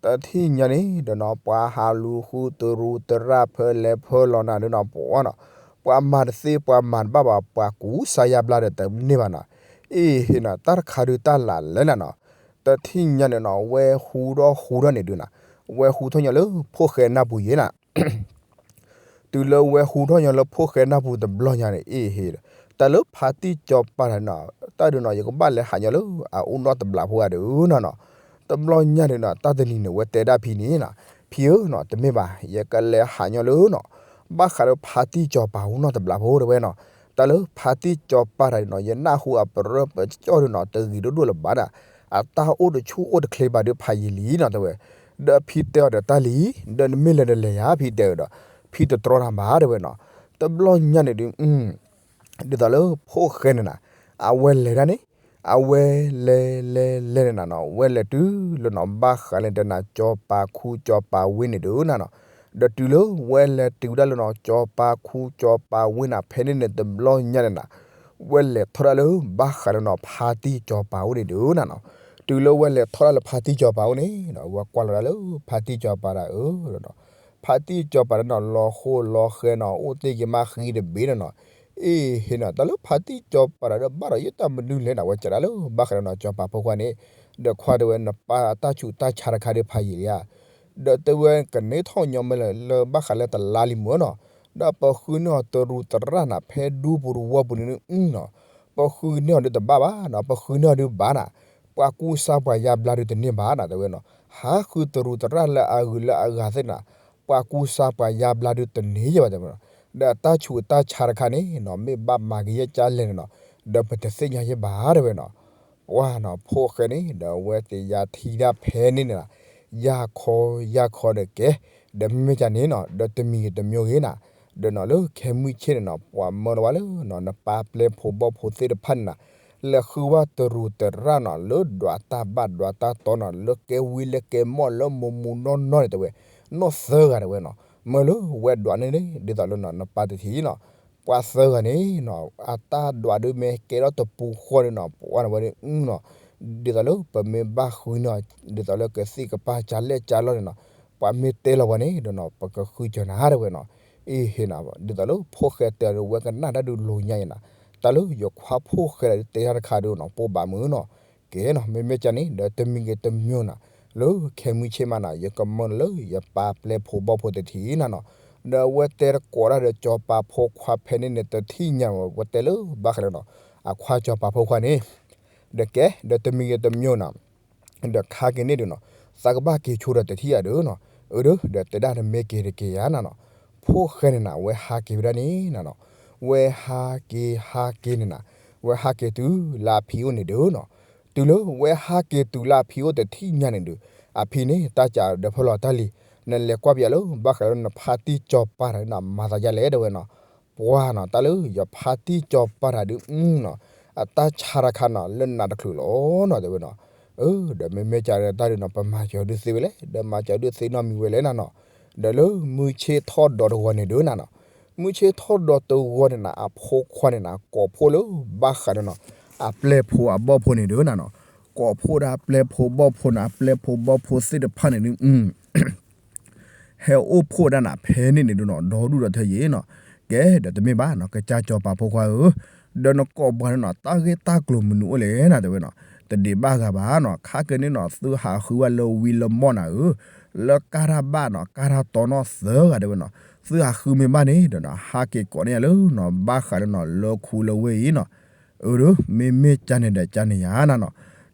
တထံၣ်ညါန့ၣ်ဒီးနီၤ ပှၤဟးလူၤဃုတရူးတရၣ်ဖၢလဲၤဖၢလီၤနၤဒီးနီၤ ပှၤနီၤ, ပှၤမၤတသ့ပှၤမၤတဘၣ်ဘၣ် ပှၤကူစါယါဘျါဒီးတန့ၢ်ဘၣ်နီၤ, အ့ၣ်ဟ့ၣ်နီၤ တၢ်တခါဒုးတၢ်လၢ်လဲၣ်နၤနီၤ, တထံၣ်ညါန့ၣ်နီၤ ဝဲဟူထီၣ်ဟူထီၣ်န့ၣ်ဒုးနၤ, ဝဲဟူထီၣ်ညီလၢဖိၣ်ဃဲနၢ်ပူၤယဲနၤ တုၤလၢဝဲဟူထီၣ်ညီလၢဖိၣ်ဃဲနၢ်ပူၤတဘျီညါန့ၣ် အ့ၣ်ဟ့ၣ်, တၢ်လၢဖါတံၢ်စီၤပၤတဂၤနီၤ တၢ်ဒုးနီၤ ယကဘၣ်လဲၤဟးညီလၢအအိၣ်နီတဘျီဖိဂၤဒီးနၤနီၤ, တဘျီညါန့ၣ်နီၤ တၢ်တနံၤန့ၣ် ဝဲတဲဒၣ်ဖံန့ၣ်နီၤ, ဖံဧၢနီၤ တမ့ၢ်ဘၣ် ယကလဲၤဟးညီလၢနီၤ, ဘၣ်ဃးလၢဖါတံၢ်စီၤပၤအိၣ်နီတဘျီဖိတဲဝဲနီၤ, တၢ်လၢဖါတံၢ်စီၤပၤတဂၤနီၤ ယနၢ်ဟူအပရၢပကၠီၣ်ဒုးနီၤ တဂ့ၤဒိၣ်ဒိၣ်လၢၤဘၣ်ဒီး အတၢ်အိၣ်တဆူၣ်အိၣ်တချ့ဘၣ်ဒုးဖးယံာ်လံနီၤတဲဝဲ, ဒီးဖံတဲအီၤဒီးတၢ်လံ, ဒီးနမ့ၢ်လဲၤဒီးလဲၤယၤ ဖံတဲအီၤဒီး, ဖံတတြီတၢ်ဘၣ်တဲဝဲနီၤ, တဘျီညါန့ၣ်ဒုး ဒ်သိးလၢဖိၣ်ဃဲန့ၣ်နၤ, အဝဲလဲၤဒၣ်န့ၣ်, အဝဲလဲၤလဲၤလဲၤန့ၣ်နၤနီၤ ဝဲလဲၤတုၤလၢနီၤ ဘၣ်ဃးလၢတနၤ စီၤပၤခူစီၤပၤဝ့န့ၣ်ဒုးနၤနီၤ, ဒီးတုၤလၢဝဲလဲၤတုၤဒၣ်လၢနီၤ စီၤပၤခူစီၤပၤဝ့နၤ ဖဲန့ၣ်န့ၣ်တဘျီညါန့ၣ်နၤ, ဝဲလဲၤထီၣ်ဒၣ်လၢဘၣ်ဃးလၢနီၤ ဖါတံၢ်စီၤပၤအိၣ်န့ၣ်ဒုးနၤနီၤ, တုၤလၢဝဲလဲၤထီၣ်ဒၣ်လၢဖါတံၢ်စီၤပၤအိၣ်န့ၣ်ဒီး ဝဲကွၢ်လီၤဒၣ်လၢဖါတံၢ်စီၤပၤဒီးအၢ ဖါတံၢ်စီၤပၤဒီးနီၤ လီၤဃိလီၤဃဲနီၤ အိၣ်တ့ၢ်က့ၤမးဃံတဘ့ၣ်န့ၣ်နီၤ, အ့ၣ်ဟ့ၣ်နီၤ တၢ်လၢဖါတံၢ်စီၤပၤတဂၤဒီးဘၣ်ဒီးယတၢ်မနုၤလဲၣ်နီၤ ဝဲစံးဒၣ်လၢဘၣ်ဃးဒီးနီၤ စီၤပၤဖိခွါန့ၣ်, ဒီးခွါတဲဝဲနပၢ်အတၢ်ဆူးတၢ်ဆါတခါဒီးဖးယံာ်လံဧါ, ဒီးတဲဝဲကန့ၢ်ထီၣ်ညီမ့ၢ်လၢဘၣ်ဃးလၢတလါလံမုၢ်နီၤ, ဒီးပဃုန့ၢ်အီၤတရူးတရၣ်နၤ ဖဲဒူပူၤတဝီပူၤန့ၣ်နီၤ, ပဃုန့ၢ်အီၤဒုးတဘၣ်ဘၣ်နီၤ ပဃုန့ၢ်အီၤဒုးဘၣ်နၤ, ပှၤကူစါပှၤယါဘျါဒုးတန့ၢ်ဘၣ်နၤတဲဝဲနီၤ, ဟးဃုတရူးတရၣ်လၢအဂုၤလၢအဂၤသ့ၣ်နၤ, ပှၤကူစါပှၤယါဘျါဒုးတန့ၢ်ယဲဘၣ်တဲဝဲနီၤ, ဒီးတၢ်ဆူးတၢ်ဆါတခါန့ၣ်နီၤ မ့ၢ်ဘၣ်မၤက့ၤယဲၢ်ကၢ်လဲၣ်န့ၣ်နီၤ, ဒီးပတသ့ၣ်ညါယဲၢ်ဘၣ်တဲဝဲနီၤ, ပှၤနီၤ ဖိၣ်ဃဲန့ၣ် ဒီးအဝဲသ့ၣ်ယါထံဒၣ်ဖဲန့ၣ်န့ၣ်လီၤ, ယါခီယါခီဒီးကဲ, ဒီးမ့မ့ၢ်ကန့ၣ်နီၤ ဒီးတမံၤဂ့ၤတမံၤဂ့ၤနၤ, ဒီးနီၤလၢခဲမုၢ်ဆ့ၣ်န့ၣ်နီၤ ပှၤမၢလီၤဝဲလၢနီၤ နပၢ်ပျဲၢ်ဖိဘီၣ်ဖိသ့ၣ်တဖၣ်န့ၣ်နၤ, လဲၤဃုဝဲတရူးတရၣ်နီၤ လၢဒွးတၢ်ဘၣ်ဒွးတၢ်တီနီၤ လၢကဲဝံလၢကဲမီၢ်လၢမိၢ်မိၢ်နီၢ်နီၢ်န့ၣ်တဲဝဲ, နီၢ်သၢဂၤတဲဝဲနီၤ, မၢလၢဝဲဒွးန့ၣ်န့ၣ် ဒ်သိးလၢနီၤ နပၢ်တထံၣ်နီၤ ပှၤသၢဂၤန့ၣ်နီၤ အတၢ်ဒွးဒုးမ့ၢ်ကဲထီၣ်တပူၤဃီန့ၣ်နီၤ ပှၤန့ၣ်ဝဲဒ်နီၤ, ဒ်သိးလၢပမ့ၢ်ဘၣ်ဃုန့ၢ်အီၤ ဒ်သိးလၢကသံၣ်ကပၤကၢ်လဲၣ်ကၢ်လီၢ်န့ၣ်နီၤ, ပှၤမ့ၢ်တဲလီၤပှၤန့ၣ်ဒီးနီၤ ပကဃုစၢၤနၤတဲဝဲနီၤ, အ့ၣ်ဟ့ၣ်နၤ ဒ်သိးလၢဖိၣ်ဃဲတဲအီၤဒီး ဝဲကနၣ်တၢ်ဒုးလိၤညါအံၤနၤ, တၢ်လၢယခွါဖိၣ်ဃဲဒၣ်ဒုးတဲတၢ်တခါဒုးနီၤ ပိၢ်ဘၣ်မုၢ်နီၤ, ကဲနီၤ မ့မ့ၢ်ကန့ၣ် ဒီးတမံၤဂ့ၤတမံၤနၤ, လၢခဲမုၢ်ဆ့ၣ်မးနၤ ယကမၢလၢယပၢ်ပျဲၢ်ဖိဘီၣ်ဖိတထံၣ်နၤနီၤ, ဒီးအဝဲတဲတကိးတၢ်ဒီးစီၤပၤဖိခွါဖဲန့ၣ်န့ၣ် တထံၣ်ညါ ဝဲတဲလၢဘၣ်ဃးလၢနီၤ အခွါစီၤပၤဖိခွါန့ၣ်, ဒီးကဲ ဒီးတမံၤဂ့ၤတမံၤနၤ ဒီးခါက့ၤန့ၣ်ဒုးနီၤ, သးကဘၣ်က့ၤဆိဒီးတထံၣ်ယၤဒုးနီၤ, အၢဒုး ဒီးတဲဒၣ်တမ့ၢ်က့ၤတက့ၤယၤနၤနီၤ, ဖိၣ်ဃဲန့ၣ်နၤ ဝဲဟးက့ၤဝဲဒၣ်န့ၣ်နၤနီၤ, ဝဲဟးက့ၤဟးက့ၤန့ၣ်နၤ, ဝဲဟးက့ၤတုၤလၢအဖံအိၣ်န့ၣ်ဒုးနီၤ, တုၤလၢဝဲဟးက့ၤတုၤလၢအဖံအိၣ်တထံၣ်ညါန့ၣ်ဒုး, အဖံန့ၣ် တၢ်စးဒီးဖၢလီၤတၢ်လံ, နလဲၤကွၢ်ပယီၤလၢ ဘၣ်ဃးလၢနဖါတံၢ်စီၤပၤတဂၤန့ၣ် မၤသးဒ်လဲၣ်တဲဝဲနီၤ, ပှၤနီၤ တၢ်လၢယဖါတံၢ်စီၤပၤတဂၤဒုးနီၤ, အတၢ်ဆါတခါနီၤ လၢနးတချုးလီၤနီၤ တဲဝဲနီၤ, အၢ ဒီးမ့မ့ၢ်ကန့ၣ်တၢ်ဒုးနီၤ ပမၤစၢၤဒုးသ့ဝဲလဲၣ် ဒီးမၤစၢၤဒုးသ့နီတမံၤဝဲလဲၣ်နၤနီၤ, ဒီးလၢမုၢ်ဆ့ၣ်ထီၣ်ဒီးတဂီၤန့ၣ်ဒုးနၤနီၤ, မုၢ်ဆ့ၣ်ထီၣ်ဒီးတဂီၤန့ၣ်နၤ အဖိခွါန့ၣ်နၤ ကိးဖှိၣ်လၢဘၣ်ဃးဒီးနီၤ အပျဲၢ်ဖိအဘီၣ်ဖိန့ၣ်ဒုးနၤနီၤ, ကိးဖှိၣ်ဒၣ်ပျဲၢ်ဖိဘီၣ်ဖိန့ၣ် အပျဲၢ်ဖိဘီၣ်ဖိသ့ၣ်တဖၣ်န့ၣ်ဒုး ဟဲအိၣ်ဖှိၣ်ဒၣ်နၤဖဲန့ၣ်န့ၣ်ဒုးနီၤ ဒီဒူၣ်ဒီထၢယဲနီၤ, ကဲ ဒီးတမ့ၢ်ဘၣ်နီၤ ကစၢ်စီၤပၤဖိခွါဧၢ, ဒီးနကိးပှၤန့ၣ်နီၤ တၢ်ဂ့ၢ်တၢ်ကျိၤမနုၤအိၣ်လဲၣ်နၤ တဲဝဲနီၤ, တဒံးဘၣ်ဂၤဘၣ်နီၤ ခါက့ၤန့ၣ်နီၤ သုဟးဃုဝဲလၢဝံလၢမီၢ်နၤဧၢ, လၢကၢ်တၢ်ဘၣ်နီၤ ကၢ်တၢ်တီနီၢ်သၢဂၤတဲဝဲနီၤ, သုဟးဃုမ့ၢ်ဘၣ်န့ၣ်ဒီးနီၤ ဟးက့ၤကိးန့ၢ်ယၤလၢနီၤ ဘၣ်ဃးလၢနီၤ လၢခူလၢဝ့ၢ်အံၤနီၤ, အၢ မ့မ့ၢ်ကန့ၣ်ဒီးကန့ၣ်ယၤနၤနီၤ,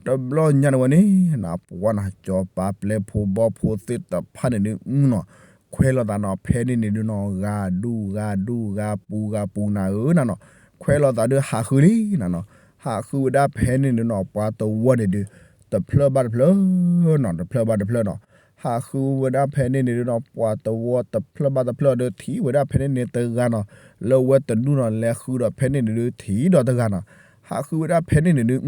တဘျီညါန့ၣ်ဝဲန့ၣ် နပှၤနၤ စီၤပၤပျဲၢ်ဖိဘီၣ်ဖိသ့ၣ်တဖၣ်န့ၣ်ဒုးနီၤ, ခွဲးလိာ်သးနီၤ ဖဲန့ၣ်န့ၣ်ဒုးနီၤ ဂၤဒူၣ်ဂၤဒူၣ်ဂၤပူၤဂၤပူၤနၤဧၢနၤနီၤ, ခွဲးလိာ်သးဒုးဟးဃုလံနၤနီၤ, ဟးဃုဝဲဒၣ်ဖဲန့ၣ်ဒုးနီၤ ပှၤတဝီန့ၣ်ဒုး တဖျၢၣ်ဘၣ်တဖျၢၣ်နီၤ တဖျၢၣ်ဘၣ်တဖျၢၣ်နီၤ ဟးဃုဝဲဒၣ်ဖဲန့ၣ်န့ၣ်ဒုးနီၤ ပှၤတဝီတဖျၢၣ်ဘၣ်တဖျၢၣ်ဒီးထံၣ်ဝဲဒၣ်ဖဲန့ၣ်န့ၣ်တဂၤနီၤ, လၢဝဲတဒူၣ်နီၤ လဲၤဃုဒီးဖဲန့ၣ်န့ၣ်ဒုးထံၣ်ဒီးတဂၤနီၤ, ဟးဃုဝဲဒၣ်ဖဲန့ၣ်န့ၣ်ဒုး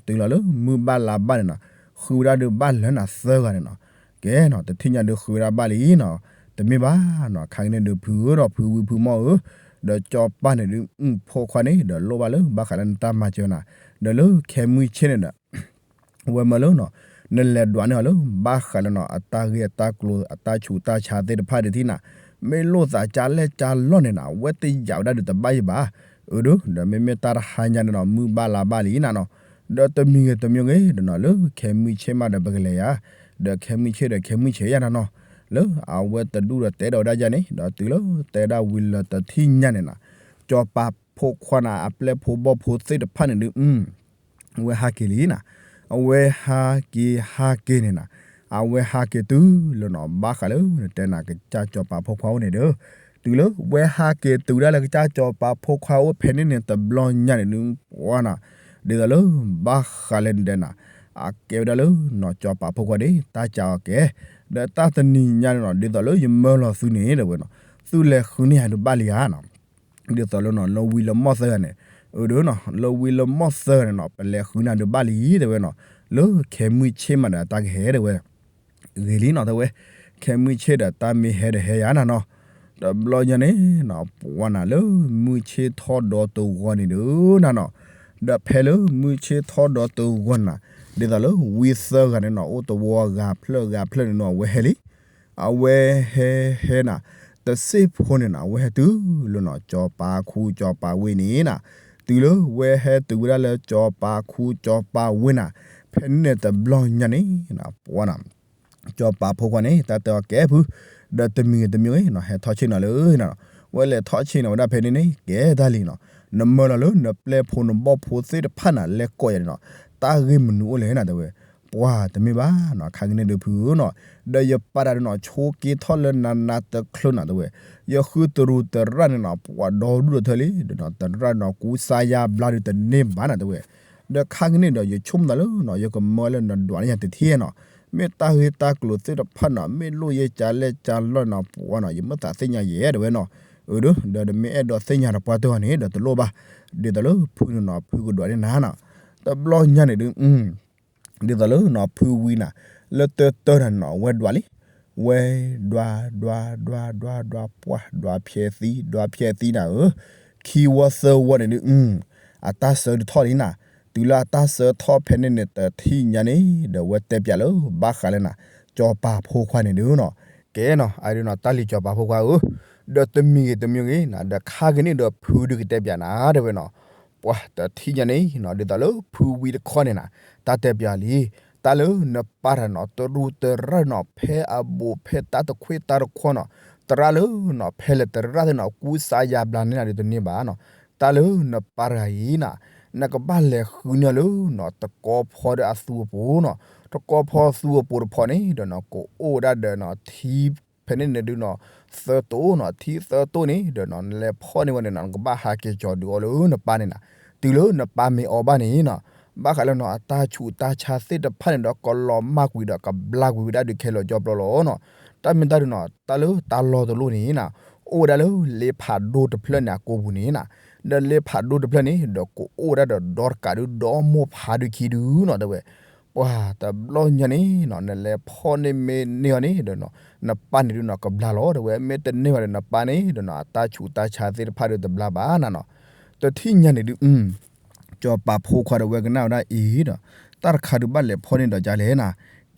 တုၤလီၤလၢမုၢ်ဘၣ်လါဘၣ်န့ၣ်နီၤ, ဃုဝဲဒၣ်ဒုးဘၣ်လၢနၤသၢဂၤန့ၣ်နီၤ, ကဲနီၤ တထံၣ်ညါဒုးဃုဝဲဒၣ်ဘၣ်လံနီၤ, တမ့ၢ်ဘၣ်နီၤ ခါကန့ၣ်ဒုးဖုဧၢဒီး ဖုဝံဖုမီၢ်ဧၢ, ဒီးစီၤပၤန့ၣ်ဒုး ဖိခွါန့ၣ် ဒီးလိၣ်ဘၣ်လၢဘၣ်ဃးလၢနတၢ်မၤစၢၤနၤ, ဒီးလၢခဲမုၢ်ဆ့ၣ်န့ၣ်ဒီး ဝဲမၢလၢနီၤ, နလဲၤဒွးန့ၢ်အီၤလၢ ဘၣ်ဃးလၢနီၤ အတၢ်ဂ့ၢ်အတၢ်ကျိၤ အတၢ်ဆူးတၢ်ဆါသ့ၣ်တဖၣ်ဒုးထံၣ်နၤ, မ့ၢ်လိၣ်သးကၢ်လဲၢ်ကၢ်လီၢ်န့ၣ်နၤ အဝဲတယာ်ဝဲဒၣ်ဒုးတဘၣ်ယံၤဘၣ်, အၢဒုး ဒီးမ့မ့ၢ်တၢ်တဟါညါန့ၣ်နီၤ မုၢ်ဘၣ်လါဘၣ်လံနၤနီၤ, ဒီးတမံၤဂ့ၤတမံၤဂ့ၤဒီးနီၤ လၢခဲမုၢ်ဆ့ၣ်မးဒီးပကလဲၤယၤ, ဒီးခဲမုၢ်ဆ့ၣ်ဒီးခဲမုၢ်ဆ့ၣ်ယၤနၤနီၤ, လၢအဝဲတဒူၣ်ဒီးတဲဒီးဝဲဒၣ်ယၤန့ၣ် ဒီးတုၤလၢတဲဒၣ်ဝံၤလၢတထံၣ်ညါန့ၣ်နၤ, စီၤပၤဖိခွါနၤ အပျဲၢ်ဖိဘီၣ်ဖိသ့ၣ်တဖၣ်န့ၣ်ဒုး အဝဲဟးက့ၤလံနၤ, အဝဲဟးက့ၤဟးက့ၤန့ၣ်နၤ, အဝဲဟးက့ၤတုၤလၢနီၤ ဘၣ်ဃးလၢနတဲနၤ ကစၢ်စီၤပၤဖိခွါအိၣ်န့ၣ်ဒီး, တုၤလၢဝဲဟးက့ၤတုၤဒၣ်လၢကစၢ်စီၤပၤဖိခွါအိၣ်ဖဲန့ၣ်န့ၣ် တဘျီညါန့ၣ်ဒုး ပှၤနီၤ, ဒ်သိးလၢဘၣ်ဃးလၢနတဲနၤ, အကဲဝဲဒၣ်လၢနီၤ စီၤပၤဖိခွါန့ၣ် တၢ်ကးအီၤကဲ, ဒီးတၢ်တနံၤညါန့ၣ်နီၤ ဒ်သိးလၢယမၢလီၤသုန့ၣ် တဲဝဲနီၤ, သုလဲၤဃုန့ၢ်ယၤဒုးဘၣ်လံဧါနီၤ ဒ်သိးလၢနီၤ လၢဝံလၢမီၢ်သၢဂၤန့ၣ်, အၢဒုးနီၤ လၢဝံလၢမီၢ်သၢဂၤန့ၣ်နီၤ ပလဲၤဃုန့ၢ်ဒုးဘၣ်လံ တဲဝဲနီၤ, လၢခဲမုၢ်ဆ့ၣ်မးဒီးတၢ်ကဟဲ တဲဝဲ, ဂ့ၤလံနီၤ တဲဝဲ, ခဲမုၢ်ဆ့ၣ်ဒီးတၢ်မ့ၢ်ဟဲဒီးဟဲယၤနၤနီၤ, တဘျီညါန့ၣ်နီၤ ပှၤနၤလၢမုၢ်ဆ့ၣ်ထီၣ်ဒီတဂီၤန့ၣ်ဒုးနၤနီၤ, ဒီးဖဲလၢမုၢ်ဆ့ၣ်ထီၣ်ဒီတဂီၤနၤ, ဒ်သိးလၢဝံသၢဂၤန့ၣ်နီၤ အိၣ်တဝီဂၤဖျၢၣ်ဂၤဖျၢၣ်န့ၣ်နီၤ အဝဲဟဲလံ အဝဲဟဲဟဲနၤ, တစ့ၢ်ဖိန့ၣ်နၤ အဝဲဟဲတုၤလၢနီၤ စီၤပၤခူစီၤပၤဝ့ၢ်န့ၣ်နၤ, တုၤလၢဝဲဟဲတုၤဝဲဒၣ်လၢစီၤပၤခူစီၤပၤဝ့ၢ်နၤ, ဖဲန့ၣ်န့ၣ်တဘျီညါန့ၣ်နၤ ပှၤနၤ စီၤပၤဖိခွါန့ၣ် တၢ်တဲအီၤကဲဖု, ဒီးတမံၤဂ့ၤတမံၤဂ့ၤနီၤ ဟဲထီၣ်ဆ့ၣ်နီၤလၢနၤ, ဝဲလဲၤထီၣ်ဆ့ၣ်နီၤဝဲဒၣ်ဖဲန့ၣ်န့ၣ် ကဲတၢ်လံနီၤ, နမၢလီၤလၢနပျဲၢ်ဖိနဘီၣ်ဖိသ့ၣ်တဖၣ်နၤ လဲၤကိးယၤန့ၣ်နီၤ, တၢ်ဂ့ၢ်မနုၤအိၣ်လဲၣ်နၤ တဲဝဲ, ပှၤတမ့ၢ်ဘၣ်နီၤ ခါကန့ၣ်ဒုးဖုနီၤ, ဒီးယပာ်တၢ်ဒုးနီၤ ဆိက့ၤထီၣ်လၢနၤနၤတချုးနၤ တဲဝဲ, ယဃုသရူးသရၣ်န့ၣ်နီၤ ပှၤဒီဒူၣ်ဒီထၢလံ ဒီးနီၤ သရၣ်နီၤ ကူစါယါဘျါဒုးတန့ၢ်ဘၣ်နၤ တဲဝဲ, ဒီးခါကန့ၣ်ဒီး ယဆိကမိၣ်သးလၢနီၤ ယကမၢလၢနဒွးန့ၢ်ယၤတထံၣ်နီၤ, မ့ၢ်တၢ်ဂ့ၢ်တၢ်ကျိၤသ့ၣ်တဖၣ်နီၤ မ့ၢ်လိၣ်ယဲကၢ်လဲၢ်ကၢ်လီၢ်နီၤ ပှၤနီၤ ယမ့ၢ်သးသ့ၣ်ညါယဲ တဲဝဲနီၤ, အၢဒုး ဒီးတမ့ၢ်အဲၣ်ဒိးသ့ၣ်ညါတပှၢ်တၢၢ်အီၤန့ၣ် ဒီးတလိၣ်ဘၣ်, ဒ်သိးလၢဖုန့ၣ်နီၤ ဖုကဒွးန့ၢ်နၤနီၤ, တဘျီညါန့ၣ်ဒုး ဒ်သိးလၢနီၤ ဖုဝံနၤ လၢတၢတၢတၢ်န့ၣ်နီၤ ဝဲဒွးလံ, ဝဲဒွး ဒွး ဒွး ဒွး ဒွး ပှၤ ဒွးဖျဲးသံ ဒွးဖျဲးသံနၤဧၢ, ခံဝီသၢဝီန့ၣ်ဒုး အတၢ်ဆၢဒုးထီၣ်လံနၤ, တုၤလၢအတၢ်ဆၢထီၣ်ဖဲန့ၣ်န့ၣ် တထံၣ်ညါန့ၣ် ဒီးဝဲတဲပၠးလၢ ဘၣ်ဃးလၢနၤ စီၤပၤဖိခွါန့ၣ်ဒုးနီၤ, ကဲနီၤ အဒုးနီၤ တၢ်လံၤစီၤပၤဖိခွါဧၢ, ဒီးတမံၤဂ့ၤတမံၤဂ့ၤနၤ ဒီးခါကန့ၣ်ဒီးဖုဒုးကတဲပၠးနၤ တဲဝဲနီၤ, ပှၤတထံၣ်ညါန့ၣ်နီၤ ဒ်သိးလၢဖုဝံတခီန့ၣ်နၤ တၢ်တဲပၠးလံ, တၢ်လၢနပာ်တၢ်နီၤ တရူးတရၣ်နီၤ ဖဲအဘူးဖဲတၢ်တခွ့တၢ်တခွီနီၤ, သရၣ်လၢနီၤ ဖဲလဲၣ်သရၣ်သ့ၣ်နီၤ ကူစါယါဘျါန့ၢ်နၤဒုးတန့ၢ်ဘၣ်နီၤ, တၢ်လၢနပာ်တဂၤအံၤနၤ နကဘၣ်လဲၤဃုန့ၢ်လၢနီၤ တကီဖီဒီးအသူအပူၤနီၤ, တကီဖီသူအပူၤတဖီန့ၣ် ဒီးနီၤ ကအိၣ်ဝဲဒၣ်ဒီးနီၤ ထံဖဲန့ၣ်န့ၣ်ဒုးနီၤ သၢတိၣ်နီၤ, ထံသၢတိၣ်န့ၣ် ဒီးနီၤ နလဲၤဖီၣ်န့ၢ်ဝဲန့ၣ်နီၤ နကဘၣ်ဟးက့ၤကၠီၤဒုးအီၤလၢနပၢ်န့ၣ်နၤ, တုၤလၢနပၢ်မ့ၢ်အီၤဘၣ်န့ၣ်နီၤ, ဘၣ်ဃးလၢနီၤ အတၢ်ဆူးတၢ်ဆါသ့ၣ်တဖၣ်န့ၣ်ဒီး ကလီၤမၢ်ကွံာ်ဒီးကဘျါကွံာ်ဝဲဒၣ်ဒုးခဲလၢာ်ကၠီပျီလီၤနီၤ, တၢ်မ့ၢ်တၢ်ဒုးနီၤ တၢ်လၢတၢ်လီၢ်တလီၢ်န့ၣ်နၤ အိၣ်ဝဲဒၣ်လၢလ့ဖးဒိၣ်တဖျၢၣ်န့ၣ် အကိာ်ပူၤန့ၣ်နၤ, ဒီးလ့ဖးဒိၣ်တဖျၢၣ်န့ၣ် ဒီးကအိၣ်ဝဲဒၣ်ဒီးဒီတကးဒုး ဒီမိၢ်ဖးဒုးခံဒုးနီၤ တဲဝဲ, ပှၤတဘျီညါန့ၣ်နီၤ နလဲၤဖီၣ်န့ၢ်မ့ၢ်န့ၢ်အီၤန့ၣ်ဒီးနီၤ နပၢ်န့ၣ်ဒုးနီၤ ကဘျါလီၤ တဲဝဲ, မ့ၢ်တန့ၢ်ဘၣ်ဒီးနပၢ်န့ၣ်ဒီးနီၤ အတၢ်ဆူးတၢ်ဆါသ့ၣ်တဖၣ်ဒုးတဘျါဘၣ်နၤနီၤ, တထံၣ်ညါန့ၣ်ဒုး စီၤပၤဖိခွါဒီးဝဲကနၣ်ဝဲဒၣ်အံၤဒီး တၢ်တခါဒုးဘၣ်လဲၤဖီၣ်န့ၢ်ဒီးကလဲၣ်နၤ,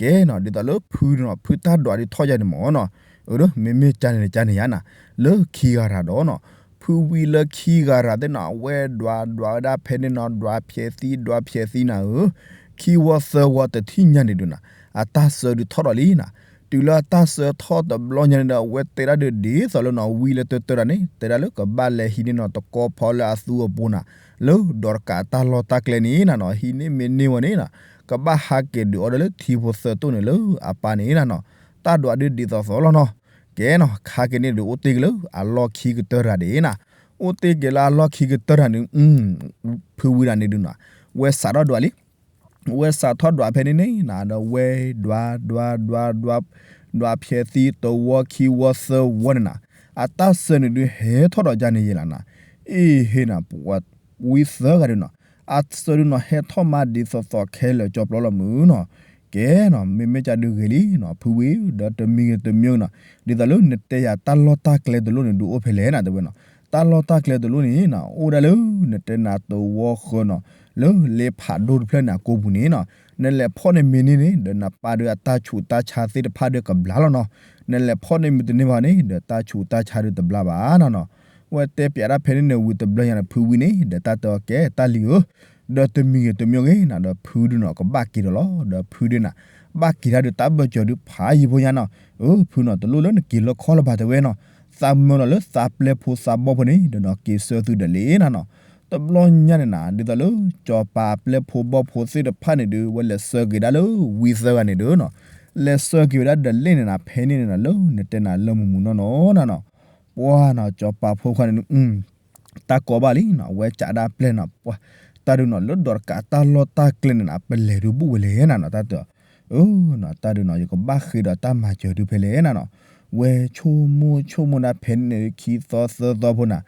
ကဲနီၤ ဒ်သိးလၢဖုနီၤ ဖုတၢ်ဒွးဒုးထီၣ်ယါန့ၣ်မ့ၢ်နီၤ, အၢ မ့မ့ၢ်ကန့ၣ်ကန့ၣ်ယါနၤ, လၢခံဂၤရၤဒီးနီၤ ဖုဝံလၢခံဂၤရၤသ့ၣ်နီၤ အဝဲဒွးဒွးဝဲဒၣ်ဖဲန့ၣ်နီၤ ဒွးဖျဲးသံ ဒွးဖျဲးသံနၤဧၢ, ခံဝီသၢဝီတထံၣ်ညါန့ၣ်ဒုးနၤ အတၢ်ဆၢဒုးထီၣ်ဒီးလံနၤ, တုၤလၢအတၢ်ဆၢထီၣ်တဘျီညါန့ၣ်ဒီး အဝဲတဲဒၣ်ဒုးဒ်သိးလၢနီၤ ဝံလၢတၢတၢတၢ်န့ၣ် တဲဒၣ်လၢကဘၣ်လဲၤဟံးန့ၢ်နီၤ တကီဖီလၢအသူအပူၤနၤ, လၢဒီးတကးအတၢ်လီၢ်တၢ်ကျဲန့ၣ်နၤနီၤ ဟံးန့ၢ်မ့ၢ်န့ၢ်ဝဲန့ၣ်နၤ, ကဘၣ်ဟးက့ၤဒုးအီၤဒီးလၢထံဖိသၢတိၣ်န့ၣ်လၢအပၢ်န့ၣ်နၤနီၤ, တၢ်ဒွးဒုးဒ်သိးသိးလီၤနီၤ, ကဲနီၤ ခါက့ၤန့ၣ်ဒုးအိၣ်တ့ၢ်က့ၤလၢအလီၢ်ခံကတၢၢ်တၢ်န့ၣ်, အိၣ်တ့ၢ်က့ၤလၢအလီၢ်ခံကတၢၢ်တၢ်န့ၣ် ဖုဝံဒၣ်န့ၣ်ဒုးနီၤ, ဝဲစးထီၣ်ဒွးလံ ဝဲစးထီၣ်ဒွးဖဲန့ၣ်န့ၣ်နၤ ဒီးဝဲဒွးဒွးဒွးဒွး ဒွးဖျဲးသံတဝီခံဝီသၢဝီန့ၣ်နၤ, အတၢ်ဆၢန့ၣ်ဒုးဟဲထီၣ်ဒီးယၤန့ၣ်ယဲလီၤနၤ, အ့ၣ်ဟ့နၤ ပှၤဝံသၢဂၤဒုးနီၤ, အဆၢဒုးနီၤ ဟဲထီၣ်မးဒ်သိးသိးခဲလၢာ်ကၠီပျီလီၤမုၢ်နီၤ, ကဲနီၤ မ့မ့ၢ်ကၢ်ဒုးဂ့ၤလံနီၤ ဖုဝံဧၢ, ဒီးတမံၤဂ့ၤတမံၤဂ့ၤနီၤ, ဒ်သိးလၢနတဲယၤတၢ်လီၢ်တၢ်ကျဲတလိၣ်န့ၣ် ဒုးအိၣ်ဖဲလဲၣ်နၤ တဲဝဲနီၤ, တၢ်လီၢ်တၢ်ကျဲတလိၣ်န့ၣ်နီၤ အိၣ်ဒၣ်လၢ နတဲနၤတဝီဃၢၤနီၤ, လၢလ့ဖးဒိၣ်တဖျၢၣ်န့ၣ်အကိာ်ပူၤန့ၣ်နီၤ, နလဲၤဖီၣ်န့ၢ်မ့ၢ်န့ၢ်န့ၣ် ဒီးနပၢ်ဒုးအတၢ်ဆူးတၢ်ဆါသ့ၣ်တဖၣ်ဒုးကဘျါလီၤနီၤ, နလဲၤဖီၣ်န့ၢ်မ့ၢ်တန့ၢ်ဘၣ်န့ၣ် ဒီးတၢ်ဆူးတၢ်ဆါဒုးတဘျါဘၣ်နီၤနီၤ, ဝဲတဲပျးတၢ်ဖဲန့ၣ်န့ၣ်ဝံၤတဘျီညါန့ၣ် ဖုဝံန့ၣ် ဒီးတၢ်တဲအီၤကဲတၢ်လံၤဧၢ, ဒီးတမံၤဂ့ၤတမံၤဂ့ၤနီၤ ဒီးဖုဒုးနီၤ ကဘၣ်က့ၤဒီးလီၤ, ဒီးဖုဒုးနၤ ဘၣ်က့ၤတၢ်ဒုးတၢ်ဘၢၣ်စၢၤဒုးဖးယံာ်ဖိညါနီၤ, အၢ ဖုနီၤ တလိၣ်လၢနက့ၤလၢခီလၢၤဘၣ် တဲဝဲနီၤ, သးမၢလီၤလၢသးပျဲၢ်ဖိသးဘီၣ်ဖိန့ၣ် ဒီးနီၤ က့ၤဆၢသုဒီးလ့ၣ်နၤနီၤ, တဘျီညါန့ၣ်နၤ ဒ်သိးလၢ ကၠီၤပၤပျဲၢ်ဖိဘီၣ်ဖိသ့ၣ်တဖၣ်န့ၣ်ဒုး ဝဲလဲၤဆၢက့ၤဒၣ်လၢဝံသၢဂၤန့ၣ်ဒုးနီၤ, လဲၤဆၢက့ၤဝဲဒၣ်ဒီးလ့ၣ်န့ၣ်နၤ ဖဲန့ၣ်န့ၣ်နၤ လၢနတဲနၤလၢမုၢ်မုၢ်နီၢ်နီၢ်နၤနီၤ, ပှၤနီၤ ကၠီၤပၤဖိခွါန့ၣ် တၢ်ကီဘၣ်လံနီၤ, အဝဲကးဒၣ်ပျဲၢ်နီၤ, ပှၤ တၢ်ဒုးနီၤ လၢဒီးတကးတၢ်လီၢ်တၢ်ကျဲန့ၣ်နၤ ပလဲၤဒုးဘူၣ်ဝဲလဲၣ်နၤနီၤ, တၢ်တဲ အၢ တၢ်ဒုးနီၤ ယကဘၣ်ဃ့ဒီးတၢ်မၤစၢၤဒုးဖဲလဲၣ်နၤနီၤ, ဝဲဆိကမိၣ်ဆိကမိၣ်ဒၣ်ဖဲန့ၣ်န့ၣ် ခံသီသၢသီဖိနၤ,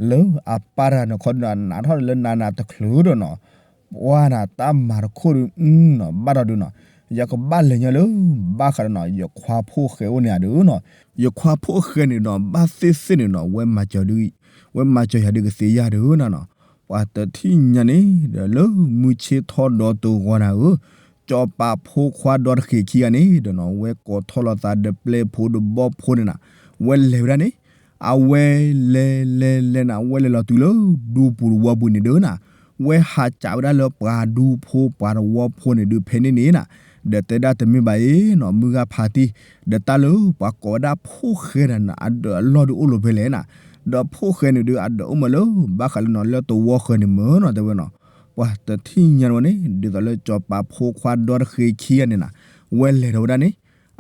လၢအပၢ်တဂၤန့ၣ်ခီဒုးနီၤ နးထီၣ်လၢနၤနၤတချုးဒီးနီၤ ပှၤနၤ တၢ်မၤတခိၣ်ဒုး နီၤ ဘၣ်ဒီးဒုးနီၤ, ယကဘၣ်လဲၤညီလၢ ဘၣ်ဃးဒီးနီၤ ယခွါဖိၣ်ဃဲအိၣ်န့ၣ်ဧါဒုးနီၤ, ယခွါဖိၣ်ဃဲန့ၣ်ဒီး ဘၣ်သ့ၣ်သ့ၣ်န့ၣ်နီၤ ဝဲမၤစၢၤဒုး ဝဲမၤစၢၤယၤဒုးကသ့ယၤဒုးနၤနီၤ, ပှၤတထံၣ်ညါန့ၣ် ဒီးလၢမုၢ်ဆ့ၣ်ထီၣ်ဒီတဂီၤနၤဧၢ, ကၠီၤပၤဖိခွါဒီတဃ့ခံဂၤန့ၣ်ဒီးနီၤ ဝဲကိးထီၣ်လီၤသးဒီးပျဲၢ်ဖိဒီးဘီၣ်ဖိန့ၣ်နၤ, ဝဲလဲၤဝဲဒၣ်န့ၣ် အဝဲလဲၤလဲၤလဲၤလဲၤနၤ ဝဲလဲၤလီၤတုၤလၢဒူပူၤတဝီပူၤန့ၣ်ဒုးနၤ, ဝဲဟးကးဝဲဒၣ်လၢပှၤဒူဖိပှၤတဝီဖိန့ၣ်ဒုးဖဲန့ၣ်န့ၣ်နၤ, ဒီးတဲဒၣ်တမ့ၢ်ဘၣ်အံၤနီၤ မုၢ်ဂၤဖးတံၢ်, ဒီးတၢ်လၢပှၤကိးဝဲဒၣ်ဖိၣ်ဃဲနၤ အဒၢးအလီၢ်ဒုးအိၣ်လီၤဖဲလဲၣ်နၤ, ဒီးဖိၣ်ဃဲန့ၣ်ဒုးအဒၢးအိၣ်မးလၢ ဘၣ်ဃးလၢနီၤ လၢတဝီဃၢၤန့ၣ်မ့ၢ်နီၤ တဲဝဲနီၤ, ပှၤတထံၣ်ညါဝဲန့ၣ် ဒ်သိးလၢကၠီၤပၤဖိခွါဒီတဃ့ခံဂၤန့ၣ်နၤ, ဝဲလဲၤထီၣ်ဝဲဒၣ်န့ၣ်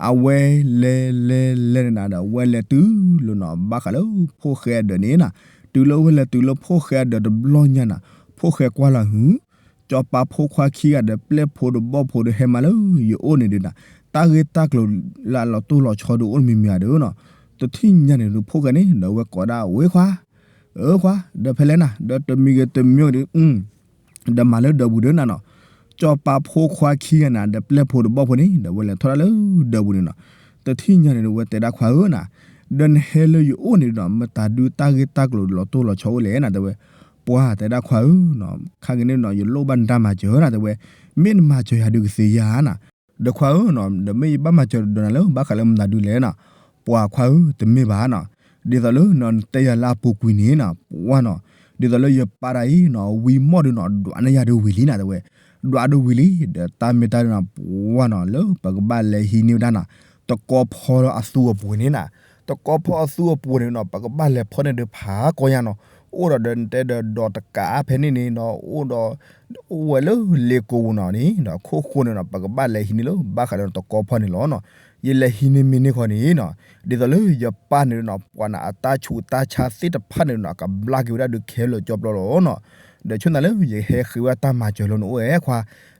အဝဲလဲၤလဲၤလဲၤန့ၣ်နၤဒီး ဝဲလဲၤတုၤလၢနီၤ ဘၣ်ဃးလၢဖိၣ်ဃဲအဒၢးန့ၣ်နၤ, တုၤလၢဝဲလဲၤတုၤလၢဖိၣ်ဃဲအဒၢးတဘျီညါနၤ, ဖိၣ်ဃဲကွၢ်လီၤဟု, ကၠီၤပၤဖိခွါခံဂၤဒီးပျဲၢ်ဖိဒီးဘီၣ်ဖိဒီးဟဲမးလၢယအိၣ်န့ၣ်ဒုးနၤ, တၢ်ဂ့ၢ်တၢ်ကျိၤလၢအလီၤတိၢ်လီၤဆီဒုးအိၣ်မံၤမံၤဧါဒုးနီၤ, တထံၣ်ညါန့ၣ်ဒုးဖိၣ်ဃဲန့ၣ် ဒီးဝဲကိးဒၣ်ဝဲခွါ အၢခွါ ဒီးဖဲလဲၣ်နၤ ဒီးတမံၤဂ့ၤတမံၤဒုး ဒီးမၤလၢဒၢးပူၤဒုးနၤနီၤ, ကၠီၤပၤဖိခွါခံဂၤနၤ ဒီးပျဲၢ်ဖိဒီးဘီၣ်ဖိန့ၣ် ဒီးဝဲလဲၤထီၣ်ဒၣ်လၢဒၢးပူၤန့ၣ်နီၤ, တထံၣ်ညါန့ၣ်ဒုး ဝဲတဲဒၣ်ခွါဧၢနၤ, ဒီးနဟဲလၢယအိၣ်န့ၣ်ဒီး မတၤဒုးတၢ်ဂ့ၢ်တၢ်ကျိၤလီၤတိၢ်လီၤဆီအိၣ်လဲၣ်နၤ တဲဝဲ, ပှၤတဲဒၣ်ခွါဧၢနီၤ, ခါက့ၤန့ၣ်နီၤ ယလိၣ်ဘၣ်နတၢ်မၤစၢၤနၤ တဲဝဲ, မ့ၢ်နမၤစၢၤယၤဒုးကသ့ဧါနၤ, ဒီးခွါဧၢနီၤ ဒီးမ့ၢ်ယဘၣ်မၤစၢၤဒီးနၤလၢဘၣ်ဃးလၢမတၤဒုးလဲၣ်နၤ, ပှၤခွါဧၢ တမ့ၢ်ဘၣ်နီၤ, ဒ်သိးလၢနီၤ နတဲယၤလၢအပူၤကွံာ်န့ၣ်နီၤ ပှၤနီၤ, ဒ်သိးလၢယပၢ်တၢ်အံၤနီၤ ဝံမီၣ်ဒုးနီၤ ဒွးန့ၢ်ယၤဒုးဝံၤလံနၤ တဲဝဲ, ဒွးဒုးဝံၤလံ ဒီးတၢ်မ့ၢ်တၢ်ဒုးနီၤ ပှၤနီၤ လၢပကဘၣ်လဲၤဟံးန့ၢ်ဝဲဒၣ်နၤ, တကီဖီအသူအပူၤန့ၣ်နၤ, တကီဖီအသူအပူၤန့ၣ်နီၤ ပကဘၣ်လဲၤဖီၣ်န့ၢ်ဒုးဖးကီညါနီၤ, အိၣ်ဒီးဒီးနတဲဒီးဒီးတကးဖဲန့ၣ်န့ၣ်နီၤ အိၣ်ဒီး အိၣ်ဝဲလၢလ့ကိပူၤနီၤန့ၣ်ဒီး အခိၣ်ဃိန့ၣ်နီၤ ပကဘၣ်လဲၤဟံးန့ၢ်လၢဘၣ်ဃးဒီးတကီဖီန့ၣ်လီၤနီၤ, ယလဲၤဟံးန့ၢ်မ့ၢ်န့ၢ်ဃီန့ၣ်နီၤ, ဒ်သိးလၢယပၢ်န့ၣ်နီၤ ပှၤနၤအတၢ်ဆူးတၢ်ဆါသ့ၣ်တဖၣ်န့ၣ်နီၤ ကဘျါက့ၤဝဲဒၣ်ဒုးခဲလၢာ်ကၠီပျီလီၤနီၤ, ဒီးဆိနၤလၢယဟဲဃ့ဝဲတၢ်မၤစၢၤလီၤနအိၣ်အဲၣ်ခွါ,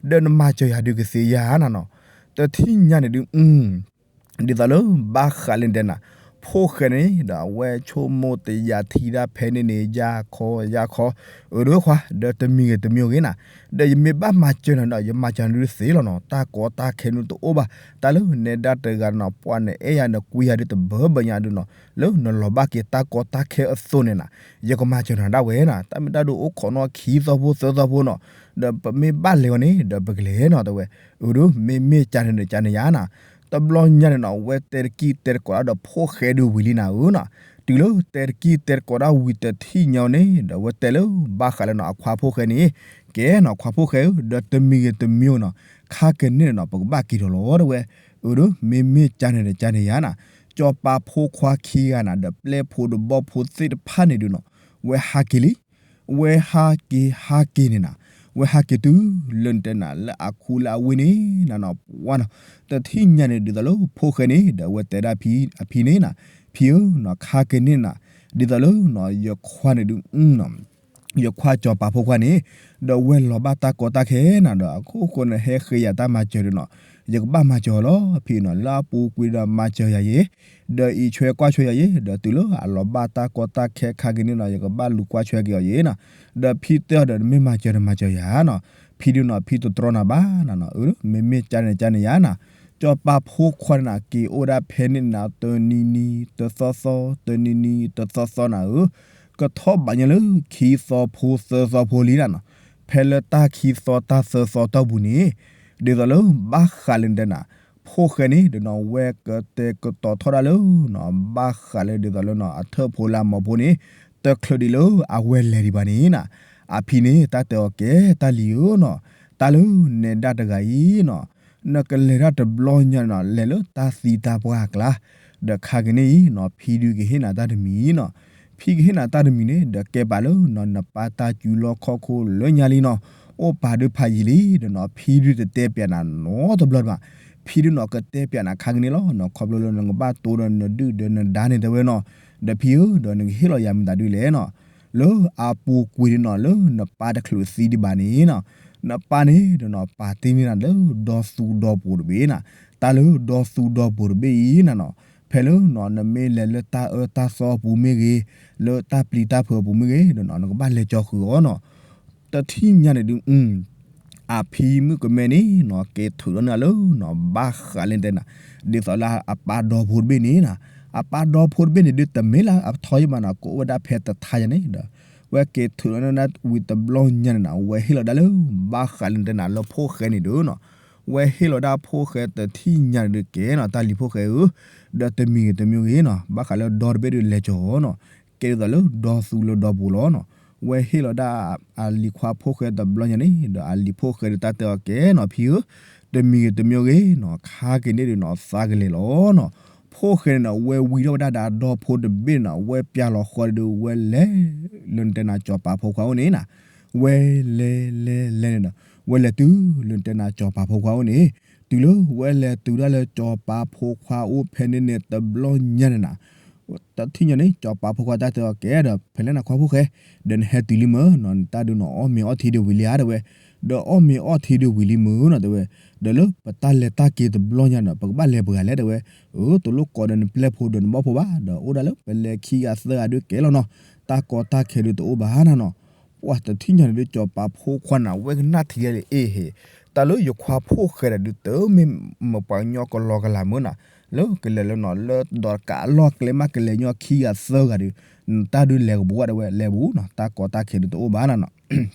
ဒီးနမၤစၢၤယၤဒုးကသ့ဧါနၤနီၤ, တထံၣ်ညါန့ၣ်ဒုး ဒ်သိးလၢဘၣ်ဃးလၢနတဲနၤ, ဖိၣ်ဃဲန့ၣ်ဒီးအဝဲဆိကမိၣ်တယၤထံဒၣ်ဖဲန့ၣ်န့ၣ် ယၤခီယၤခီ, အၢ ဒီးခွါ ဒီးတမံၤဂ့ၤတမံၤဂ့ၤနၤ, ဒီးယမ့ၢ်ဘၣ်မၤစၢၤနၤဒီး ယမၤစၢၤနၤဒုးသ့လီၤနီၤ, တၢ်ကီတၢ်ခဲန့ၣ်တအိၣ်ဘၣ်, တၢ်လၢနဲဒၣ်တဂၤနီၤ ပှၤနအဲၣ်ယၤနကွံယၤဒုးတဘၢဘၢညါဒုးနီၤ, လၢနလီၤဘၣ်က့ၤတၢ်ကီတၢ်ခဲအသိးန့ၣ်နၤ, ယကမၤစၢၤနၤဒၣ်ဝဲနၤ, တၢ်မ့ၢ်တၢ်ဒုးအိၣ်ခိးနီၣ်ခံသီဖိသၢသီဖိနီၤ, ဒီးပမ့ၢ်ဘၣ်လဲၤဝဲန့ၣ် ဒီးပကလဲၤနီၤ တဲဝဲ, အၢ ဒီးမ့မ့ၢ်ကန့ၣ်ဒီးကန့ၣ်ယါနၤ တဘျီညါန့ၣ်နီၤ ဝဲတဲတကံၢ်တဲတကိးဒၣ်ဒီးဖိၣ်ဃဲဒုးဝံၤလံနၤဧၢနီၤ, တုၤလၢတဲတကံၢ်တဲတကိးဒၣ်ဝံၤတထံၣ်ညါန့ၣ် ဒီးဝဲတဲလၢဘၣ်ဃးလၢနီၤ အခွါဖိၣ်ဃဲန့ၣ်, ကဲနီၤ ခွါဖိၣ်ဃဲဧၢ, ဒီးတမံၤဂ့ၤတမံၤနီၤ, ခါကန့ၣ်နီၤ ပကဘၣ်က့ၤထီၣ်လီၤ တဲဝဲ, အၢ ဒီး မ့မ့ၢ်ကန့ၣ်ဒီးကန့ၣ်ယါနၤ, ကၠီၤပၤဖိခွါခံဂၤနၤ ဒီးပျဲၢ်ဖိဒီးဘီၣ်ဖိသ့ၣ်တဖၣ်န့ၣ်ဒုးနီၤ, ဝဲဟးက့ၤလံ ဝဲဟးက့ၤဟးက့ၤန့ၣ်နၤ, ဝဲဟးက့ၤတုၤလၢနတဲနၤ လၢအခူလၢအဝ့ၢ်န့ၣ်နၤနီၤ ပှၤနီၤ, တထံၣ်ညါန့ၣ် ဒ်သိးလၢဖိၣ်ဃဲန့ၣ် ဒီးအဝဲတဲဒၣ်အဖံန့ၣ်နၤ, ဖံဧၢနီၤ ခါကန့ၣ်နၤ, ဒ်သိးလၢနီၤ ယခွါန့ၣ်ဒုး ယခွါကၠီၤပၤဖိခွါန့ၣ်, ဒီးဝဲလီၤဘၣ်တၢ်ကီတၢ်ခဲနၤဒီး အခိၣ်ဃိန့ၣ် ဟဲဃ့ယၤတၢ်မၤစၢၤဒုးနီၤ, ယကဘၣ်မၤစၢၤအီၤလီၤ. ဖံနီၤ လၢအပူၤကွံာ်ဒီးမၤစၢၤယၤယဲ, ဒီးအံးဆွဲကွၢ်ဆွဲယၤယဲ, ဒီးတုၤလၢအလီၤဘၣ်တၢ်ကီတၢ်ခဲခါက့ၤန့ၣ်နီၤ ယကဘၣ်လူၤကွၢ်ဆွဲက့ၤအီၤယဲနီၤ. ဒီးဖံတဲအီၤဒီး နမ့ၢ်မၤစၢၤဒီးမၤစၢၤယၤနီၤ. ဖံဒုးနီၤ ဖံတတြီနၤဘၣ်နၤနီၤ, အၢ မ့မ့ၢ်ကန့ၣ်ကန့ၣ်ယၤနီၤ. ကၠီၤပၤဖိခွါန့ၣ်နီၤ က့ၤအိၣ်ဒၣ်ဖဲန့ၣ်နၤ တနံၤနံၤ တသီသီ တနံၤနံၤ တသီသီနၤဧၢ, ကထီၣ်ဘးညီလၢခံသီဖိသၢသီဖိလံနၤနီၤ. ဖဲလၢတၢ်ခံသီတၢ်သၢသီတီၢ်ပူၤန့ၣ် ဒ်သိးလၢဘၣ်ဃးလၢနတဲနၤ ဖိၣ်ဃဲန့ၣ်ဒီးနီၤ ဝဲကတဲာ်ကတီၤထီၣ်ဒၣ်လၢနီၤ ဘၣ်ဃးလၢဒ်သိးလၢနီၤ အထၢၣ်ဖိလၢအမီၤဖိန့ၣ် တချုးဒံးလၢအဝဲလဲၤဒံးဘၣ်န့ၣ်နၤ, အဖံန့ၣ် တၢ်တဲအီၤကဲ တၢ်လံၤဧၢနီၤ, တၢ်လၢနဲဒၣ်တဂၤအံၤနီၤ နကလဲၤတၢ်တဘျီညါန့ၣ်နီၤ လဲၤလၢတၢ်သံတၢ်ပှၢ်အကျါ, ဒီးခါက့ၤန့ၣ်အံၤနီၤ ဖံဒုးကဟ့ၣ်နၤတၢ်တမံၤနီၤ. ဖံကဟ့ၣ်နၤတၢ်တမံၤန့ၣ် ဒီးကဲပာ်လၢနီၤ နပၢ်တၢ်စူၤလီၢ်ခီၣ်ခိၣ်လၢညါလံနီၤ, အိၣ်ပာ်ဒုးဖးယံာ်လံဒီးနီၤ ဖံဒုးတတဲပၠးနၤနီတဘျီဘၣ်. ဖံဒုးနီၤ ကတဲပၠးနၤခါက့ၤန့ၣ်လီၤနီၤ, ခီဖျိလၢနကဘၣ်တိဒီးနဒုၣ်ဒီးနဒါန့ၣ်တဲဝဲနီၤ, ဒီးဖံဧၢ ဒီးနကဟ့ၣ်လီၤယၤမတၤဒုးလဲၣ်နီၤ, လၢအပူၤကွံာ်န့ၣ်နီၤ လၢနပၢ်တချုးသံဒံးဘၣ်န့ၣ်နီၤ, နပၢ်န့ၣ်ဒီးနီၤ ပာ်တ့ၢ်န့ၢ်နၤလၢဒီသူဒီပိၤတဘ့ၣ်နၤ, တၢ်လၢဒီသူဒီပိၤတဘ့ၣ်အံၤနၤနီၤ, ဖဲလၢနီၤ နမ့ၢ်လဲၤလၢတၢ်အၢတၢ်သီအပူၤမ့ၢ်ဂ့ၤ, လၢတၢ်ပျံၤတၢ်ဖုးအပူၤမ့ၢ်ဂ့ၤဒီးနီၤ နကဘၣ်လဲၤကၠီၤဃုာ်အီၤနီၤ. တထံၣ်ညါန့ၣ်ဒုး အဖံမုၣ်ကမဲန့ၣ်နီၤ က့ၤထုးလီၤန့ၢ်အလၢနီၤ ဘၣ်ဃးလၢတဲနၤ, ဒ်သိးလၢအပၢ်ဒီဖိတဘ့ၣ်န့ၣ်နၤ, အပၢ်ဒီဖိတဘ့ၣ်န့ၣ်ဒုး တမ့ၢ်လၢအထီယံာ်မးနီၤ ကအိၣ်ဝဲဒၣ်ဖဲတထါယၤန့ၣ်ဒီး ဝဲက့ၤထုးလီၤန့ၢ်ဒၣ်ဝံၤတဘျီညါန့ၣ်နၤ ဝဲဟ့ၣ်လီၤဒၣ်လၢ ဘၣ်ဃးလၢတဲနၤလၢဖိၣ်ဃဲန့ၣ်ဒုးနီၤ, ဝဲဟ့ၣ်လီၤဒၣ်ဖိၣ်ဃဲတထံၣ်ညါန့ၣ်ဒုးကဲနီၤ တၢ်လံၤဖိၣ်ဃဲဧၢ, ဒီးတမံၤဂ့ၤတမံၤဂ့ၤနီၤ ဘၣ်ဃးလၢဒီတဘ့ၣ်ဒုးလဲၤကၠီၤနီၤ, ကဲဒ်သိးလၢဒီသူလၢဒီပိၤလီၤနီၤ, ဝဲဟ့ၣ်လီၤဒၣ်အလံၤခွါဖိၣ်ဃဲတဘျီညါန့ၣ် ဒီးအလံၤဖိၣ်ဃဲဒုးတၢ်တဲအီၤကဲနီၤ ဖံဧၢ, တမံၤဂ့ၤတမံၤဂ့ၤနီၤ ခါက့ၤန့ၣ်ဒုးနီၤ သးကလဲၤလီၤနီၤ, ဖိၣ်ဃဲန့ၣ်နီၤ ဝဲဝံၤထီၣ်ဝဲဒၣ်ဒီးအဒီဖိတဘ့ၣ်န့ၣ်နီၤ ဝဲပျၢ်လီၤဃီဒုး ဝဲလဲၤ လၢနတဲနၤကၠီၤပၤဖိခွါအိၣ်န့ၣ်နၤ, ဝဲလဲၤလဲၤလဲၤန့ၣ်ဒီး ဝဲလဲၤတုၤလၢနတဲနၤကၠီၤပၤဖိခွါအိၣ်န့ၣ်, တုၤလၢဝဲလဲၤတုၤဒၣ်လၢကၠီၤပၤဖိခွါအိၣ်ဖဲန့ၣ်န့ၣ်တဘျီညါန့ၣ်နၤ တထံၣ်ညါန့ၣ် ကၠီၤပၤဖိခွါတၢ်တဲအီၤကဲဒီး ဖဲလဲၣ်နၤခွါဖိၣ်ဃဲ, ဒီးနဟဲတုၤလံမၢနီၤ နတၢ်ဒုးနီၤ အီၣ်မ့ၤအီထံဒုးဝံၤလံဧါတဲဝဲ, ဒီးအီၣ်မ့ၤအီထံဒုးဝံၤလံမၢနီၤတဲဝဲ, ဒီးလၢပတၢ်လဲၤတၢ်က့ၤတဘျီညါန့ၣ် ပကဘၣ်လဲၤပှဲၤဂၤလဲၣ်တဲဝဲ, အၢ တလိၣ်ကိးဒီးနပျဲၢ်ဖိဒီးနဘီၣ်ဖိဘၣ် ဒီးအိၣ်ဒၣ်လၢပလဲၤခံဂၤသၢဂၤဒုးကဲလီၤနီၤ, တၢ်ကီတၢ်ခဲဒုးတအိၣ်ဘၣ်နၤနီၤ, ပှၤတထံၣ်ညါန့ၣ်ဒုး ကၠီၤပၤဖိခွါန့ၣ် ဝဲကနၣ်ထံၣ်ဒ်လဲၣ်အ့ၣ်ဟ့ၣ်, တၢ်လၢယခွါဖိၣ်ဃဲဒီးဒုး တမ့ၢ်မ့ၢ်ပှၤကညီကလီကလၤမၢနီၤ, လၢကလဲၤလၢနီၤ လၢဒီးတကးအလီၢ်ကျဲမးကလဲၤညီခံဂၤသၢဂၤဒုး, တၢ်ဒုးလဲၤကပူၤဝဲတဲဝဲ လဲၤပူၤနီၤ တၢ်ကီတၢ်ခဲဒုးတအိၣ်ဘၣ်နၤနီၤ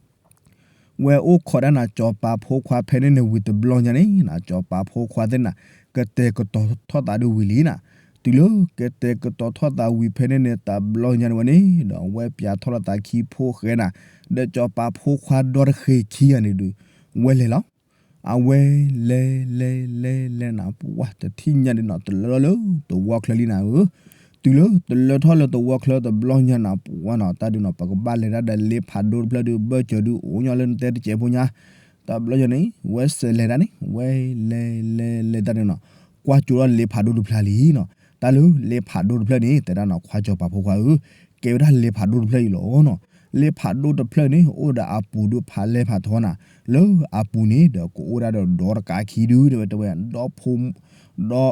ဝဲအိၣ်ခိးဒၣ်နၤ ကၠီၤပၤဖိခွါဖဲန့ၣ်န့ၣ်ဝံၤတဘျီညါန့ၣ်နၤ ကၠီၤပၤဖိခွါသ့ၣ်နၤ ကတဲာ်ကတီၤထီၣ်သးဒုးဝံၤလံနၤ, တုၤလၢကတဲာ်ကတီၤထီၣ်သးဝံၤဖဲန့ၣ်န့ၣ် တဘျီညါန့ၣ်ဝဲန့ၣ်ဒီး ဝဲပျးထီၣ်လီၤသးခံဖိၣ်ဃဲနၤ, ဒီးကၠီၤပၤဖိခွါဒီတဃ့ခံဂၤန့ၣ်ဒုး ဝဲလဲၤလီၤ အဝဲလဲၤလဲၤလဲၤလဲၤနၤ ပှၤတထံၣ်ညါဒုးနီၤ တလၢထီၣ်လၢသဝီချၢလံနၤဧၢ, တုၤလၢတလၢထီၣ်လၢသဝီချၢတဘျီညါနၤ ပှၤနီၤ တၢ်ဒုးနီၤ ပကဘၣ်လဲၤဒၣ်ဒီးလ့ဖးဒိၣ်တဖျၢၣ်ဒုး ဘၢၣ်စၢၤဒုး အိၣ်ညီလၢနတဲတစဲးဖိညါ, တဘျီညါန့ၣ် ဝဲစဲးလဲၤဒၣ်န့ၣ် ဝဲလဲၤလဲၤလဲၤတၢ်န့ၣ်နီၤ, ကွၢ်ကၠိထီၣ်လ့ဖးဒိၣ်တဖျၢၣ်လံနီၤ, တၢ်လၢလ့ဖးဒိၣ်တဖျၢၣ်န့ၣ် တဲဒၣ်နီၤ ခွါကၠီၤပၤဖိခွါဧၢ, ကဲဝဲဒၣ်လ့ဖးဒိၣ်တဖျၢၣ်အံၤလီၤနီၤ, လ့ဖးဒိၣ်တဖျၢၣ်န့ၣ် အိၣ်ဒီးအပူၤဒုးဖးလဲၢ်ဖးထီနၤ, လၢအပူၤန့ၣ်ဒီးကအိၣ်ဒၣ်ဒီးဒီတကးခံဒုး တဲဝဲ တဲဝဲ ဒီဖိ ဒီ ဒီ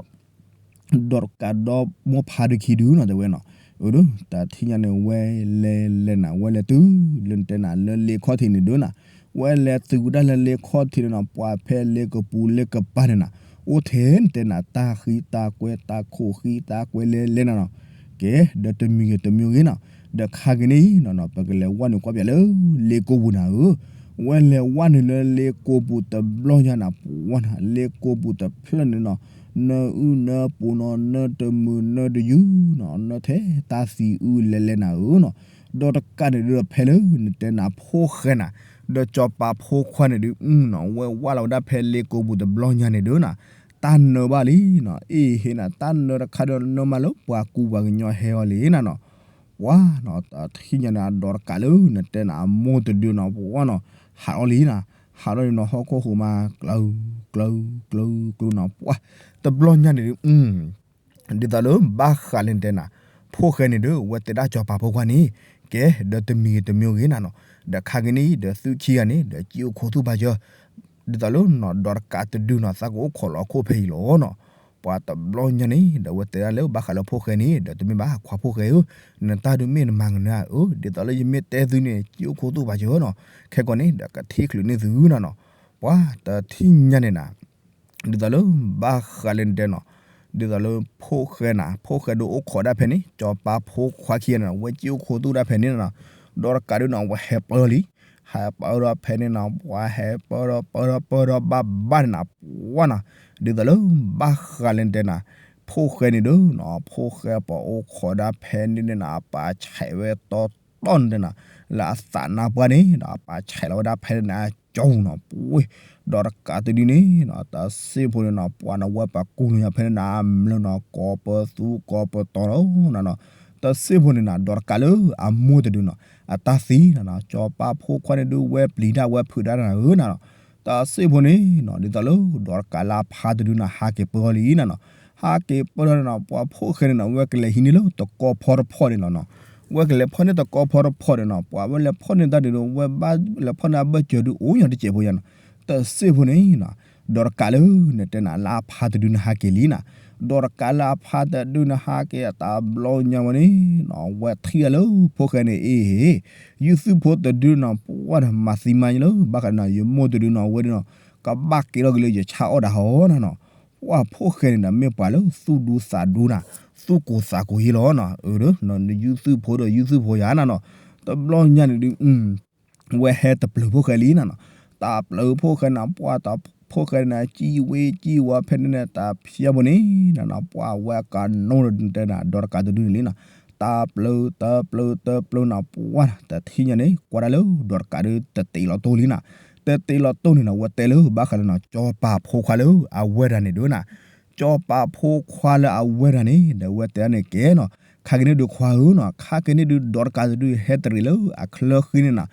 းတကးဒီမိၢ်ဖးဒုးခံဒုးနီၤ တဲဝဲနီၤ, အၢ တၢ်ထံၣ်ညါန့ၣ် ဝဲလဲၤလဲၤနၤ ဝဲလဲၤတုၤ လၢနတဲနၤ လၢလ့ခီၣ်ထံးန့ၣ်ဒုးနၤ, ဝဲလဲၤတုၤဝဲဒၣ်လၢလ့ခီၣ်ထံးန့ၣ်နီၤ ပှၤဖဲလ့ကပူၤလ့ကပၤန့ၣ်နၤ, အိၣ်ထဲန့ၣ်တဲနၤ တၢ်ဃံတၢ်ကွဲး တၢ်ခိၣ်ဃံတၢ်ကွဲးလဲၤလဲၤနၤနီၤ, ကဲ ဒီးတမံၤဂ့ၤတမံၤဂ့ၤနီၤ, ဒီးခါက့ၤန့ၣ်နီၤ ပကလဲၤဝဲနုာ်ကွၢ်ပၠးလၢလ့ကိပူၤနၤဧၢ, ဝဲလဲၤဝဲနုာ်လၢလ့ကိပူၤတဘျီညါနၤ ပှၤနၤ လ့ကိပူၤတဖျၢၣ်န့ၣ်နီၤ, နအုၣ်နပူၤနီၤ နတမုာ်နတယုၢ်နီၤ နထဲတၢ်သံအုၣ်လဲၤလဲၤနၤဧၢနီၤ, ဒီးတကးန့ၣ်ဒုးဒီးဖဲလၢနတဲနၤဖိၣ်ဃဲနၤ, ဒီးကၠီၤပၤဖိခွါန့ၣ်ဒုးနီၤ ဝဲဝၢ်လီၤဝဲဒၣ်ဖဲလ့ကိပူၤတဘျီညါန့ၣ်ဒုးနၤ, တၢ်နၢဘၣ်လံနီၤ, အ့ၣ်ဟ့ၣ်နၤ တၢ်နၢတခါဒီးနၢမးလၢပှၤကူပှၤကညီဟဲအီၤလံနၤနီၤ, ပှၤနီၤ တၢ်ထံၣ်ညါန့ၣ် အဒီးတကးလၢနတဲနၤအမိၢ်တဒုနီၤ ပှၤနီၤ, ဟးအီၤလံနၤ, ဟးထီၣ်န့ၣ်နီၤ ဟီၣ်ခိၣ်ဟူးမး ကျၢၤ ကျၢၤ ကျၢၤ ကျၢၤနီၤ ပှၤ, တဘျီညါန့ၣ်ဒုး ဒ်သိးလၢဘၣ်ဃးလၢနတဲနၤ, ဖိၣ်ဃဲန့ၣ်ဒီး ဝဲတဲဒၣ်ကၠီၤပၤဖိခွါန့ၣ်, ကဲ ဒီးတမံၤဂ့ၤတမံၤဂ့ၤနၤနီၤ, ဒီးခါက့ၤန့ၣ် ဒီးသုခံဂၤန့ၣ် ဒီးစံၣ်အိၣ်ခိးသူၣ်ပာ်စၢၤ, ဒ်သိးလၢနီၤ ဒီးတကးတဒုနီၤ သးကအိၣ်ခိးလီၤအခိၣ်ဖဲအံၤလီၤနီၤ. ပှၤတဘျီညါန့ၣ် ဒီးအဝဲတဲဒၣ်လၢဘၣ်ဃးလၢဖိၣ်ဃဲန့ၣ် ဒီးတမ့ၢ်ဘၣ်ခွါဖိၣ်ဃဲဧၢ, နတၢ်ဒုးမ့ၢ်နမၤကနၢအၢ, ဒ်သိးလၢယမ့ၢ်တဲသုန့ၣ် စံၣ်အိၣ်ခိးသူၣ်ပာ်စၢၤနီၤ, ခဲကီးန့ၣ် ဒီးကထံၣ်ချုးန့ၢ်သုနီၤနီၤ. ပှၤတထံၣ်ညါန့ၣ်နၤ ဒ်သိးလၢဘၣ်ဃးလၢနတဲနီၤ, ဒ်သိးလၢဖိၣ်ဃဲနၤ ဖိၣ်ဃဲဒုးအိၣ်ခိးဒၣ်ဖဲန့ၣ် စီၤပၤဖိခွါခံဂၤန့ၣ် ဝဲစံၣ်အိၣ်ခိးသူၣ်ဒၣ်ဖဲန့ၣ်နီၤ, ဒီးတကးဒုးနီၤ ဝဲဟဲပၢၢ်လံ, ဟဲပၢၢ်ဒီးဖဲန့ၣ်နီၤ ပှၤဟဲပၢၢ်ဒီးပၢၢ်ဒီးပၢၢ်ဒီးဘၣ်ဘၣ်န့ၣ်နၤ ပှၤနီၤ, ဒ်သိးလၢဘၣ်ဃးလၢနတဲနၤ, ဖိၣ်ဃဲန့ၣ်ဒုးနီၤ ဖိၣ်ဃဲပှၤအိၣ်ခိးဒၣ်ဖဲန့ၣ်န့ၣ်နၤ အပာ်ဆဲးဝဲတီတီန့ၣ်တဲနၤ, လၢအသးနါပှၢ်န့ၣ်ဒီး အပာ်ဆဲးလီၤဝဲဒၣ်ဖဲန့ၣ်နၤ ကၠီနီၤ ပှၤ, ဒီးတကးတဒုန့ၣ်နီၤ တၢ်စံၣ်ဖိန့ၣ်နီၤ ပှၤနီၤ ဝဲပှၤကူၣ်န့ၢ်ယၤဖဲန့ၣ်နၤ အမျၢၢ်နီၤ ကိးပသူကိးပတီၤနီၤနီၤ, တၢ်စံၣ်ဖိန့ၣ်နၤ ဒီးတကးလၢအမိၢ်တဒုနီၤ အတၢ်သံနၤနီၤ စီၤပၤဖိခွါန့ၣ်ဒုးဝဲပျံၤတၢ်ဝဲဖုးတၢ်နၤဧၢနၤနီၤ, တၢ်စံၣ်ဖိန့ၣ်နီၤ ဒ်သိးလၢ ဒီးတကးလၢအဖါတဒုနၤ ဟးက့ၤပၢၢ်လံနၤနီၤ, ဟးက့ၤပၢၢ်လီၤန့ၣ်နီၤ ပှၤဖိၣ်ဃဲန့ၣ်နီၤ ဝဲကလဲၤဟံးန့ၢ်လၢတကီဖီတဖီန့ၣ်လီၤနီၤ, ဝဲကလဲၤဖီၣ်န့ၢ်တကီဖီတဖီန့ၣ်နီၤ ပှၤဝဲလဲၤဖီၣ်န့ၢ်တၢ်ဒုးဒီး ဝဲဘၣ်လဲၤဖီၣ်န့ၢ်အဘၢၣ်စၢၤဒုးအိၣ်ညီတစဲးဖိယၤနီၤ, တၢ်စံၣ်ဖိန့ၣ်နီၤ ဒီးတကးလၢနတဲနၤလၢအဖါတဒုနၤဟးက့ၤလံနၤ, ဒီးတကးလၢအဖါတဒုနၤဟးက့ၤအတၢ်ဘျီညါဝဲန့ၣ်နီၤ ဝဲထံၣ်အလၢဖိၣ်ဃဲန့ၣ်အ့ၣ် ယုၢ်သုၣ်ဖိတဒုနီၤ ပှၤဒီးမၤသံမါညါလၢ ဘၣ်ဃးဒီးနီၤ ယမိၢ်တဒုနီၤ အဝဲဒုနီၤ ကဘၣ်က့ၤထီၣ်က့ၤလၢယဆၣ်အီၣ်ဒၣ်ဟီနၤနီၤ, ပှၤဖိၣ်ဃဲန့ၣ်ဒီးမ့ၢ်ပှၤလၢသူၣ်ဒူသးဒူနၤ, သူၣ်ကိၢ်သးကိၢ်ယ့လီၤနီၤ, ယုၢ်သုၣ်ဖိဒီးယုၢ်သုၣ်ဖိယၤနၤနီၤ, တဘျီညါန့ၣ်ဒုး ဝဲဟဲတပျုာ်ဖိၣ်ဃဲလံနၤနီၤ, တၢ်ပျုာ်ဖိၣ်ဃဲန့ၣ် ပှၤတၢ်ဖိၣ်ဃဲန့ၣ် စံၣ်ဝဲစံၣ်ဝဲဖဲန့ၣ်န့ၣ် တၢ်ဖျါဖိန့ၣ်နၤနီၤ ပှၤဝဲကနိဒီးတဲနၤ ဒီးတကးတဒုန့ၣ်လံနၤ, တၢ်ပျုာ်တပျုာ်တပျုာ်နၤ ပှၤတထံၣ်ညါန့ၣ် ကွၢ်ဒၣ်လၢဒီးတကးဒုးတတ့းလီၤတိၢ်လံနၤ, တတ့းလီၤတိၢ်န့ၣ်နီၤ ဝဲတဲလၢဘၣ်ဃးလၢနီၤ စီၤပၤဖိခွါလၢအဝဲဒၣ်န့ၣ်ဒုးနၤ စီၤပၤဖိခွါလၢအဝဲဒၣ်န့ၣ် ဒီးဝဲတဲဒၣ်န့ၣ်ကဲနီၤ, ခါက့ၤန့ၢ်ဒုးခွါဧၢနီၤ, ခါက့ၤန့ၢ်ဒုးဒီးတကးတဒုးဟဲတရံးလၢအချၢဃံန့ၣ်နၤ,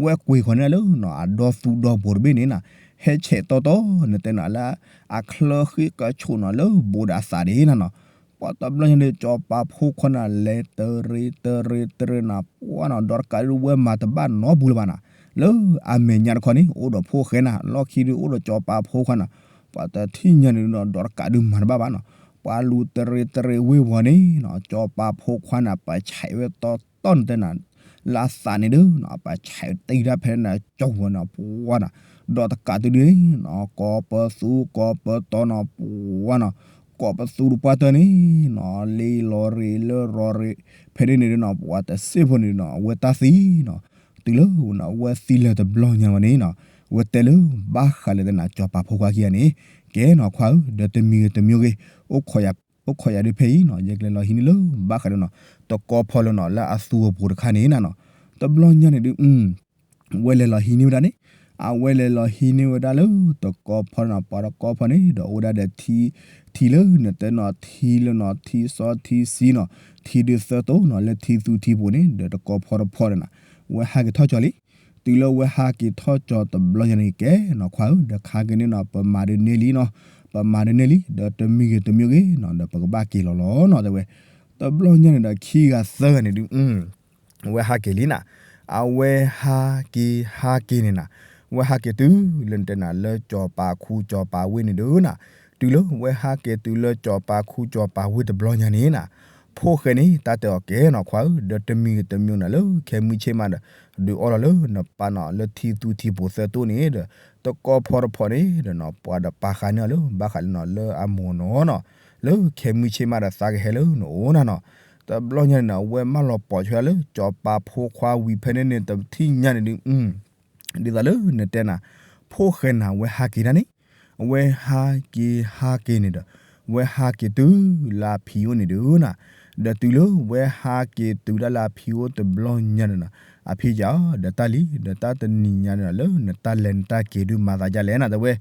ဝဲကွံာ်ဃီၤန့ၣ်လၢနီၤ အဒီသူဒီဘိတဘ့ၣ်န့ၣ်နၤ, ဟဲဆဲးတီတီန့ၣ်တဲနၤလၢ အချၢဃံကဆိးနၤလၢဘိးဒီးအသးဒၣ်နၤနီၤ, ပှၤတဘျီညါန့ၣ် စီၤပၤဖိခွါန့ၣ် လဲၤတရံးတရံးတရံးနၤ ပှၤနီၤ ဒီးတကးဒုးဝဲမၤတဘၣ်နီတပူၤလၢၤဘၣ်နၤ, လၢအမဲာ်ညါတခီန့ၣ် အိၣ်ဒီးဖိၣ်ဃဲနၤ လီၢ်ခံဒုးအိၣ်ဒီးစီၤပၤဖိခွါနၤ, ပှၤတထံၣ်ညါန့ၣ်နီၤ ဒီးတကးဒုးမၤတဘၣ်ဘၣ်နီၤ, ပှၤလူၤတရံးတရံးဝ့ၢ်ဝီၤန့ၣ်နီၤ စီၤပၤဖိခွါန့ၣ် ပာ်ဆဲးဝဲတီတီန့ၣ်တဲနၤ လၢအသးန့ၣ်ဒုးနီၤ ပာ်ဆဲးတံၢ်တၢ်ဖဲန့ၣ်နၤ ကၠီဝဲနၤ ပှၤနီၤ, ဒီးတကးတဒုးန့ၣ်နီၤ ကိးပသူကိးပတီၤနီၤ ပှၤနီၤ, ကိးပသူတပှၢ်တၢၢ်န့ၣ်နီၤ လ့လီၤရ့လၢရီၤရ့ ဖဲန့ၣ်န့ၣ်ဒုးနီၤ ပှၤတစ့ၢ်ဖိန့ၣ်နီၤ အဝဲတၢ်သံနီၤ, တုၤလၢဝဲသံလၢတဘျီညါဝဲန့ၣ်နီၤ, ဝဲတဲလၢဘၣ်ဃးလၢတဲနၤ စီၤပၤဖိခွါခံဂၤန့ၣ်, ကဲနီၤခွါဧၢ ဒီးတမံၤဂ့ၤတမံၤဂ့ၤ အိၣ်ခိးယၤဒုးဖဲအံၤနီၤ ယကလဲၤလီၤဟံးန့ၢ်လၢဘၣ်ဃးဒီးနီၤ တကီဖီလၢနီၤလၢအသူအပူၤတခါန့ၣ်နၤနီၤ, တဘျီညါန့ၣ်ဒုး ဝဲလဲၤလီၤဟံးန့ၢ်ဝဲဒၣ်န့ၣ်, အဝဲလဲၤလီၤဟံးန့ၢ်ဝဲဒၣ်လၢတကီဖီန့ၣ်နီၤ ပှၤတကီဖီန့ၣ် ဒီးအိၣ်ဝဲဒၣ်ဒီးထံ, ထံလၢနတဲနီၤ ထံလၢနီၤ ထံစီထံဆှံနီၤ, ထံဒုးသၢတိၢ်နီၤ လၢထံသူထံပူၤန့ၣ် ဒီးတကီဖီတဖီန့ၣ်နၤ, ဝဲဟးက့ၤထီၣ်ကၠီလံ, တုၤလၢဝဲဟးက့ၤထီၣ်ကၠီတဘျီညါန့ၣ် ကဲနီၤခွါဧၢ ဒီးခါက့ၤန့ၣ်နီၤ ပမၤဒုးန့ၢ်လံနီၤ, ပမၤဒုးန့ၢ်လံ ဒီးတမံၤဂ့ၤတမံၤဂ့ၤနီၤ ဒီးပကဘၣ်က့ၤလီၤလီၤနီၤ တဲဝဲ, တဘျီညါန့ၣ်ဒီးခံဂၤသၢဂၤန့ၣ်ဒုး ဝဲဟးက့ၤလံနၤ, အဝဲဟးက့ၤဟးက့ၤန့ၣ်နၤ, ဝဲဟးက့ၤတုၤလၢနတဲနၤလၢစီၤပၤခူစီၤပၤဝ့ၢ်န့ၣ်ဒုးနၤ, တုၤလၢဝဲဟးက့ၤတုၤလၢစီၤပၤခူစီၤပၤဝ့ၢ်တဘျီညါန့ၣ်နၤ, ဖိၣ်ဃဲန့ၣ် တၢ်တဲအီၤကဲနီၤခွါဧၢ ဒီးတမံၤဂ့ၤတမံၤနၤ လၢခဲမုၢ်ဆ့ၣ်မးဒီး ဒုးအီၣ်လီၤလၢနပၢ်နီၤ လၢထံသူထံပူၤသၢတိၢ်န့ၣ်ဒီး တကီဖီတဖီန့ၣ်ဒီးနီၤ ပှၤဒီးပာ်ဃာ်န့ၢ်အီၤလၢ ဘၣ်ဃးလၢနီၤ လၢအမိၢ်နီၤနီၤ, လၢခဲမုၢ်ဆ့ၣ်မးဒီးသးကဟဲလၢနအိၣ်နၤနီၤ, တဘျီညါန့ၣ်နၤ ဝဲမၢလီၤပိာ်ထွဲလၢစီၤပၤဖိခွါဝံၤဖဲန့ၣ်န့ၣ် တထံၣ်ညါန့ၣ်ဒုး ဒ်သိးလၢနတဲနၤ, ဖိၣ်ဃဲနၤ ဝဲဟးက့ၤဒၣ်န့ၣ်, ဝဲဟးက့ၤဟးက့ၤန့ၣ်ဒီး ဝဲဟးက့ၤတုၤလၢအဖံအိၣ်န့ၣ်ဒုးနၤ, ဒီးတုၤလၢဝဲဟးက့ၤတုၤဒၣ်လၢအဖံအိၣ်တဘျီညါန့ၣ်နၤ, အဖံကဒီးတၢ်လံ ဒီးတၢ်တနံၤညါန့ၣ်နၤ လၢနတၢ်လဲၤနတၢ်က့ၤဒုးမၤသးဒ်လဲၣ်နၤ တဲဝဲ,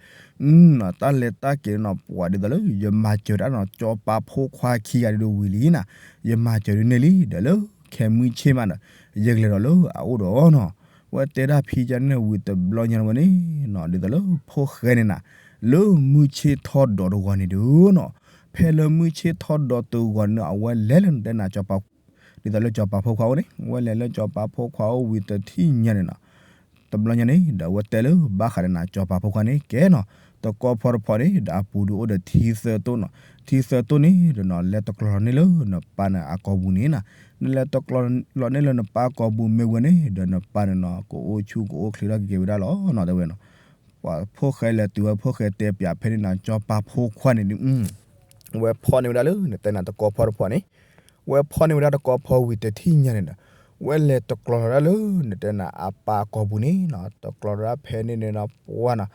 တၢ်လဲၤတၢ်က့ၤန့ၣ်နၤ ပှၤဒ်သိးလၢ ယမၤစၢၤတၢ်နီၤ စီၤပၤဖိခွါခံဂၤဒုးဝံၤလံနၤ, ယမၤစၢၤဒုးန့ၢ်လံ ဒီးလၢခဲမုၢ်ဆ့ၣ်မးဒီး ယကလဲၤဒီးလၢအအိၣ်ဒီးနီၤ, ဝဲတဲဒၣ်ဖံကန့ၣ်ဝံၤတဘျီညါဝဲန့ၣ်နီၤ ဒ်သိးလၢဖိၣ်ဃဲန့ၣ်နၤ, လၢမုၢ်ဆ့ၣ်ထီၣ်ဒီးတဂီၤန့ၣ်ဒုးနီၤ, ဖဲလၢမုၢ်ဆ့ၣ်ထီၣ်ဒီးတဂီၤန့ၣ် အဝဲလဲၤလၢနတဲနၤ ဒ်သိးလၢစီၤပၤဖိခွါအိၣ်န့ၣ် ဝဲလဲၤလၢစီၤပၤဖိခွါအိၣ်ဝံၤတထံၣ်ညါန့ၣ်နီၤ, တဘျီညါန့ၣ် ဒီးအဝဲတဲလၢဘၣ်ဃးဒီးနၤ စီၤပၤဖိခွါန့ၣ် ကဲနီၤ, တကီဖီတဖီန့ၣ် ဒီးအပူၤဒုးအိၣ်ဒီးထံသၢတိၣ်နီၤ, ထံသၢတိၣ်န့ၣ်ဒီးနီၤ လဲၤတကျီၤလီၤန့ၢ်လၢနပၢ်န့ၣ်အကိာ်ပူၤန့ၣ်နီၤ, နလဲၤတကျီၤလီၤန့ၢ်လၢနပၢ်ကိာ်ပူၤမ့ၢ်ဝဲန့ၣ် ဒီးနပၢ်န့ၣ်နီၤ ကအိၣ်ဆူၣ်ကအိၣ်ချ့ထီၣ်က့ၤက့ၤဝဲဒၣ်လီၤနီၤ တဲဝဲနီၤ. ပှၤဖိၣ်ဃဲလဲၤတုၤဝဲ ဖိၣ်ဃဲတဲပၠးဖဲန့ၣ်နီၤ စီၤပၤဖိခွါန့ၣ်ဒုး ဝဲဖီၣ်န့ၢ်ဝဲဒၣ်လၢနတဲနၤတကီဖီတဖီန့ၣ်, ဝဲဖီၣ်န့ၢ်ဝဲဒၣ်တကီဖီဝံၤတထံၣ်ညါန့ၣ်ဒီး ဝဲလဲၤတကျီၤလီၤဒၣ်လၢနတဲနၤအပၢ်ကိာ်ပူၤန့ၣ်နီၤ, တကျီၤလီၤဒၣ်ဖဲန့ၣ်န့ၣ်နီၤ ပှၤနီၤ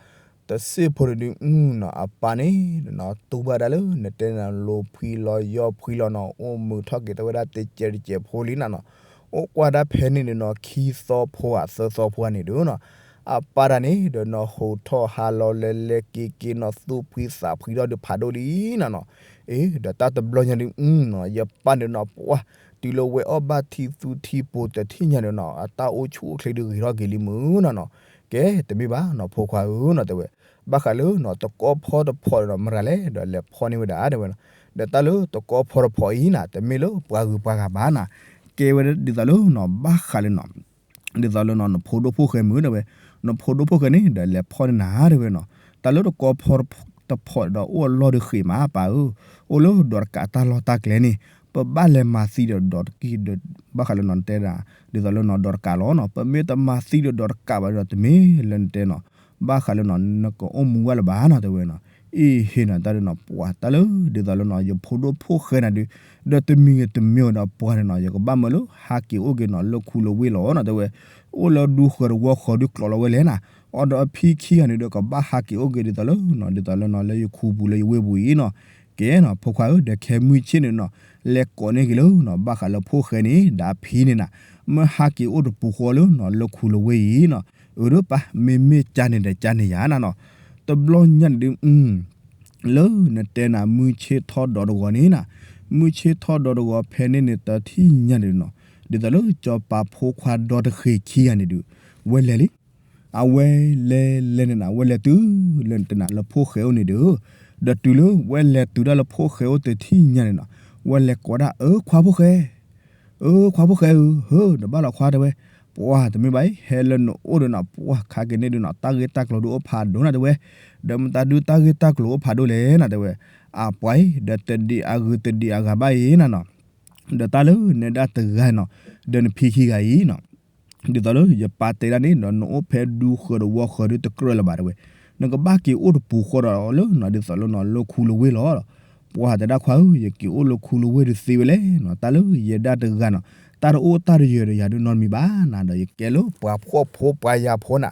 တစ့ၢ်ဖိန့ၣ်ဒုးနီၤ အပၢ်န့ၣ်နီၤ တူၢ်ဘၣ်ဒၣ်လၢနတဲနၤလိၤဖှံလီၤယီၢ်ဖှံလီၤနီၤ အိၣ်မုာ်ထီၣ်က့ၤတဝဲဒၣ်တကဲးတကဲးဖိလံနီၤနီၤ, အိၣ်ကွၢ်ဒၣ်ဖဲန့ၣ်န့ၣ်နီၤ ခံသီဖိဧါသၢသီဖိဧါန့ၣ်ဒုးနီၤ အပၢ်တၢ်န့ၣ်ဒီးနီၤ ဟိးထီၣ်ဟးလီၤလဲၤလဲၤက့ၤက့ၤနီၤ သူၣ်ဖှံသးဖှံထီၣ်ဒုးဖးဒိၣ်လံနီၤနီၤ, အ့ ဒီးတၢ်တဘျီညါဒုးနီၤ ယပၢ်န့ၣ်နီၤ ပှၤ တုၤလၢဝဲအီၣ်ဘၣ်ထံသူထံပိၤတထံၣ်ညါန့ၣ်နီၤ အတၢ်အိၣ်ဆူၣ်အိၣ်ချ့ဒုးဂ့ၤထီၣ်က့ၤလံမုၢ်နီၤနီၤ, ကဲတမ့ၢ်ဘၣ်နီၤ ဖိခွါဧၢနီၤ တဲဝဲ, ဘၣ်ဃးလၢနီၤ တကီဖီတဖီဒီး မတၤလဲၣ်ဒီးလဲၤဖီၣ်န့ၢ်ဝဲဒၣ် တဲဝဲနီၤ, ဒီးတၢ်လၢတကီဖီတဖီအံၤနီၤ တမ့ၢ်လၢပှၤဂုၤပှၤဂၤဘၣ်နီၤ, ကဲဝဲဒၣ်ဒ်သိးလၢနီၤ ဘၣ်ဃးလၢနီၤ ဒ်သိးလၢနီၤ နဖိဒိၣ်ဖိၣ်ဃဲမုၢ် တဲဝဲ, နဖိဒိၣ်ဖိၣ်ဃဲန့ၣ်ဒီးလဲၤဖီၣ်န့ၢ်နၤ တဲဝဲနီၤ, တၢ်လၢတကီဖီတဖီဒီးအိၣ်အလီၢ်ဒုးဃ့ၢ်မးပၢ်ဧၢ, အိၣ်လၢဒီးတကးတၢ်လီၢ်တၢ်ကျဲန့ၣ် ပဘၣ်လဲၤမၤသံဒီးဒီးတကံၢ်ဒီး ဘၣ်ဃးလၢနီၤတဲဒၣ် ဒ်သိးလၢနီၤဒီးတကးလီၤနီၤ ပမ့ၢ်တမၤသံဒီးဒီးတကးဘၣ်ဒီးတမ့ၢ်လၢနတဲနီၤ ဘၣ်ဃးလၢနီၤ နကအိၣ်မူဝဲလၢၤဘၣ်နီၤ တဲဝဲနီၤ, အ့ဟ့ၣ်နီၤ တၢ်ဒုးနီၤ ပှၤတၢ်လၢ ဒ်သိးလၢနီၤ ယဖိဒိၣ်ဖိၣ်ဃဲနၤဒုး ဒီးတမံၤဂ့ၤတမံၤဒီးပှၤန့ၣ်နီၤ ယကဘၣ်မၢလၢဟးက့ၤအိၣ်က့ၤနီၤ လၢခူလၢဝ့ၢ်လီၤနီၤ တဲဝဲ, အိၣ်လၢဒူဃၢၤတဝီဃၢၤဒုးကျိးလီၤဝဲလဲၣ်နီၤ, အီၤဒီးအဖံခံဂၤန့ၣ်ဒီးကဘၣ်ဟးက့ၤအိၣ်က့ၤဒ်သိးလၢနီၤ ဒ်သိးလၢနီၤ လၢယခူပူၤလၢယဝ့ၢ်ပူၤအံၤနီၤ, ကဲနီၤ ဖိခွါဧၢ ဒီးခဲမုၢ်ဆ့ၣ်န့ၣ်နီၤ လဲၤကိးန့ၢ်က့ၤလၢနီၤ ဘၣ်ဃးလၢဖိၣ်ဃဲန့ၣ် ဒီးအဖံန့ၣ်နီၤ မၢဟးက့ၤအိၣ်တပူၤဃီလၢနီၤ လၢခူလၢဝ့ၢ်အံၤနီၤ, အၢဒိၣ်ပၢ် မ့မ့ၢ်ကၢန့ၣ်ဒီးကၢန့ၣ်ယၤနီၤနီၤ, တဘျီညါန့ၣ်ဒုး လၢနတဲနၤ မုၢ်ဆ့ၣ်ထီၣ်ဒီးတဂီၤန့ၣ်နီၤ, မုၢ်ဆ့ၣ်ထီၣ်ဒီးတဂီၤဖဲန့ၣ်န့ၣ် တထံၣ်ညါန့ၣ်နီၤ, ဒ်သိးလၢစီၤပၤဖိခွါဒီတဃ့ၢ်ခံဂၤန့ၣ်ဒုး ဝဲလဲၤလံ, အဝဲလဲၤလဲၤန့ၣ်နီၤ ဝဲလဲၤတုၤလၢနတဲနၤလၢဖိၣ်ဃဲအိၣ်န့ၣ်ဒီး, ဒီးတုၤလၢဝဲလဲၤတုၤဒၣ်လၢဖိၣ်ဃဲအိၣ်တထံၣ်ညါန့ၣ်နီၤ, ဝဲလဲၤကိးဒၣ် အၢ ခွါဖိၣ်ဃဲ အၢ ခွါဖိၣ်ဃဲဧၢ, ဟၢ ဒီးဘၣ်လီၤခွါ တဲဝဲ, ပှၤတမ့ၢ်ဘၣ်အံၤ ဟဲလၢနအိၣ်ဒီးနီၤ ပှၤခါက့ၤန့ၢ်ဒုးနီၤ တၢ်ဂ့ၢ်တၢ်ကျိၤဒုးအိၣ်ဖးဒိၣ်နီၤ တဲဝဲ, ဒီးမတၤဒုးတၢ်ဂ့ၢ်တၢ်ကျိၤအိၣ်ဖးဒိၣ်လဲၣ်နီၤ တဲဝဲ, အပှၤအံၤ ဒီးတဒံးအဂုၤတဒံးအဂၤဘၣ်အံၤနီၤနီၤ, ဒီးတၢ်လၢနဲဒၣ်တဂၤနီၤ, ဒီးနဖံခံဂၤအံၤနီၤ ဒ်သိးလၢယပၢ်တဲဒၣ်န့ၣ်ဒီး နအိၣ်ဖဲဒူဃၢၤတဝီဃၢၤဒုးတကြၢးလၢၤဘၣ်တဲဝဲ, နကဘၣ်က့ၤအိၣ်တပူၤဃီဒီးလၢနီၤ ဒ်သိးလၢနီၤ လၢခူလၢဝ့ၢ်လီၤ. ပှၤတဲဒၣ်ခွါဧၢ ယက့ၤအိၣ်လၢခူလၢဝ့ၢ်ဒုးသ့ဝဲလဲၣ်နီၤ, တၢ်လၢယဲဒၣ်တဂၤနီၤ, တၢ်တအိၣ်တၢ်တယၢၤဒီးယၤဒုးနီတမံၤဘၣ်နၤ, ဒီးယကဲလၢပှၤဖှီၣ်ဖိပှၤယာ်ဖိနၤ,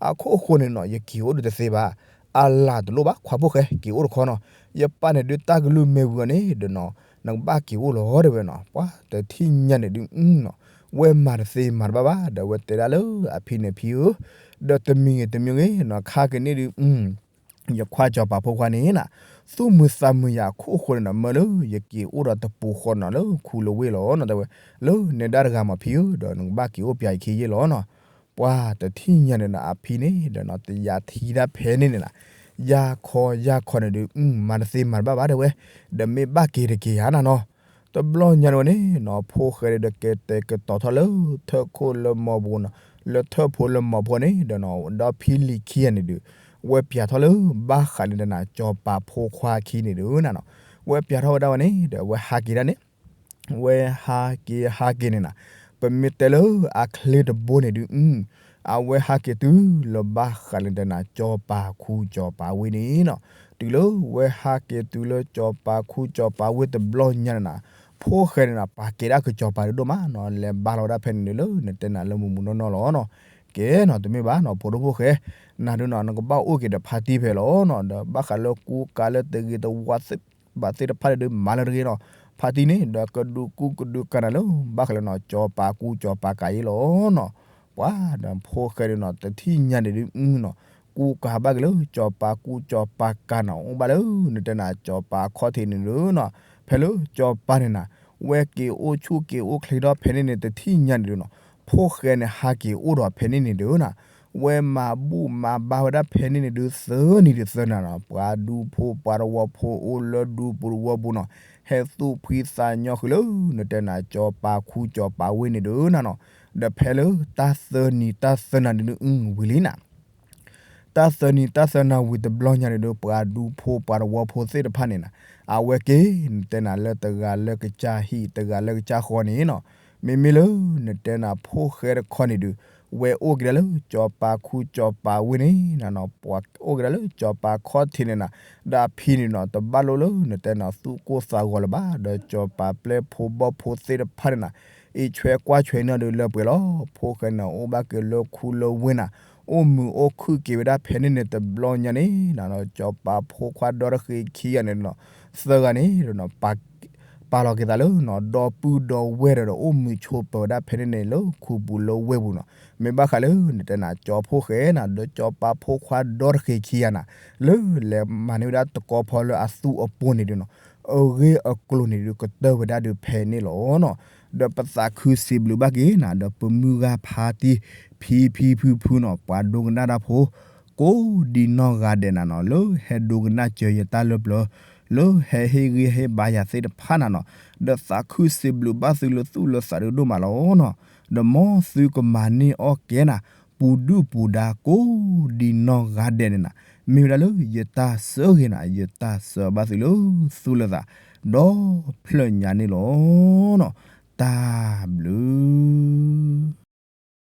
အခိၣ်ဃိန့ၣ်နီၤ ယက့ၤအိၣ်ဒုးတသ့ဘၣ်, အလၢ်တလိၣ်ဘၣ် ခွါဖိၣ်ဃဲ က့ၤအိၣ်တခီနီၤ, ယပၢ်န့ၣ်ဒုးတၢ်ကလုၢ်မ့ၢ်ဝံၤအီၤန့ၣ်ဒီးနီၤ နကဘၣ်က့ၤအိၣ်လီၤတဲဝဲနီၤ, ပှၤတထံၣ်ညါန့ၣ်ဒုးနီၤ ဝဲမၤတသ့မၤတဘၣ်ဘၣ် ဒီးဝဲတဲဒၣ်လၢအဖံန့ၣ် ဖံဧၢ, ဒီးတမံၤဂ့ၤတမံၤဂ့ၤနီၤ ခါက့ၤန့ၢ်ဒုး ယခွါစီၤပၤဖိခွါန့ၣ်နီၤ, သူၣ်မုာ်သးမုာ်ယၤအခိၣ်ဃိန့ၣ်နီၤ မၢလၢယက့ၤအိၣ်ဒီးတပူၤဃီနီၤ လၢခူလၢဝ့ၢ်လီၤနီၤ တဲဝဲ, လၢနဲဒၣ်တဂၤမးဖံဧၢ, ဒီးနကဘၣ်က့ၤအိၣ်ပၠးယခံယ့ၢ်လီၤနီၤ. ပှၤတထံၣ်ညါန့ၣ်နီၤ အဖံန့ၣ်ဒီးနီၤ တယၤထံတၢ်ဖဲန့ၣ်န့ၣ်နီၤ, ယၤခီယၤခီန့ၣ်ဒုး မၤတသ့မၤတဘၣ်ဘၣ်တဲဝဲ, ဒီးမ့ၢ်ဘၣ်က့ၤတက့ၤဧါနၤနီၤ. တဘျီညါန့ၣ်ဝဲန့ၣ်နီၤ ဖိၣ်ဃဲန့ၣ်ဒီးကတဲာ်ကတီၤထီၣ်လၢထၢၣ်ခိၣ်လၢမီၤပူၤနီၤ, လၢထၢၣ်ဖိလၢမီၤဖိန့ၣ်ဒီးနီၤ ဒီဖံလံၤခံဂၤန့ၣ်ဒုး ဝဲပၠးထီၣ်လၢဘၣ်ဃးန့ၣ်ဒီးနီၤ စီၤပၤဖိခွါခံန့ၣ်ဒုးနၤနီၤ, ဝဲပၠးထီၣ်ဝဲဒၣ်ဝဲန့ၣ်ဒီး ဝဲဟးက့ၤဒၣ်န့ၣ် ဝဲဟးက့ၤဟးက့ၤန့ၣ်နီၤ, ပမ့ၢ်တဲလၢအချ့တဘိန့ၣ်ဒုး အဝဲဟးက့ၤတုၤလၢဘၣ်ဃးန့ၣ်ဒီးနီၤ စီၤပၤခူစီၤပၤဝ့ၢ်န့ၣ်နီၤ, တုၤလၢဝဲဟးက့ၤတုၤလၢစီၤပၤခူစီၤပၤဝ့ၢ်တဘျီညါန့ၣ်နီၤ, ဖိၣ်ဃဲန့ၣ်နီၤ ပာ်ကဲဒၣ်ကစီၤပၤဒုးဒိၣ်မးနီၤ, လဲၤဘါလီၤဝဲဒၣ်ဖဲန့ၣ်ဒုးလၢနတဲနၤလၢမုၢ်မုၢ်နီၢ်နီၢ်လီၤနီၤ. ကဲနီၤ တမ့ၢ်ဘၣ်နီၤ ဖိဒိၣ်ဖိၣ်ဃဲ, နၤဒုးနီၤ နကဘၣ်အိၣ်က့ၤဒီးဖါတံၢ်ဖဲလီၤနီၤ, ဒီးဘၣ်ဃးလၢကူကၤလၢတဂ့ၤတဝါသ့ၣ် ဘၣ်သ့ၣ်တဖၣ်န့ၣ်ဒုး မၤလၢတဂ့ၤနီၤ, ဖါတံၢ်န့ၣ် ဒီးကဒုးကူကဒုးကၤနၤလၢ ဘၣ်ဃးလၢနီၤ စီၤပၤကူစီၤပၤကၤအံၤလီၤနီၤ. ပှၤဒီးဖိၣ်ဃဲဒုးနီၤ တထံၣ်ညါန့ၣ်ဒုးနီၤ, ကူကၤဘၣ်က့ၤလၢ စီၤပၤကူစီၤပၤကၤနီၤ, အိၣ်ဘၣ်လၢနတဲနၤ စီၤပၤခီၣ်ထံးန့ၣ်ဒုးနီၤ, ဖဲလၢစီၤပၤန့ၣ်နၤ ဝဲက့ၤအိၣ်ဆူၣ်က့ၤအိၣ်ချ့ထီၣ်ဖဲန့ၣ်န့ၣ် တထံၣ်ညါန့ၣ်ဒုးနီၤ, ဖိၣ်ဃဲန့ၣ် ဟးက့ၤအိၣ်ဒီးဖဲန့ၣ်န့ၣ်ဒုးနီၤ, ဝဲမၤဘူၣ်မၤဘါဝဲဒၣ်ဖဲန့ၣ်န့ၣ်ဒုး သၢနံၤတသၢနၤနီၤ ပှၤဒူဖိပှၤတဝီဖိအိၣ်လၢဒူပူၤတဝီပူၤနီၤ ဟဲသူၣ်ဖှံသးညီဃုာ်လၢ နတဲနၤ ကၠီၤပၤခူကၠီၤပၤဝ့ၢ်န့ၣ်ဒုးနၤနီၤ ဒီးဖဲလၢတၢ်သၢနံၤတၢ်သၢနၤဒုး ဝံၤလံနၤ တၢ်သၢနံၤတၢ်သၢနၤဝံၤတဘျီညါန့ၣ်ဒီး ပှၤဒူဖိပှၤတဝီဖိသ့ၣ်တဖၣ်န့ၣ်နၤ အဝဲက့ၤ နတဲနၤလၢတဂၤလၢကစၢ်ဟံၣ် တဂၤလၢကစၢ်ဃီန့ၣ်နီၤ မ့မ့ၢ်လၢ နတဲနၤဖိၣ်ဃဲတခီန့ၣ်ဒီး ဝဲအိၣ်က့ၤဒၣ်လၢ ကၠီၤပၤခူကၠီၤပၤဝ့ၢ်န့ၣ်နၤနီၤ ပှၤအိၣ်က့ၤဒၣ်လၢ ကၠီၤပၤခီၣ်ထံးန့ၣ်နၤ ဒီးအဖံန့ၣ်နီၤ တဘၣ်လိၣ်လၢ နတဲနၤသူၣ်ကိၢ်သးဂီၤလၢၤဘၣ် ဒီးကၠီၤပၤပျဲၢ်ဖိဘီၣ်ဖိသ့ၣ်တဖၣ်န့ၣ်နၤ အံးဆွဲကွၢ်ဆွဲန့ၢ်ဒုးလၢပှဲၤလီၤ ဖိၣ်ဃဲန့ၣ်အိၣ်ဘၣ်က့ၤလၢခူလၢဝ့ၢ်နၤ အိၣ်မုာ်အိၣ်ခုၣ်က့ၤဝဲဒၣ်ဖဲန့ၣ်န့ၣ်တဘျီညါန့ၣ်နၤ ကၠီၤပၤဖိခွါဒီတဃ့ခံဂၤန့ၣ်နီၤ သၢဂၤန့ၣ် ပာ်လီၤက့ၤသးလၢနီၤ ဒီပုၢ်ဒီဝဲၢ်ဒီး အိၣ်မုာ်ဆိးပၢၤဝဲဒၣ်ဖဲန့ၣ်န့ၣ်လၢခူပူၤလၢဝ့ၢ်ပူၤနီၤ မ့ၢ်ဘၣ်ဃးလၢ နတဲနၤ ကၠီၤဖိၣ်ဃဲနၤ ဒီးကၠီၤပၤဖိခွါဒီတဃ့ခံဂၤနၤ လၢလဲၤမၤန့ၢ်ဝဲဒၣ်တကီဖီလၢအသူအပူၤန့ၣ်ဒုးနီၤ အဂ့ၢ်အကျိၤန့ၣ်ဒုး ကတၢၢ်ဝဲဒၣ်ဒုးဖဲန့ၣ်လီၤနီၤ ဒီးပသးခုစံးဘျုးဘၣ်က့ၤနၤ ဒီးပမုၢ်ဂၤဖါတံၢ် ဖံဖံဖုဖုနီၤ ပှၤဒိကနၣ်တၢ်ဖိ ကိးဒံနီၢ်ဂၤဒဲးနၤနီၤ လၢဟဲဒိကနၣ်စၢၤယတၢ်လၢပျၢၤ လၢဟဲဟ့ၣ်ဂံၢ်ဟ့ၣ်ဘါယၤသ့ၣ်တဖၣ်နၤနီၤ ဒီးသးခုစံးဘျုးဘၣ်သုလၢသူၣ်လၢသးဒုးဒိၣ်မးလီၤနီၤ ဒီးမ်သုကမၤန့ၢ်အီၣ်ကဲနၤ ပူၤဒုၣ်ပူၤဒါကိးဒံနီၢ်ဂၤဒဲးန့ၣ်နၤ မ့ၢ်ဝဲဒၣ်လၢယတၢ်ဆၢဂ့ၤနၤ ယတၢ်ဆၢဘၣ်သုလၢသူၣ်လၢသး ဒီဖျၢၣ်ညါန့ၣ်လီၤနီၤ တၢ်ဘျုး